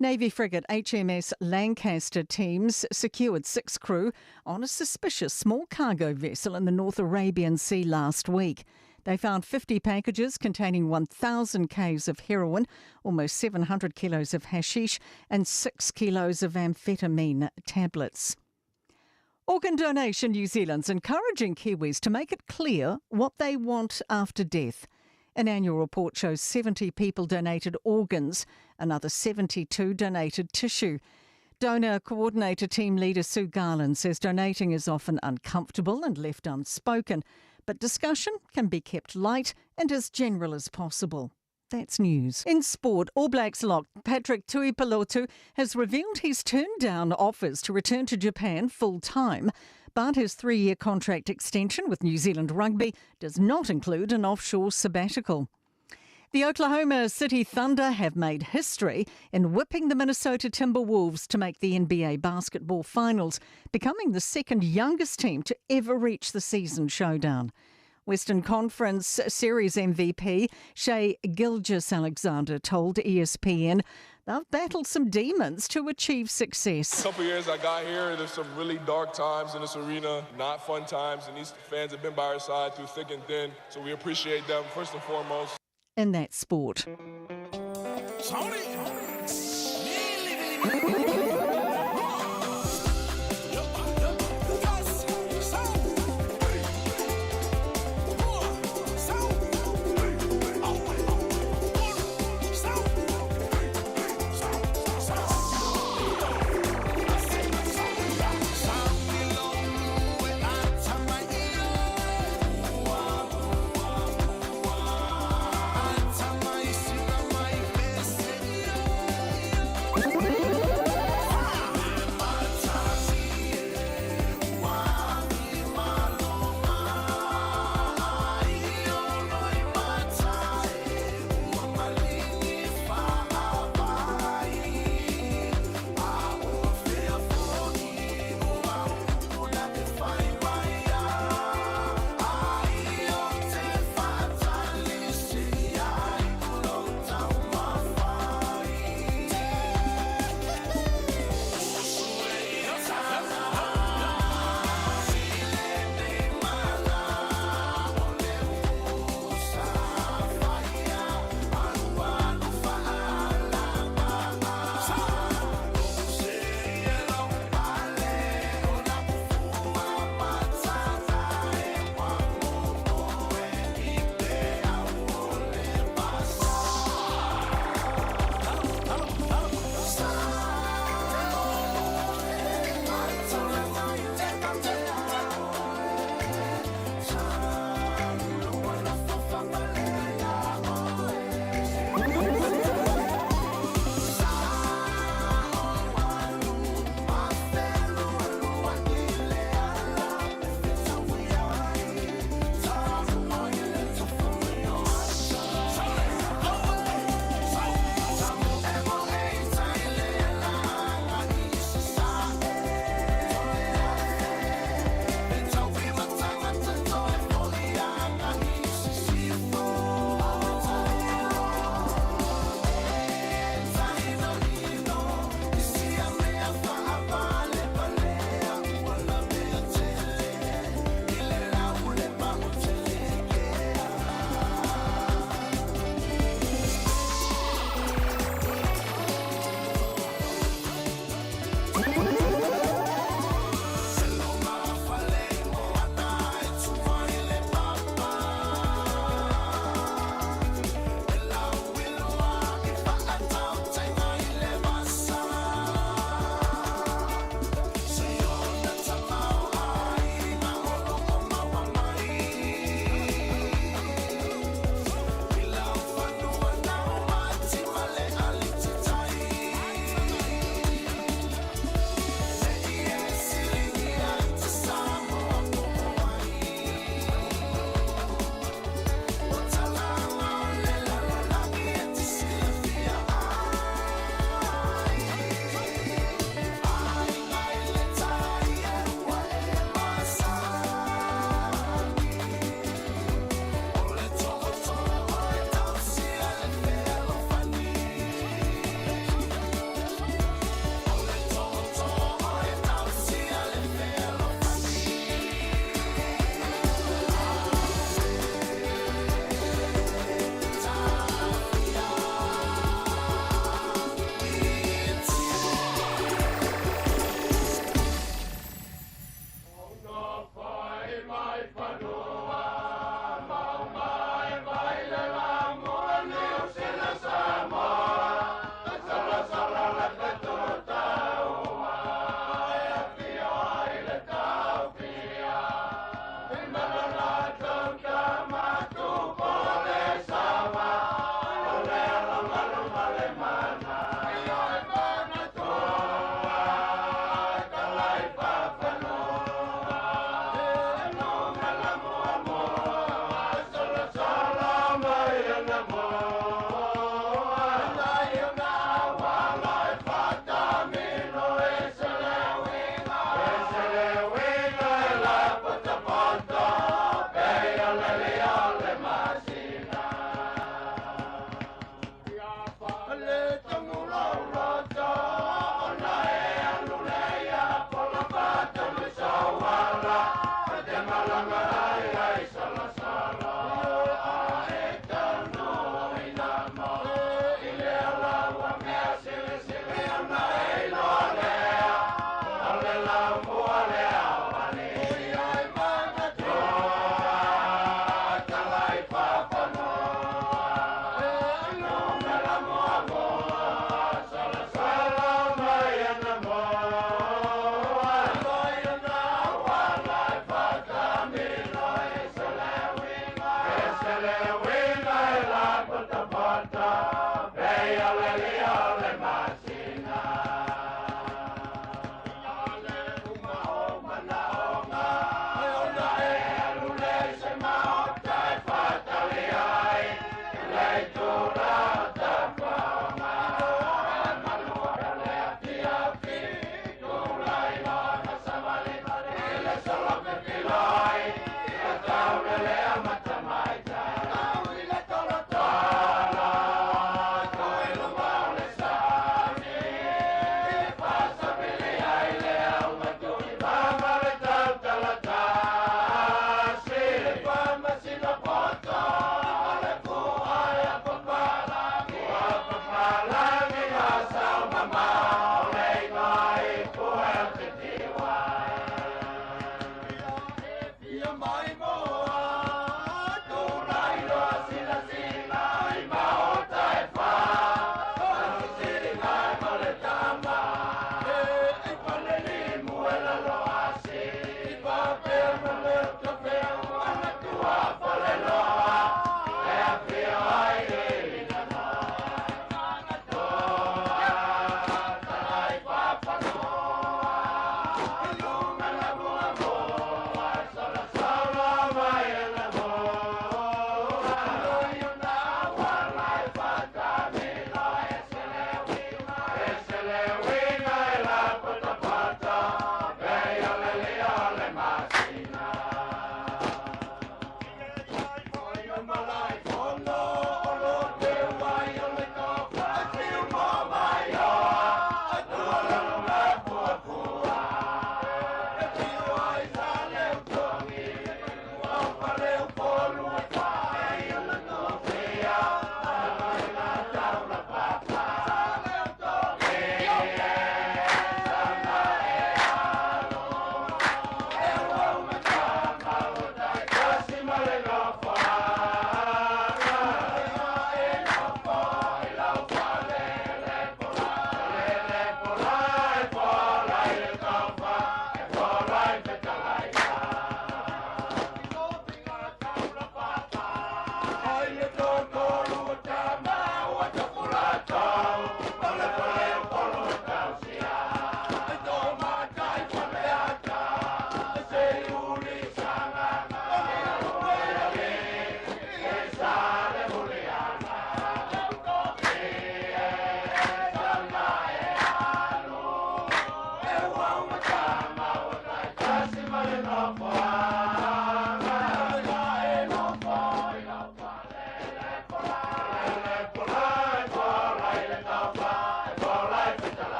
Navy frigate HMS Lancaster teams secured six crew on a suspicious small cargo vessel in the North Arabian Sea last week. They found 50 packages containing 1,000 k's of heroin, almost 700 kilos of hashish, and 6 kilos of amphetamine tablets. Organ Donation New Zealand's encouraging Kiwis to make it clear what they want after death. An annual report shows 70 people donated organs, another 72 donated tissue. Donor coordinator team leader Sue Garland says donating is often uncomfortable and left unspoken, but discussion can be kept light and as general as possible. That's news. In sport, All Blacks lock Patrick Tuipulotu has revealed he's turned down offers to return to Japan full-time, but his 3-year contract extension with New Zealand Rugby does not include an offshore sabbatical. The Oklahoma City Thunder have made history in whipping the Minnesota Timberwolves to make the NBA basketball finals, becoming the second youngest team to ever reach the season showdown. Western Conference Series MVP Shai Gilgeous-Alexander told ESPN they've battled some demons to achieve success. A couple years I got here, there's some really dark times in this arena, not fun times, and these fans have been by our side through thick and thin, so we appreciate them first and foremost. In that sport. Tony.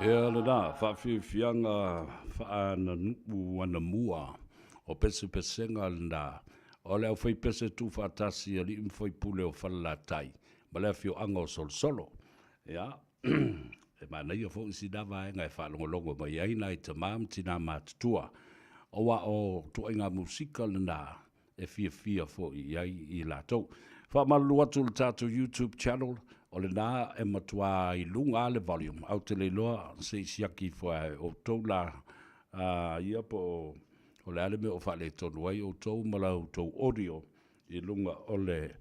Ia lena faafiafiaga faananuu anamua o pesepesega lena o le aufaipese tuufaatasi a alii ma faipule o Falelatai ma le afioaga o Solosolo. Ia, e manaia foi sina vaega e faalogologo mai ai nai tama ma tina matutua, aua o ituaiga musika lena e fiafia foi i ai i latou. Faamalulu atu i le tatou YouTube channel, o lena e matua i luga lava le volume, ae ou te le iloa se i siaki ifo e outou la ia po o le a le mea o faaletonu ai outou ma la outou audio i luga o le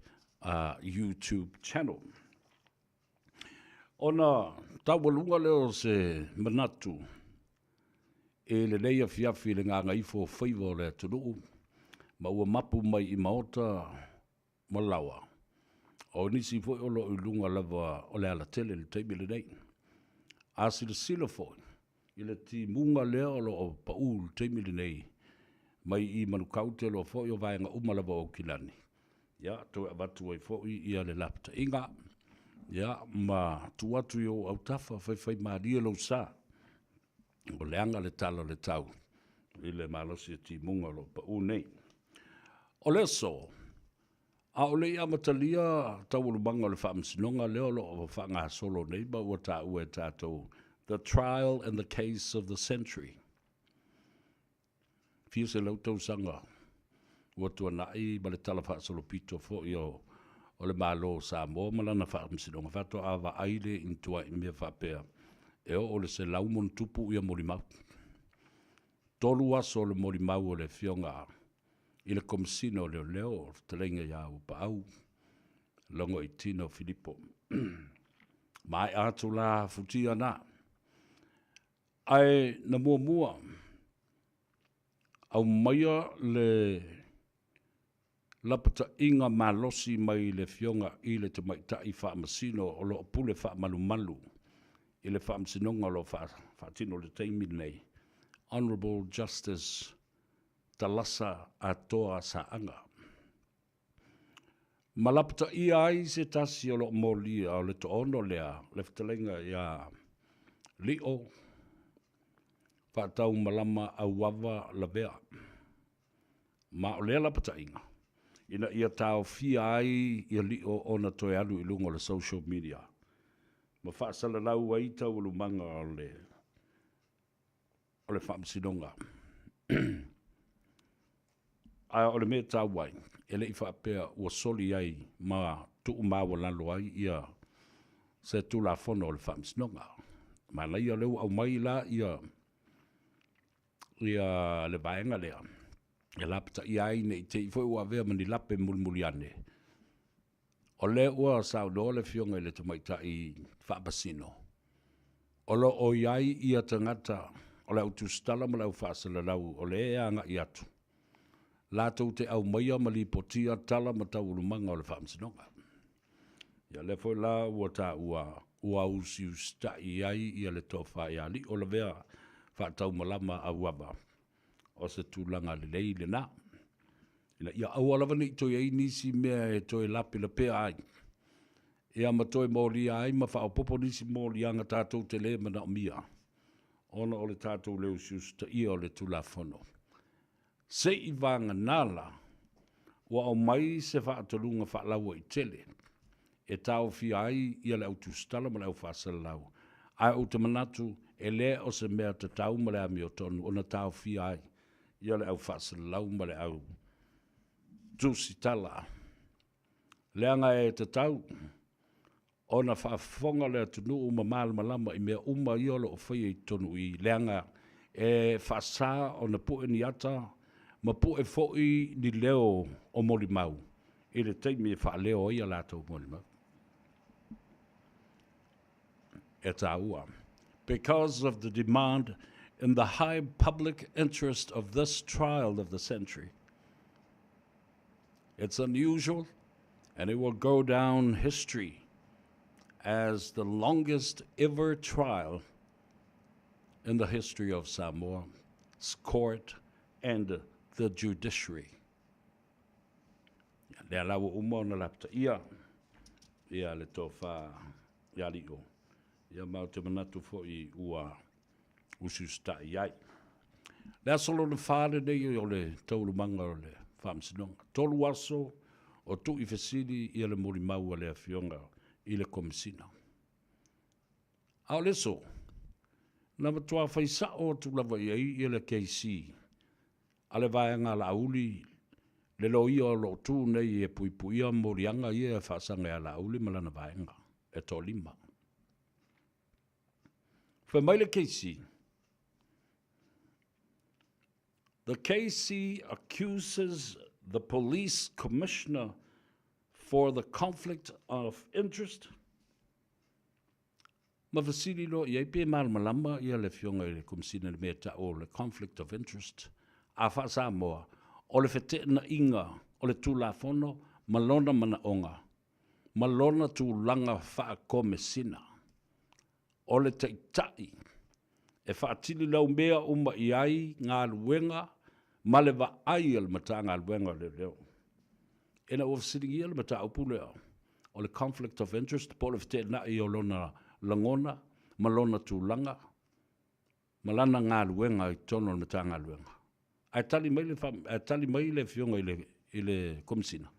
YouTube channel. Ona taualuga lea o se manatu i lenei afiafi i le gagaifo o faiva o le atunuu ma ua mapu mai i maota ma laoa, o nisi foi o lo o i luga lava o le alatele i le taimi lenei. A silasila foi i le timuga lea o lo o pau i le taimi lenei mai i Manukau ou te iloa foi o vaega uma lava o Aukilani, ia, toe avatu ai foi ia le lapataiga, ia, ma tuu atu i ou autafa, faifaimalie lou sa, ua leaga le tala o le tau i le malosi o timuga o lo o pau nei. O le aso, a o le i amatalia taualumaga o le faamasinoga lea o lo o faagasolo nei ma ua taua e tatou The Trial and the Case of the Century, fia selau tausaga ua tuanai ma le talafaasolopito foi o le Malo o Samoa ma lana faamasinoga, faatoa vaai lea i ni tuai mea faapea e oo i le 100+ ia molimau. 3 aso o le molimau o le Afioga i le Komesina o Leoleo, o le fetalaiga ia Uapaau Logoitino Filipo. Maea atu la futia na. Ae na muamua aumaia le lapataiga malosi mai le Afioga i le Tamaitai Faamasino o lo o pule faamalumalu i le Faamasinoga o lo o faatino i le taimi lenei, Honourable Justice Talasa Atoa Saaga. Ma lapataia ai se tasi o lo o molia o le toaono lea, le fetalaiga ia Lio Faataumalama Auava Lavea. Ma o lea lapataiga, ina ia taofia ai ia Lio ona toe alu i luga o le social media ma faasalalau ai taualumaga o le o le Faamasinoga. Ae o le mea e taua ai, e le i faapea ua soli ai ma tuumaualalo ai ia se Tulafono o le Faamasinoga. Manaia o lea ua aumai la ia ia le vaega lea e lapataia ai ne i te i foi ua avea ma ni lape mulimuli ane. O lea ua saunoa le Afioga i le Tamaitai Faamasino, o lo o i ai ia tagata o le au tusitala ma le au faasalalau o lea e agai atu latou te aumaia ma lipotia tala ma taualumaga o le Faamasinoga. Ia lea foi la ua taua ua usiusitai ai ia le tofa ia Lio Lavea Faataumalama Auava, o se tulaga lelei lena. Ina ia aua lava ne i toe i ai nisi mea e toe lapelapea ai, ia ma toe molia ai ma faaopoopo nisi moliaga tatou te le manaomia ona o le tatou le usiusitaia o le Tulafono. Se i vagana la ua aumai se faatonuga faalauaitele e taofia ai ia le au tusitala ma le au faasalalau, ae ou te manatu e le o se mea tatau ma le amiotonu ona taofia ai ia le au faasalalau ma le au tusitala, leaga e tatau ona faafofoga le atunuu ma malamalama i mea uma ia o lo o faia i totonu i i, leaga e faasa ona pue ni ata ma pue foi ni leo o molimau i le taimi e faaleo ai a latou molimau. E taua. Because of the demand in the high public interest of this trial of the century. It's unusual and it will go down history as the longest ever trial in the history of Samoa's court and the judiciary. Lea la ua uma ona lapataia ia le tofa ia Lio. Ia ma ou te manatu foi ua usiusitaʻi ai. Le aso lona fa lenei o le taualumaga o le Faamasinoga. Tolu aso o tuʻi fesili ia le molimau a le Afioga i le Komesina. A o le aso, na matua fai sa'o atu lava i ai ia le KC a le Vaega Laauli, le loia o lo o tu nei e puipuia moliaga ia e faasaga ia Laauli ma lana vaega e toalima. Fai mai le KC, The KC accuses the police commissioner for the conflict of interest Ma fesili loa i ai pe malamalama ia le Afioga i le Komesina i le mea e tau o le conflict of interest a faa-Samoa, o le feteenaiga o le Tulafono ma lona manaoga ma lona tulaga faa-Komesina. O le Taitai e faatili laumea uma i ai galuega ma le vaai a le Matagaluega o Leoleo. Ina ua fesiligia le mataupu lea o le conflict of interest po o le feteenai o lona lagona ma lona tulaga ma lana galuega i totonu o le Matagaluega, ae tali mai le, ae tali mai le Afioga i le, i le Komesina,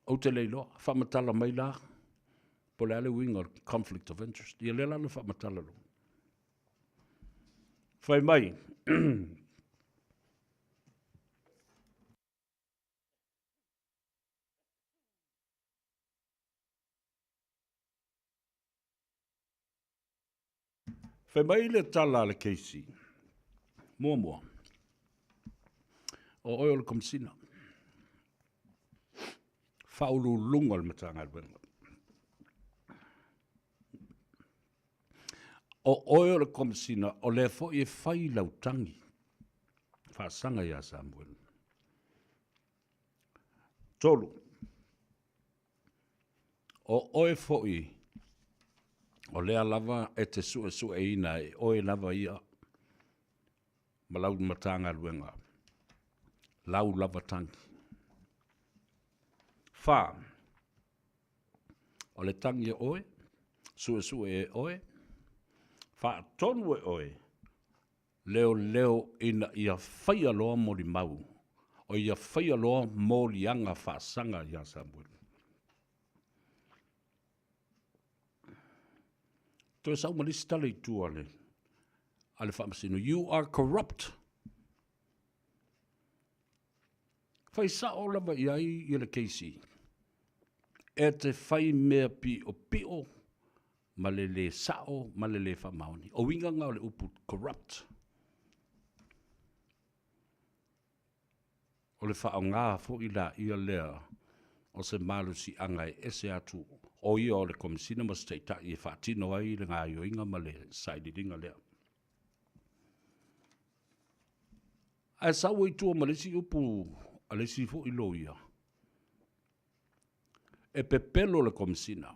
Ou te le iloa. Faamatala mai la po o le a le uiga o le conflict of interest. Ia lea la na faamatala loa. Fai mai, Fai mai le tala a le KC, muamua, o oe o le Komesina, Faauluuluga o le Matagaluega. O oe o le Komesina, o lea foi e fai lau tagi faasaga ia Samuel. 3. O oe foi, o lea lava e te suesueina e oe lava ia ma lau Matagaluega lau lava tagi. 4. O le tagi a oe, suesue e oe, faatonu e oe, leoleo ina ia faia loa molimau, o ia faia loa moliaga faasaga ia Samueli. Toe sau ma le isi tala i tua a le, a le faamasino, you are corrupt. Fai sao lava i ai ia le KC. E te fai mea piopio ma le lē sa'o ma le lē faamaoni. O uiga na o le upu corrupt. O le faaaoga foi laia lea o se malosiaga e ese atu o ia o le Komesina ma se Taitai e faatino ai le gaoioiga ma le sailiiliga lea. Ae sau ai tua ma le isi upu a le isi foi loia, E pepelo le Komesina.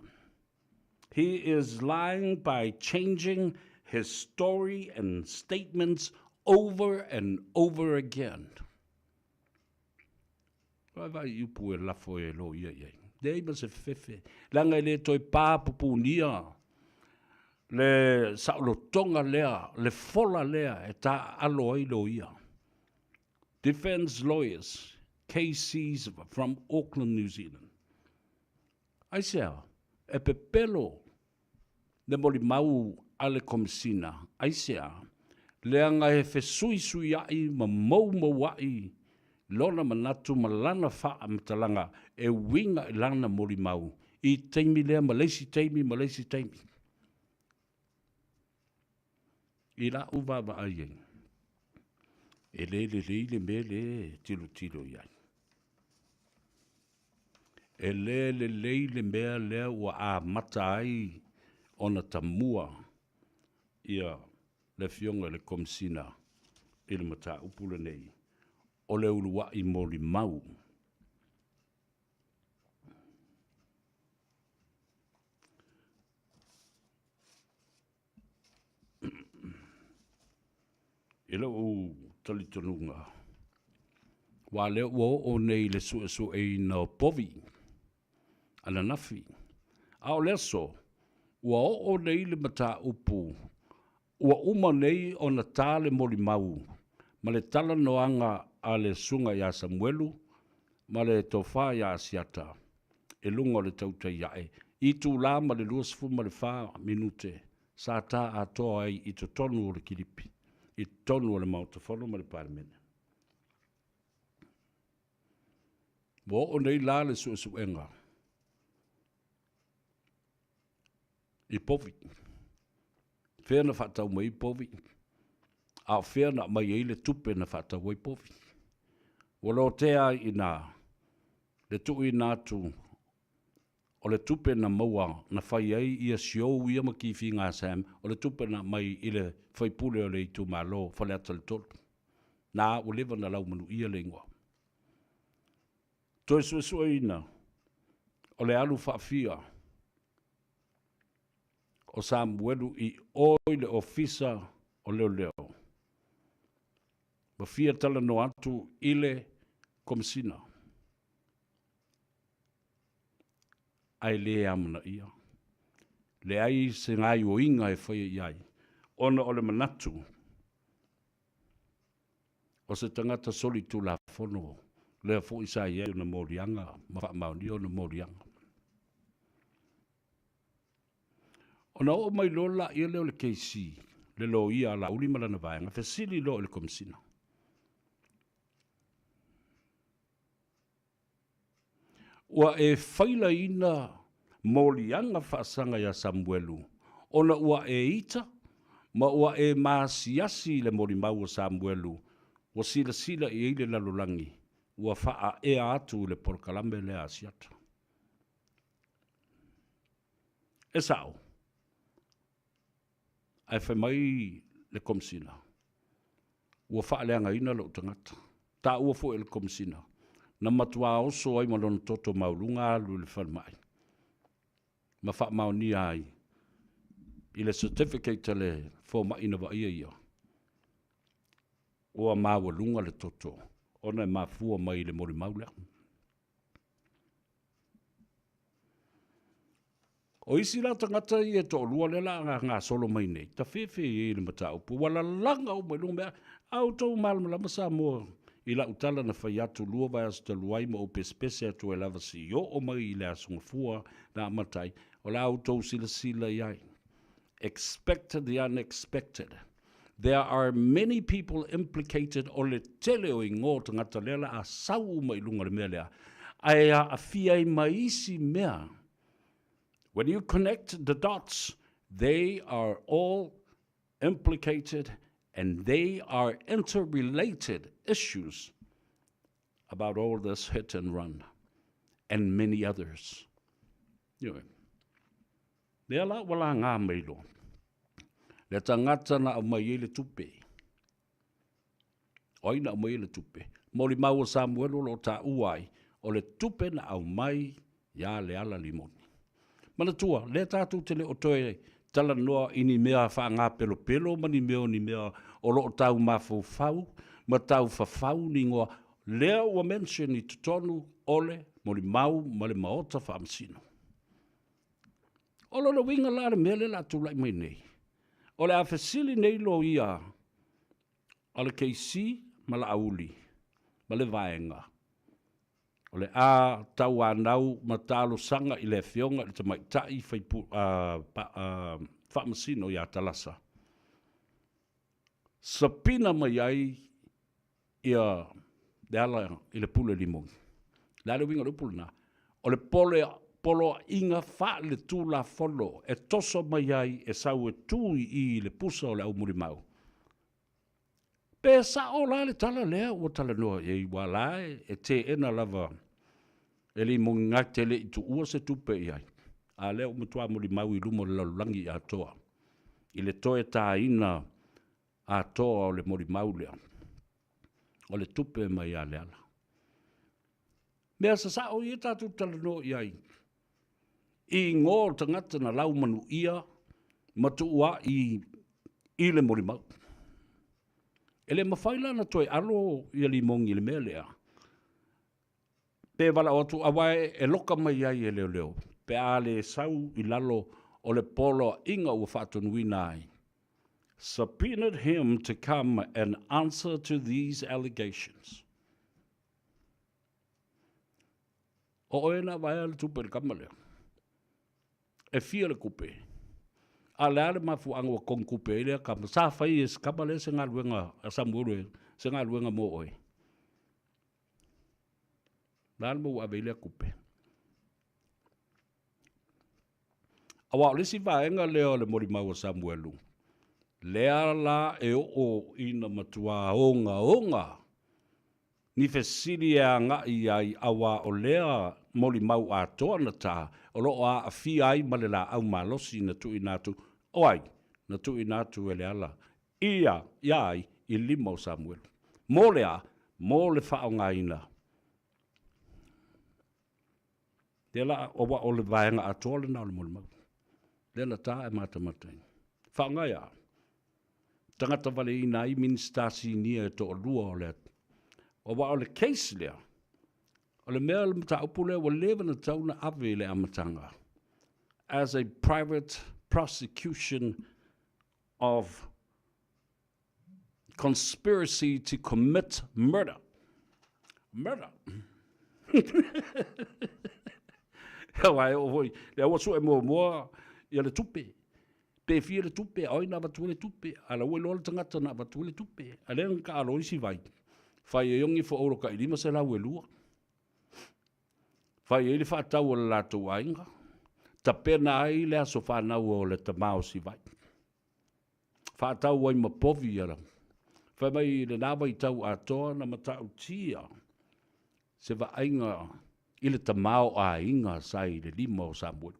He is lying by changing his story and statements over and over again. Vaavaai i upu e lafo e loia i ai. Leai ma se fefe, leaga e le toe pā pupunia le saolotoga lea, le fola lea e taaalo ai loia. Defence Lawyers, KCs from Auckland, New Zealand. Aisea? E pepelo le molimau a le Komesina. Aisea? Leaga e fesuisuiaʻi ma moumouaʻi lona manatu ma lana faamatalaga e uiga i lana molimau i taimi lea ma le isi taimi ma le isi taimi. I la'u vaavaai ai, e le lelei le mea lea e tilotilo i ai. E le lelei le mea lea ua amata ai ona tamua ia le Afioga i le Komesina i le mataupu lenei o le ulua'i molimau. I lou talitonuga, aua lea ua oo nei i le suesueina o povi ananafi, a o le aso, Ua oo nei le mataupu, ua uma nei ona ta le molimau ma le talanoaga a le Susuga ia Samuelu ma le Tofa ia Asiata i luga o le tautai ae i itula ma le 24 minute sa ta atoa ai i totonu o le kilipi, i totonu o le Maota Fono ma le Palemene. Ua oo nei la le suesuega i povi. Fea na faatau mai ai povi, a o fea na aumai ai le tupe na faatau ai povi. Ua lotea ai i ina le tuuina atu o le tupe na maua na fai ai ia siou ia ma kifiga a Sam, o le tupe na aumai i le faipule o le itumalo Faleata le 3. Na ua leva na laumanuia le igoa. Toe suesueina o le alu faafia o Samuelu i o i le Ofisa o Leoleo ma fia talanoa atu i le Komesina ae le amanaia. Leai se gaioiga e faia i ai ona o le manatu o se tagata solitulafono lea foi sa i ai ona moliaga ma faamaonia ona moliaga. Ona oo mai loa laia lea o le KC, le loia a Laauli ma lana vaega, fesili loa i le Komesina. Ua e failaina moliaga faasaga iā Samuelu, ona ua e ita ma ua e maasiasi i le molimau a Samuelu ua silasila i ai le lalolagi, ua faaea atu i le polokalame lea a Asiata. E sao, ae fai mai le Komesina, ua faaleagaina lou tagata. Taua foi e le Komesina, na matua oso ai ma lona toto maualuga alu i le falemai ma faamaonia ai i le certificate a le fomai na vaaia ia, ua maualuga le toto ona e mafua mai i le molimau lea. O isi la tagata ia e toalua lea la a gasolo mai nei, tafefe i ai i le mataupu, ua lalaga uma i luga mea. A outou malamalama Samoa i lau tala na fai atu lua vaiaso talu ai ma ou pesepese atu ai lava se i oo mai i le Aso Gafua na amata ai, o le a outou silasila i ai. Expect the unexpected. There are many people implicated o le tele o igoa o tagata lea la a sau uma i luga o le mea lea, ae aafia ai ma isi mea. When you connect the dots, they are all implicated and they are interrelated issues about all this hit and run and many others. Ioe. Lea la ua laga mai loa le tagata na aumai ai le tupe. O ai na aumai ai le tupe? Molimau o Samuelu o lo o taua ai, o le tupe na aumai iā Leala Limoni. Manatua, lea tatou te le o toe talanoa i ni mea faagapelopelo ma ni mea o ni mea o lo o tau mafaufau ma tau fafau ni igoa, lea ua mention i totonu o le molimau ma le Maota Faamasino. O lona uiga la le mea lea o le a tulai mai nei, o le a fesili nei loia a le KC ma Laauli ma le vaega o le a tauanau ma talosaga i le Afioga i le Tamaitai Faamasino ia Talasa, sapina mai ai ia Leala i le pule limoni. O le a le uiga o le upu lena? O le pole, poloaiga faaletulafono e toso mai ai e sau e tu i i i le pusa o le aumulimau. Pe sao la le tala lea ua talanoa i ai, aua la e teena lava e Limoni na te le i tuua se tupe i ai, a lea ua matua molimau i luma o le lalolagi atoa i le toe taina atoa o le molimau lea, o le tupe mai ia Leala. Mea sasao ia tatou talanoa i ai, i igoa o tagata na laumanuia ma tuuai i le molimau. E le mafai la ona toe alo ia Limoni i le mea lea, pe valaau atu, aua e loka mai ai e leoleo pe a le sau i lalo o le poloaiga ua faatonuina ai, subpoenaed him to come and answer to these allegations. O oe na vaea le tupe i le kama lea. E fia le kupe. A le a le mafuaaga ua togi kupe ai lea kama. Sa fai e se kama lea se galuega a Samuelu se galuega mo oe. Le a le mea ua ave ai lea kupe. Aua o le isi vaega lea o le molimau a Samuelu, lea la e oo ina matua ogaoga ni fesili e agai ai auā o lea molimau atoa na ta o lo o aafia ai ma le laau malosi na tuuina atu, o ai na tuuina atu e Leala ia ia ai i lima o Samuelu. Mo le a? Mo le faaaogaina. Lea la, aua o le vaega atoa lena o le molimau. Lea na ta e matamata ai. Faaaoga ia. Tagata valeina ai Minisita Sinia e toalua o le aua o le case lea, o le mea o le mataupu lea ua leva ona tatau ona ave i le amataga as a private prosecution of conspiracy to commit murder. Murder. Aua e oo foi, lea ua sue muamua ia le tupe. Pe fia le tupe, a o ai na avatua le tupe, a la ua iloa le tagata na avatua le tupe. A lea na taalo isi vai, fai ai ongi fo olo tai 502. Fai ai le faatau a le latou aiga, tapena ai le aso fanau o le tama o Sivai. Faatau ai ma povi ia fai mai i lena vaitau atoa na matautia se vaaiga i le tamaoaiga sa i le lima o Samuelu.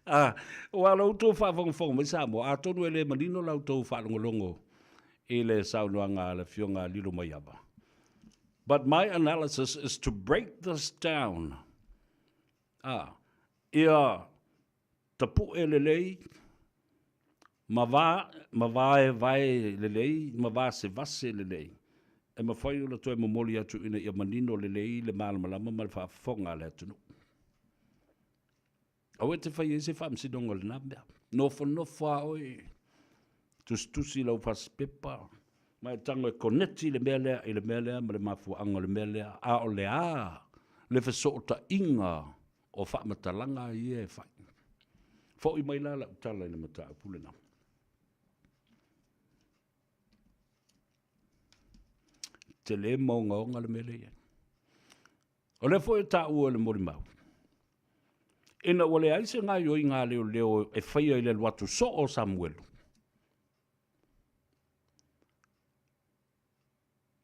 Ah, ua la outou faafogafoga mai Samoa, atonu e le manino la outou faalogologo i le saunoaga a le Afioga a Lilomaiava. But my analysis is to break this down. Ah, ia tapu'e lelei ma va, ma vaevae lelei, ma vasevase lelei, e mafai ona toe momoli atu ina ia manino lelei le malamalama ma le faafofoga a le atunuu. Aua e te fai ai se faamasinoga o lena mea. Nofonofo lava oe, tusitusi i lau fasipepa, ma e tago e koneti le mea lea i le mea lea ma le mafuaaga o le mea lea, a o le a le fesootaiga o faamatalaga ia e fai. Foi mai la lau tala i le mataupu lena. Tele ma ogaoga le mea lea i ai. O lea foi e taua e le molimau, ina ua leai se gaoioiga a leoleo e faia i le alu atu soo o Samuelu,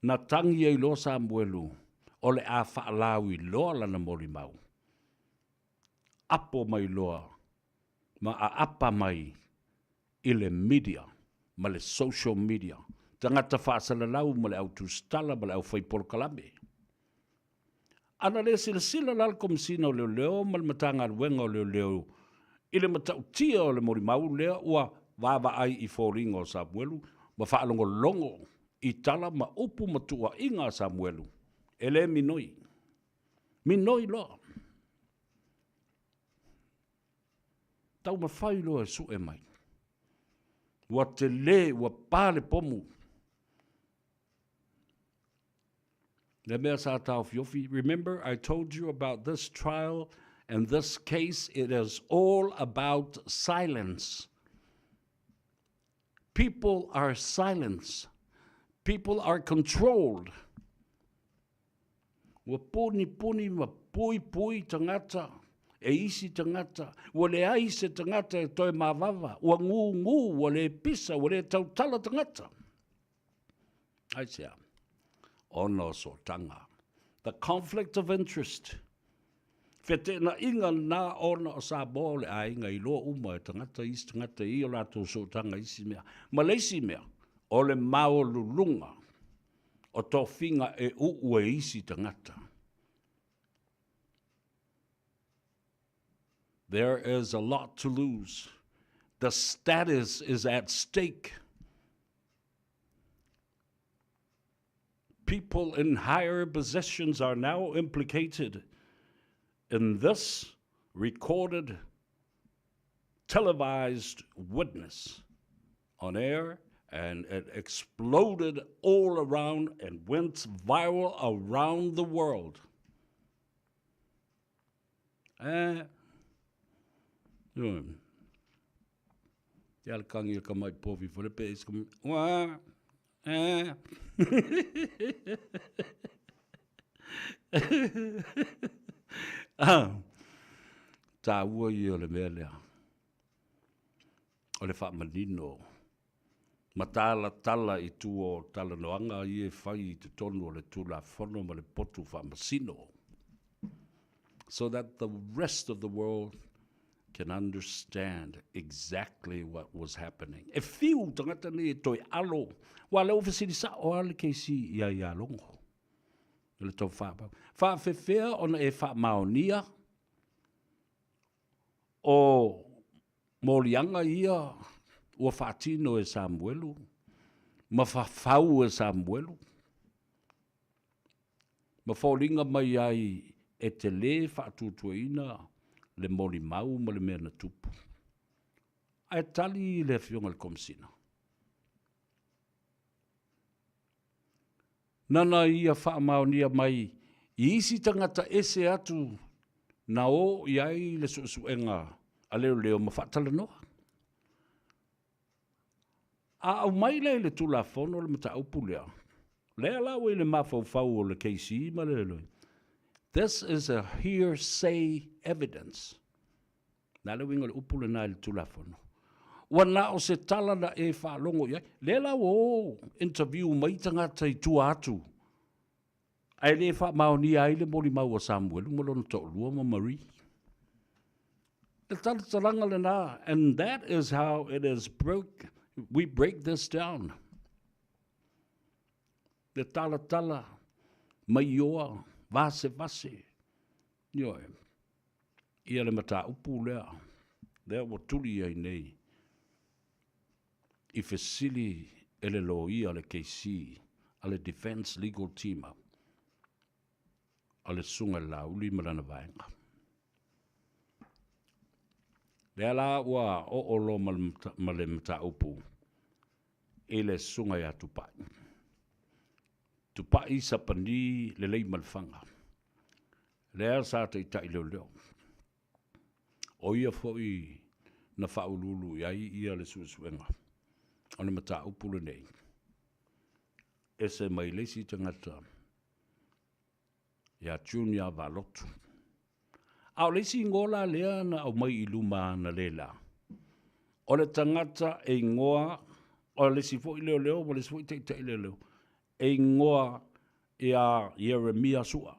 na tagi ai loa Samuelu o le a faalauiloa lana molimau. Apo mai loa ma aapa mai i le media ma le social media, tagata faasalalau ma le au tusitala ma le au fai polokalame. Ana le silasila la le Komesina o Leoleo ma le Matagaluega o Leoleo i le matautia o le molimau lea ua vaavaai i foliga o Samuelu ma faalogologo i tala ma upu ma tuuaiga a Samuelu, e le minoi. Minoi loa. Taumafai loa e sue mai. Ua tele, ua pa le pomu. Le mea sa taofiofi, remember I told you about this trial and this case, it is all about silence. People are silenced. People are controlled. Ua poniponi ma puipui tagata e isi tagata, ua leai se tagata e toe mavava, ua gūgū, ua le pisa, ua le tautala tagata. Aisea? Ona o sootaga. The conflict of interest. Feteenaiga na ona o Samoa o le aiga iloa uma e tagata isi tagata i o latou sootaga isi mea. Ma le isi mea, o le maualuluga o tofiga e uu e isi tagata. There is a lot to lose. The status is at stake. People in higher positions are now implicated. in this recorded televised witness on air and it exploded all around and went viral around the world. Eh, Te alkangi ka mai povi fole pe is kum wa eh. Ah, tāua ia o le mea lea. O le faamanino ma talatala i tua o talanoaga ia e fai i totonu o le Tulafono ma le potu faamasino so that the rest of the world can understand exactly what was happening. E fiu tagata nei e toe alo, aua o lea ua fesili sao lava le KC ia ia Logo. I le tau faapau. Faafefea ona e faamaonia o moliaga ia ua faatino e Samuelu ma fafau e Samuelu ma foliga mai ai e te lē faatuatuaina le molimau ma le mea na tupu. Ae tali le Afioga i le Komesina. Nana ia faamaonia mai i isi tagata ese atu na o i ai le suesuega a leoleo ma faatalanoa. A aumai lea i le Tulafono le mataupu lea, lea la ua i le mafaufau o le KC ma le This is a hearsay evidence. Le a le uiga o le upu lena i le Tulafono? Ua na o se tala na e faalogo i ai. Lea la ua o interview mai tagata i tua atu, ae le faamaonia ai le molimau a Samuelu ma lona toalua ma Marie. Le talatalaga lena, and that is how it is broke, we break this down. Le talatala, maioa, vasevase, ioe. Ia le mataupu lea, lea ua tuli ai nei i fesili e le loia a le KC a le Defence Legal Team a le Susuga i le Laauli ma lana vaega. Lea la ua oo loa ma le mataupu i le Susuga ia Tupai. Tupai Sapani Leleimalefanga, lea sa taitai leoleo. O ia foi na faauluulu i ai ia le suesuega o le mataupu lenei. Ese mai le isi tagata ia Junior Valotu. A o le isi igoa la lea na aumai i luma analeila, o le tagata e igoa, o le isi foi leoleo ma le isi foi taitai leoleo, e igoa ia Ieremia Sua.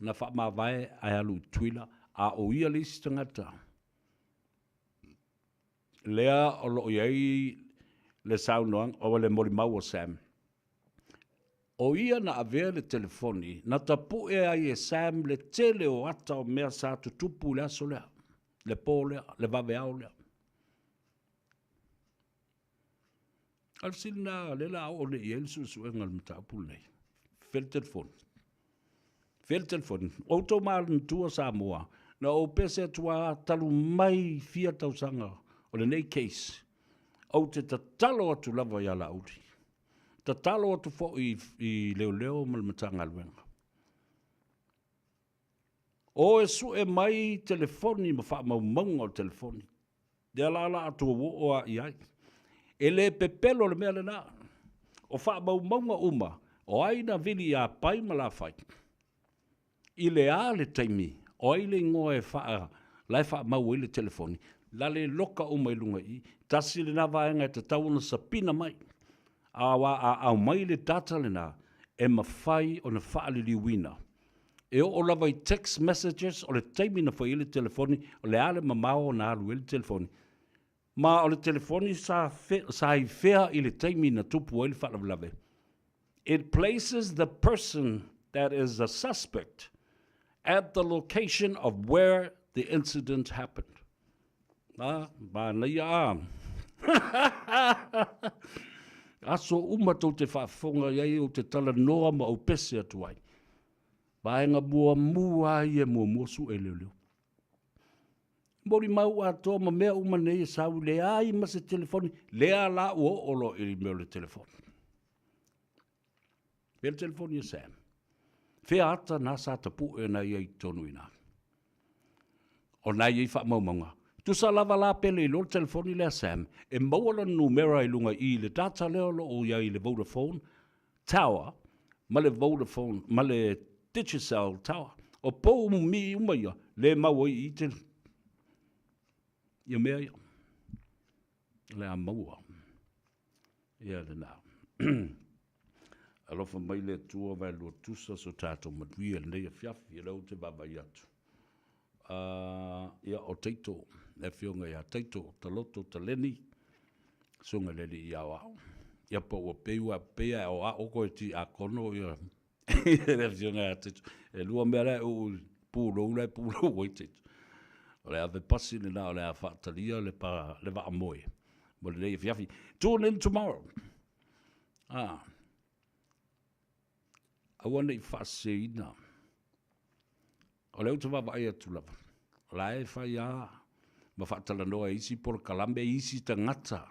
Na faamavae ae alu i Tutuila, a o ia le isi tagata lea o lo o i ai le saunoaga, o le molimau a Sam, o ia na avea le telefoni na tapue ai e Sam le tele o ata o mea sa tutupu i le aso lea, le po lea, le vaveao lea. A o le fesili lena, lea o le a oo nei i ai le suesuega o le mataupu lenei. Fea le telefoni? Fea le telefoni? O outou manatua Samoa, na ou pese atu lava talu mai fia tausaga o lenei case, ou te tatalo atu lava ia Laauli, tatalo atu foi i leoleo ma le Matagaluega, o e sue mai telefoni ma faamaumauga o telefoni. Lea la o le a tou oo lava i ai. E le pepelo le mea lena. O faamaumauga uma, o ai na vili ia Pai ma Lafai? I le a le taimi? O ai le igoa e faa, la e faamau ai le telefoni? La le loka uma i luga i i. Tasi lena vaega e tatau ona sapina mai. Aua a aumai le data lena, e mafai ona faaliliuina. E oo lava i text messages o le taimi na fai ai le telefoni, o le a le mamao na alu ai le telefoni, ma o le telefoni sa, sa i fea i le taimi na tupu ai le faalavelave. It places the person that is a suspect at the location of where the incident happened. A, manaia a. Aso uma tou te faafofoga i ai ou te talanoa ma ou pese atu ai. Vaega muamua lava ia e muamua sue e leoleo. Molimau atoa ma mea uma nei e sau, leai ma se telefoni, lea la ua oo loa i le mea o le telefoni. Fea le telefoni a Sam? Fea ata na sa tapue na ia i totonu i ina? O na e i ai faamaumauga. Tusa lava la pe le iloa le telefoni lea a Sam, e maua lona numera i luga i i le data lea o lo o i ai i le Vodafone Tower ma le Vodafone ma le Digicel Tower. O pou mimi uma ia, le mau ai i i te ia mea ia. O le a maua. Ia lena. Alofa mai le Atua vaelua tusa so tatou manuia i lenei afiafi, o lea ou te vaavaai atu. Ia, o Taito, le afioga ia Taito Taloto Taleni, susuga i le alii aoao. Ia po ua pei ua pei lava e aoao koe tiakono ia le afioga ia Taito. E lua mea la e uu i pulou la e pulou ai Taito. O le ave pasi lena o le a faatalia le, pa, le vaamoe mo lenei afiafi. Tune in tomorrow. Ah. Aua ne i faaseseina. O lea ou te vaavaai atu lava, o la e fai lava ma faatalanoa e isi polokalame i isi tagata,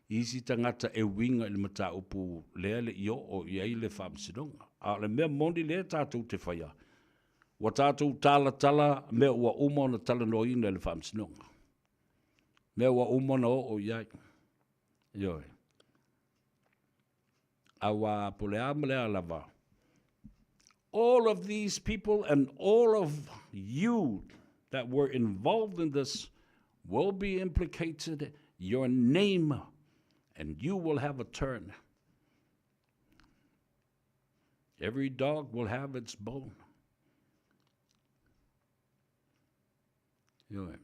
i isi tagata e uiga i le mataupu lea e le i oo i ai le Faamasinoga. A o le mea moni lea tatou te faia, ua tatou talatala mea ua uma ona talanoaina e le Faamasinoga, mea ua uma ona oo i ai. Ioe. Aua po o le a ma le a lava, all of these people and all of you that were involved in this will be implicated, your name, and you will have a turn. Every dog will have its bone. Ioe.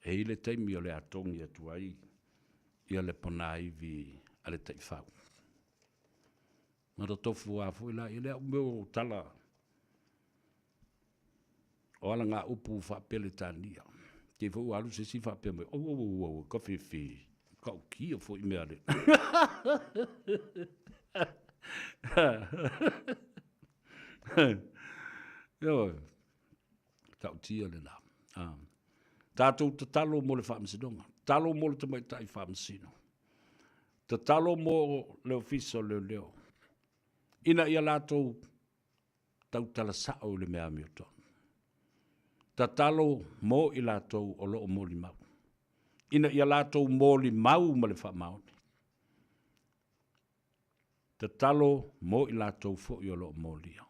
E i le taimi o le a togi atu ai ia le ponaivi a le taifau. Na tofu a foi la i le au mea o tala o alagaupu faa-Peretania. Te i foi ua alu se isi faapea mai, au, au, au, au, ka fefe, ta'utia foi mea le. Ioe, ta'utia lena. Ah. Tatou tatalo mo le Faamasinoga, tatalo mo le Tamaitai Faamasino, tatalo mo le Ofisa o Leoleo, ina ia latou tautala sa'o i le mea amiotonu. Tatalo mo i latou o lo o molimau, ina ia latou molimau ma le faamaoni. Tatalo mo i latou foi o lo o molia,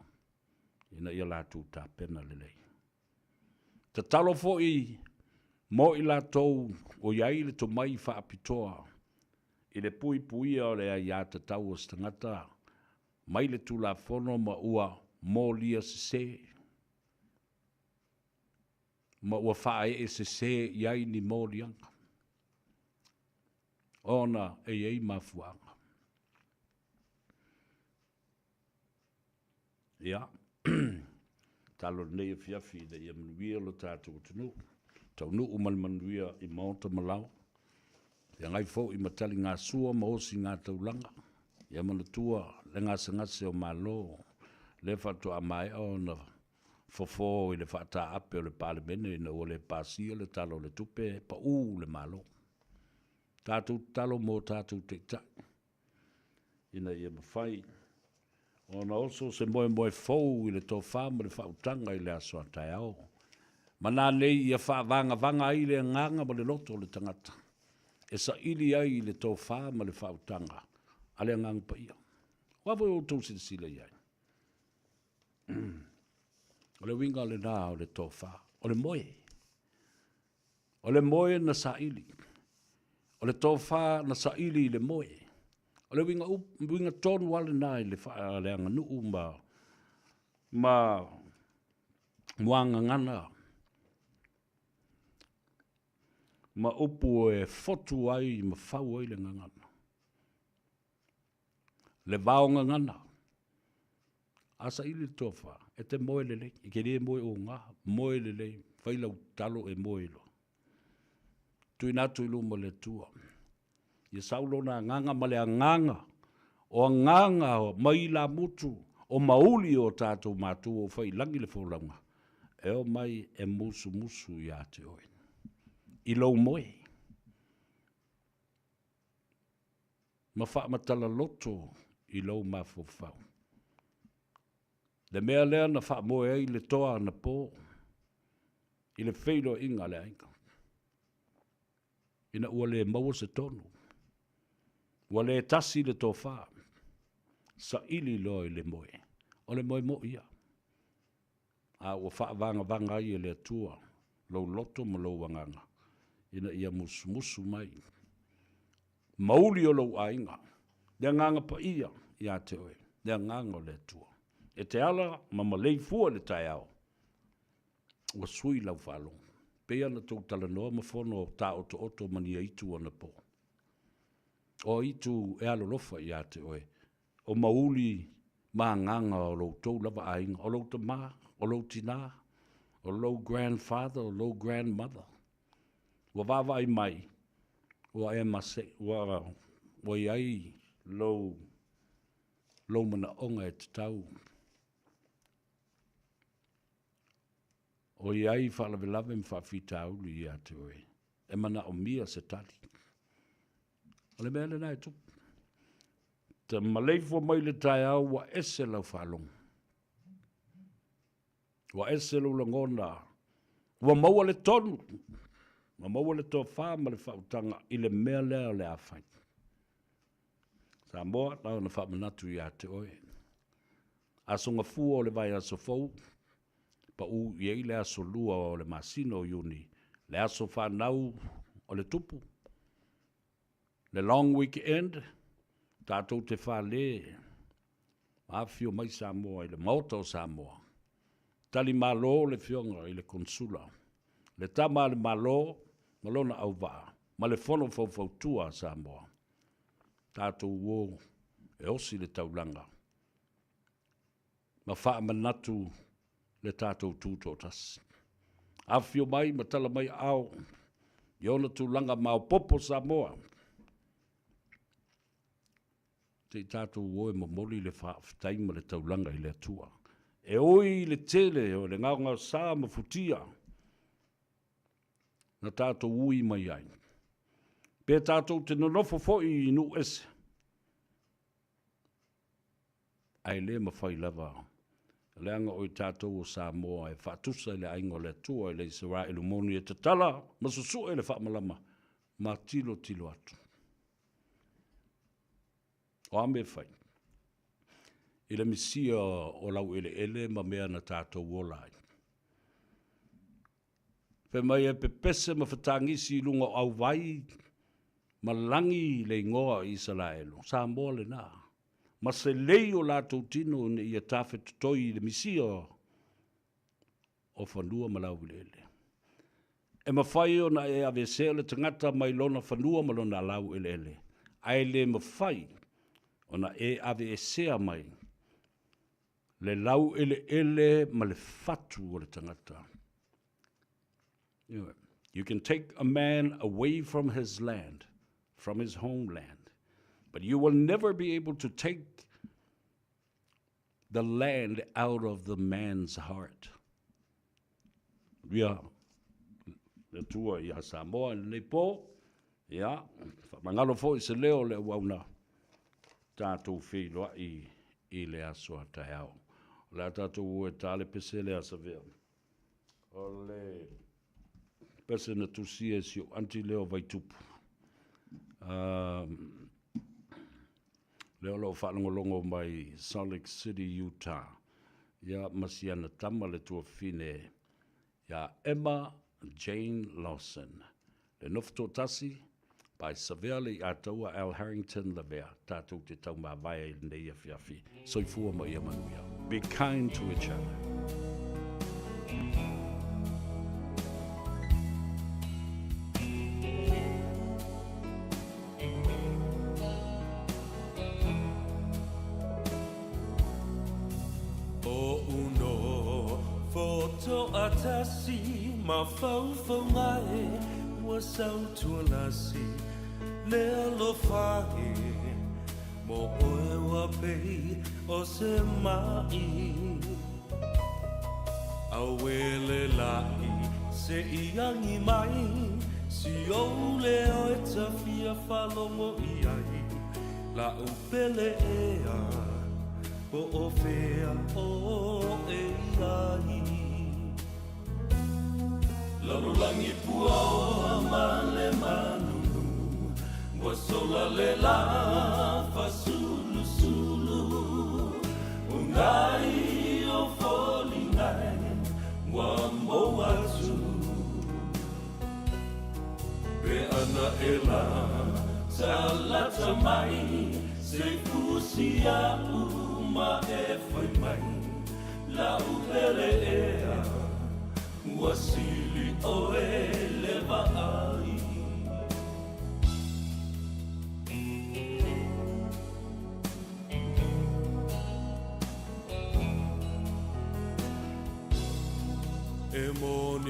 ina ia latou tapena lelei. Tatalo foi mo i latou o i ai le tomai faapitoa i le puipuia o le aiatatau o se tagata mai le Tulafono ma ua molia sese ma ua faaee sese i ai ni moliaga, ona e i ai mafuaaga. Ia, tatalo i lenei afiafi ina ia manuia lo tatou atunuu, taunuu ma le manuia i maota ma laoa, feagai foi ma taligasua ma osiga taulaga, ia manatua le gasegase o Malo, lea faatoa maea ona fofo i le faataape o le Palemene ina ua le pasia le Tala o le Tupe, pau le Malo. Tatou tatalo mo tatou taitai ina ia mafai ona oso se moemoe fou i le tofa ma le faautaga i le aso a taeao, ma nanei ia faavagavaga ai le agaga ma le loto o le tagata e saili ai i le tofa ma le faautaga a le Agaga Paia. O a foi outou silasila i ai? O le uiga lena o le tofa, o le moe. O le moe na saili. O le tofa na saili i le moe. O le uiga, uiga tonu lava lena i le faaleaganuu ma, ma muagagana ma upu e fotu ai ma fau ai le gagana. Le vao gagana. A saili le tofa, e te moe lelei, e te le moe oga, moe lelei, fai lau talo e moe loa. Tuuina atu i luma o le Atua. Ia sau lona agaga ma le agaga o agaga mai ilamutu, O mauli o tatou matua ua fai i lagi le folauga, e o mai e musumusu ia te oe. I lou moe. Ma faamatala loto i lou mafaufau. Le mea lea na faamoe ai le toa anapo i le feiloaiga a le aiga. Ina ua le maua se tonu, ua le tasi le tofa, saili loa i le moe. O le moe moi ia, a ua faavagavaga ai e le Atua lou loto ma lou agaga, ina ia musumusu mai mauli o lou aiga, le Agaga Paia ia te oe, le Agaga o le Atua. E te ala ma maleifua i le taeao, ua sui lau faalogo. Pei ona tou talanoa ma fono taotooto ma nia itu anapo. O itu e alolofa ia te oe, o mauli ma agaga o lo outou lava aiga, o lou tama, o lou tina, o lou grandfather, o lou grandmother. Ua vaavaai mai, ua e mase, ua, ua i ai lou, lou manaoga e tatau. O i ai faalavelave ma faafitauli ia te oe, e manaomia se tali. O le mea lena e tupu. Te maleifua mai le taeao ua ese lau faalogo. Ua ese lou lagona, ua maua le tonu, ua maua le tofa ma le faautaga i le mea lea o le a fai. Samoa, na ona faamanatu ia te oe. Aso Gafua o le vaiaso fou, pau i ai le aso 2 o le masina o Iuni, le aso fanau o le Tupu, le long weekend, tatou te fale ma afifio mai Samoa i le Maota o Samoa. Tali malo le Afioga i le Konsula, le Tama a le Malo ma lona auvaa ma le Fono Faufautua a Samoa. Tatou o e osi le taulaga ma faamanatu le tatou Tutoatasi. Afifio mai ma tala mai aao i ona tulaga maopoopo Samoa. Se i tatou o e momoli le faafetai ma le taulaga i le Atua. E ui i le tele o le gaogaosa ma futia na tatou ui mai ai, pe tatou te nonofo foi i nuu ese, ae le mafai lava, leaga o i tatou o Samoa e faatusa i le aiga o le Atua i le Isaraelu moni e tatala ma susue le faamalama ma tilotilo atu. O a mea e fai? I le misia o laueleele ma mea na tatou ola ai. Fai mai e pepese ma fetagisi i luga o auvai ma lagi le igoa o Isaraelu, Samoa lena, ma selei o latou tino ina ia tafetotoi i le misia o fanua ma laueleele. E mafai ona e aveesea le tagata mai lona fanua ma lona laueleele, ae le mafai ona e aveesea mai le laueleele ma le fatu o le tagata. You can take a man away from his land, from his homeland, but you will never be able to take the land out of the man's heart. Ia, le Atua ia Samoa i lenei po, ia, faamagalo foi se leo o le auauna, tatou feiloai i le aso a taeao. O le a tatou o e ta le pese lea Savea. O le pese na tusia e si ou aunty lea o Vaitupu. Lea o lo o faalogologo mai Salt Lake City, Utah. Ia, ma si ana tama le tuafafine ia Emma Jane Lawson. Le nofo toatasi, by Savea Leiataua Al Harrington Lavea, tatou te taumavae ai i lenei afiafi. Soifua ma ia manuia. Be kind to each other. Le alofa e mo oe ua pei o se mai. Auele la'i se i agi mai si ou leo e ta fia faalogo i ai la'u pele ea po o fea oe i ai. Lalolagi puaoa ma le manunu ua sola le lā fasulusulu ugai o foliga e ua mou atu pe ana e la talata mai se i fusi a'u ma e fai mai la'u pele ea ua sili oe le vaai. E moni.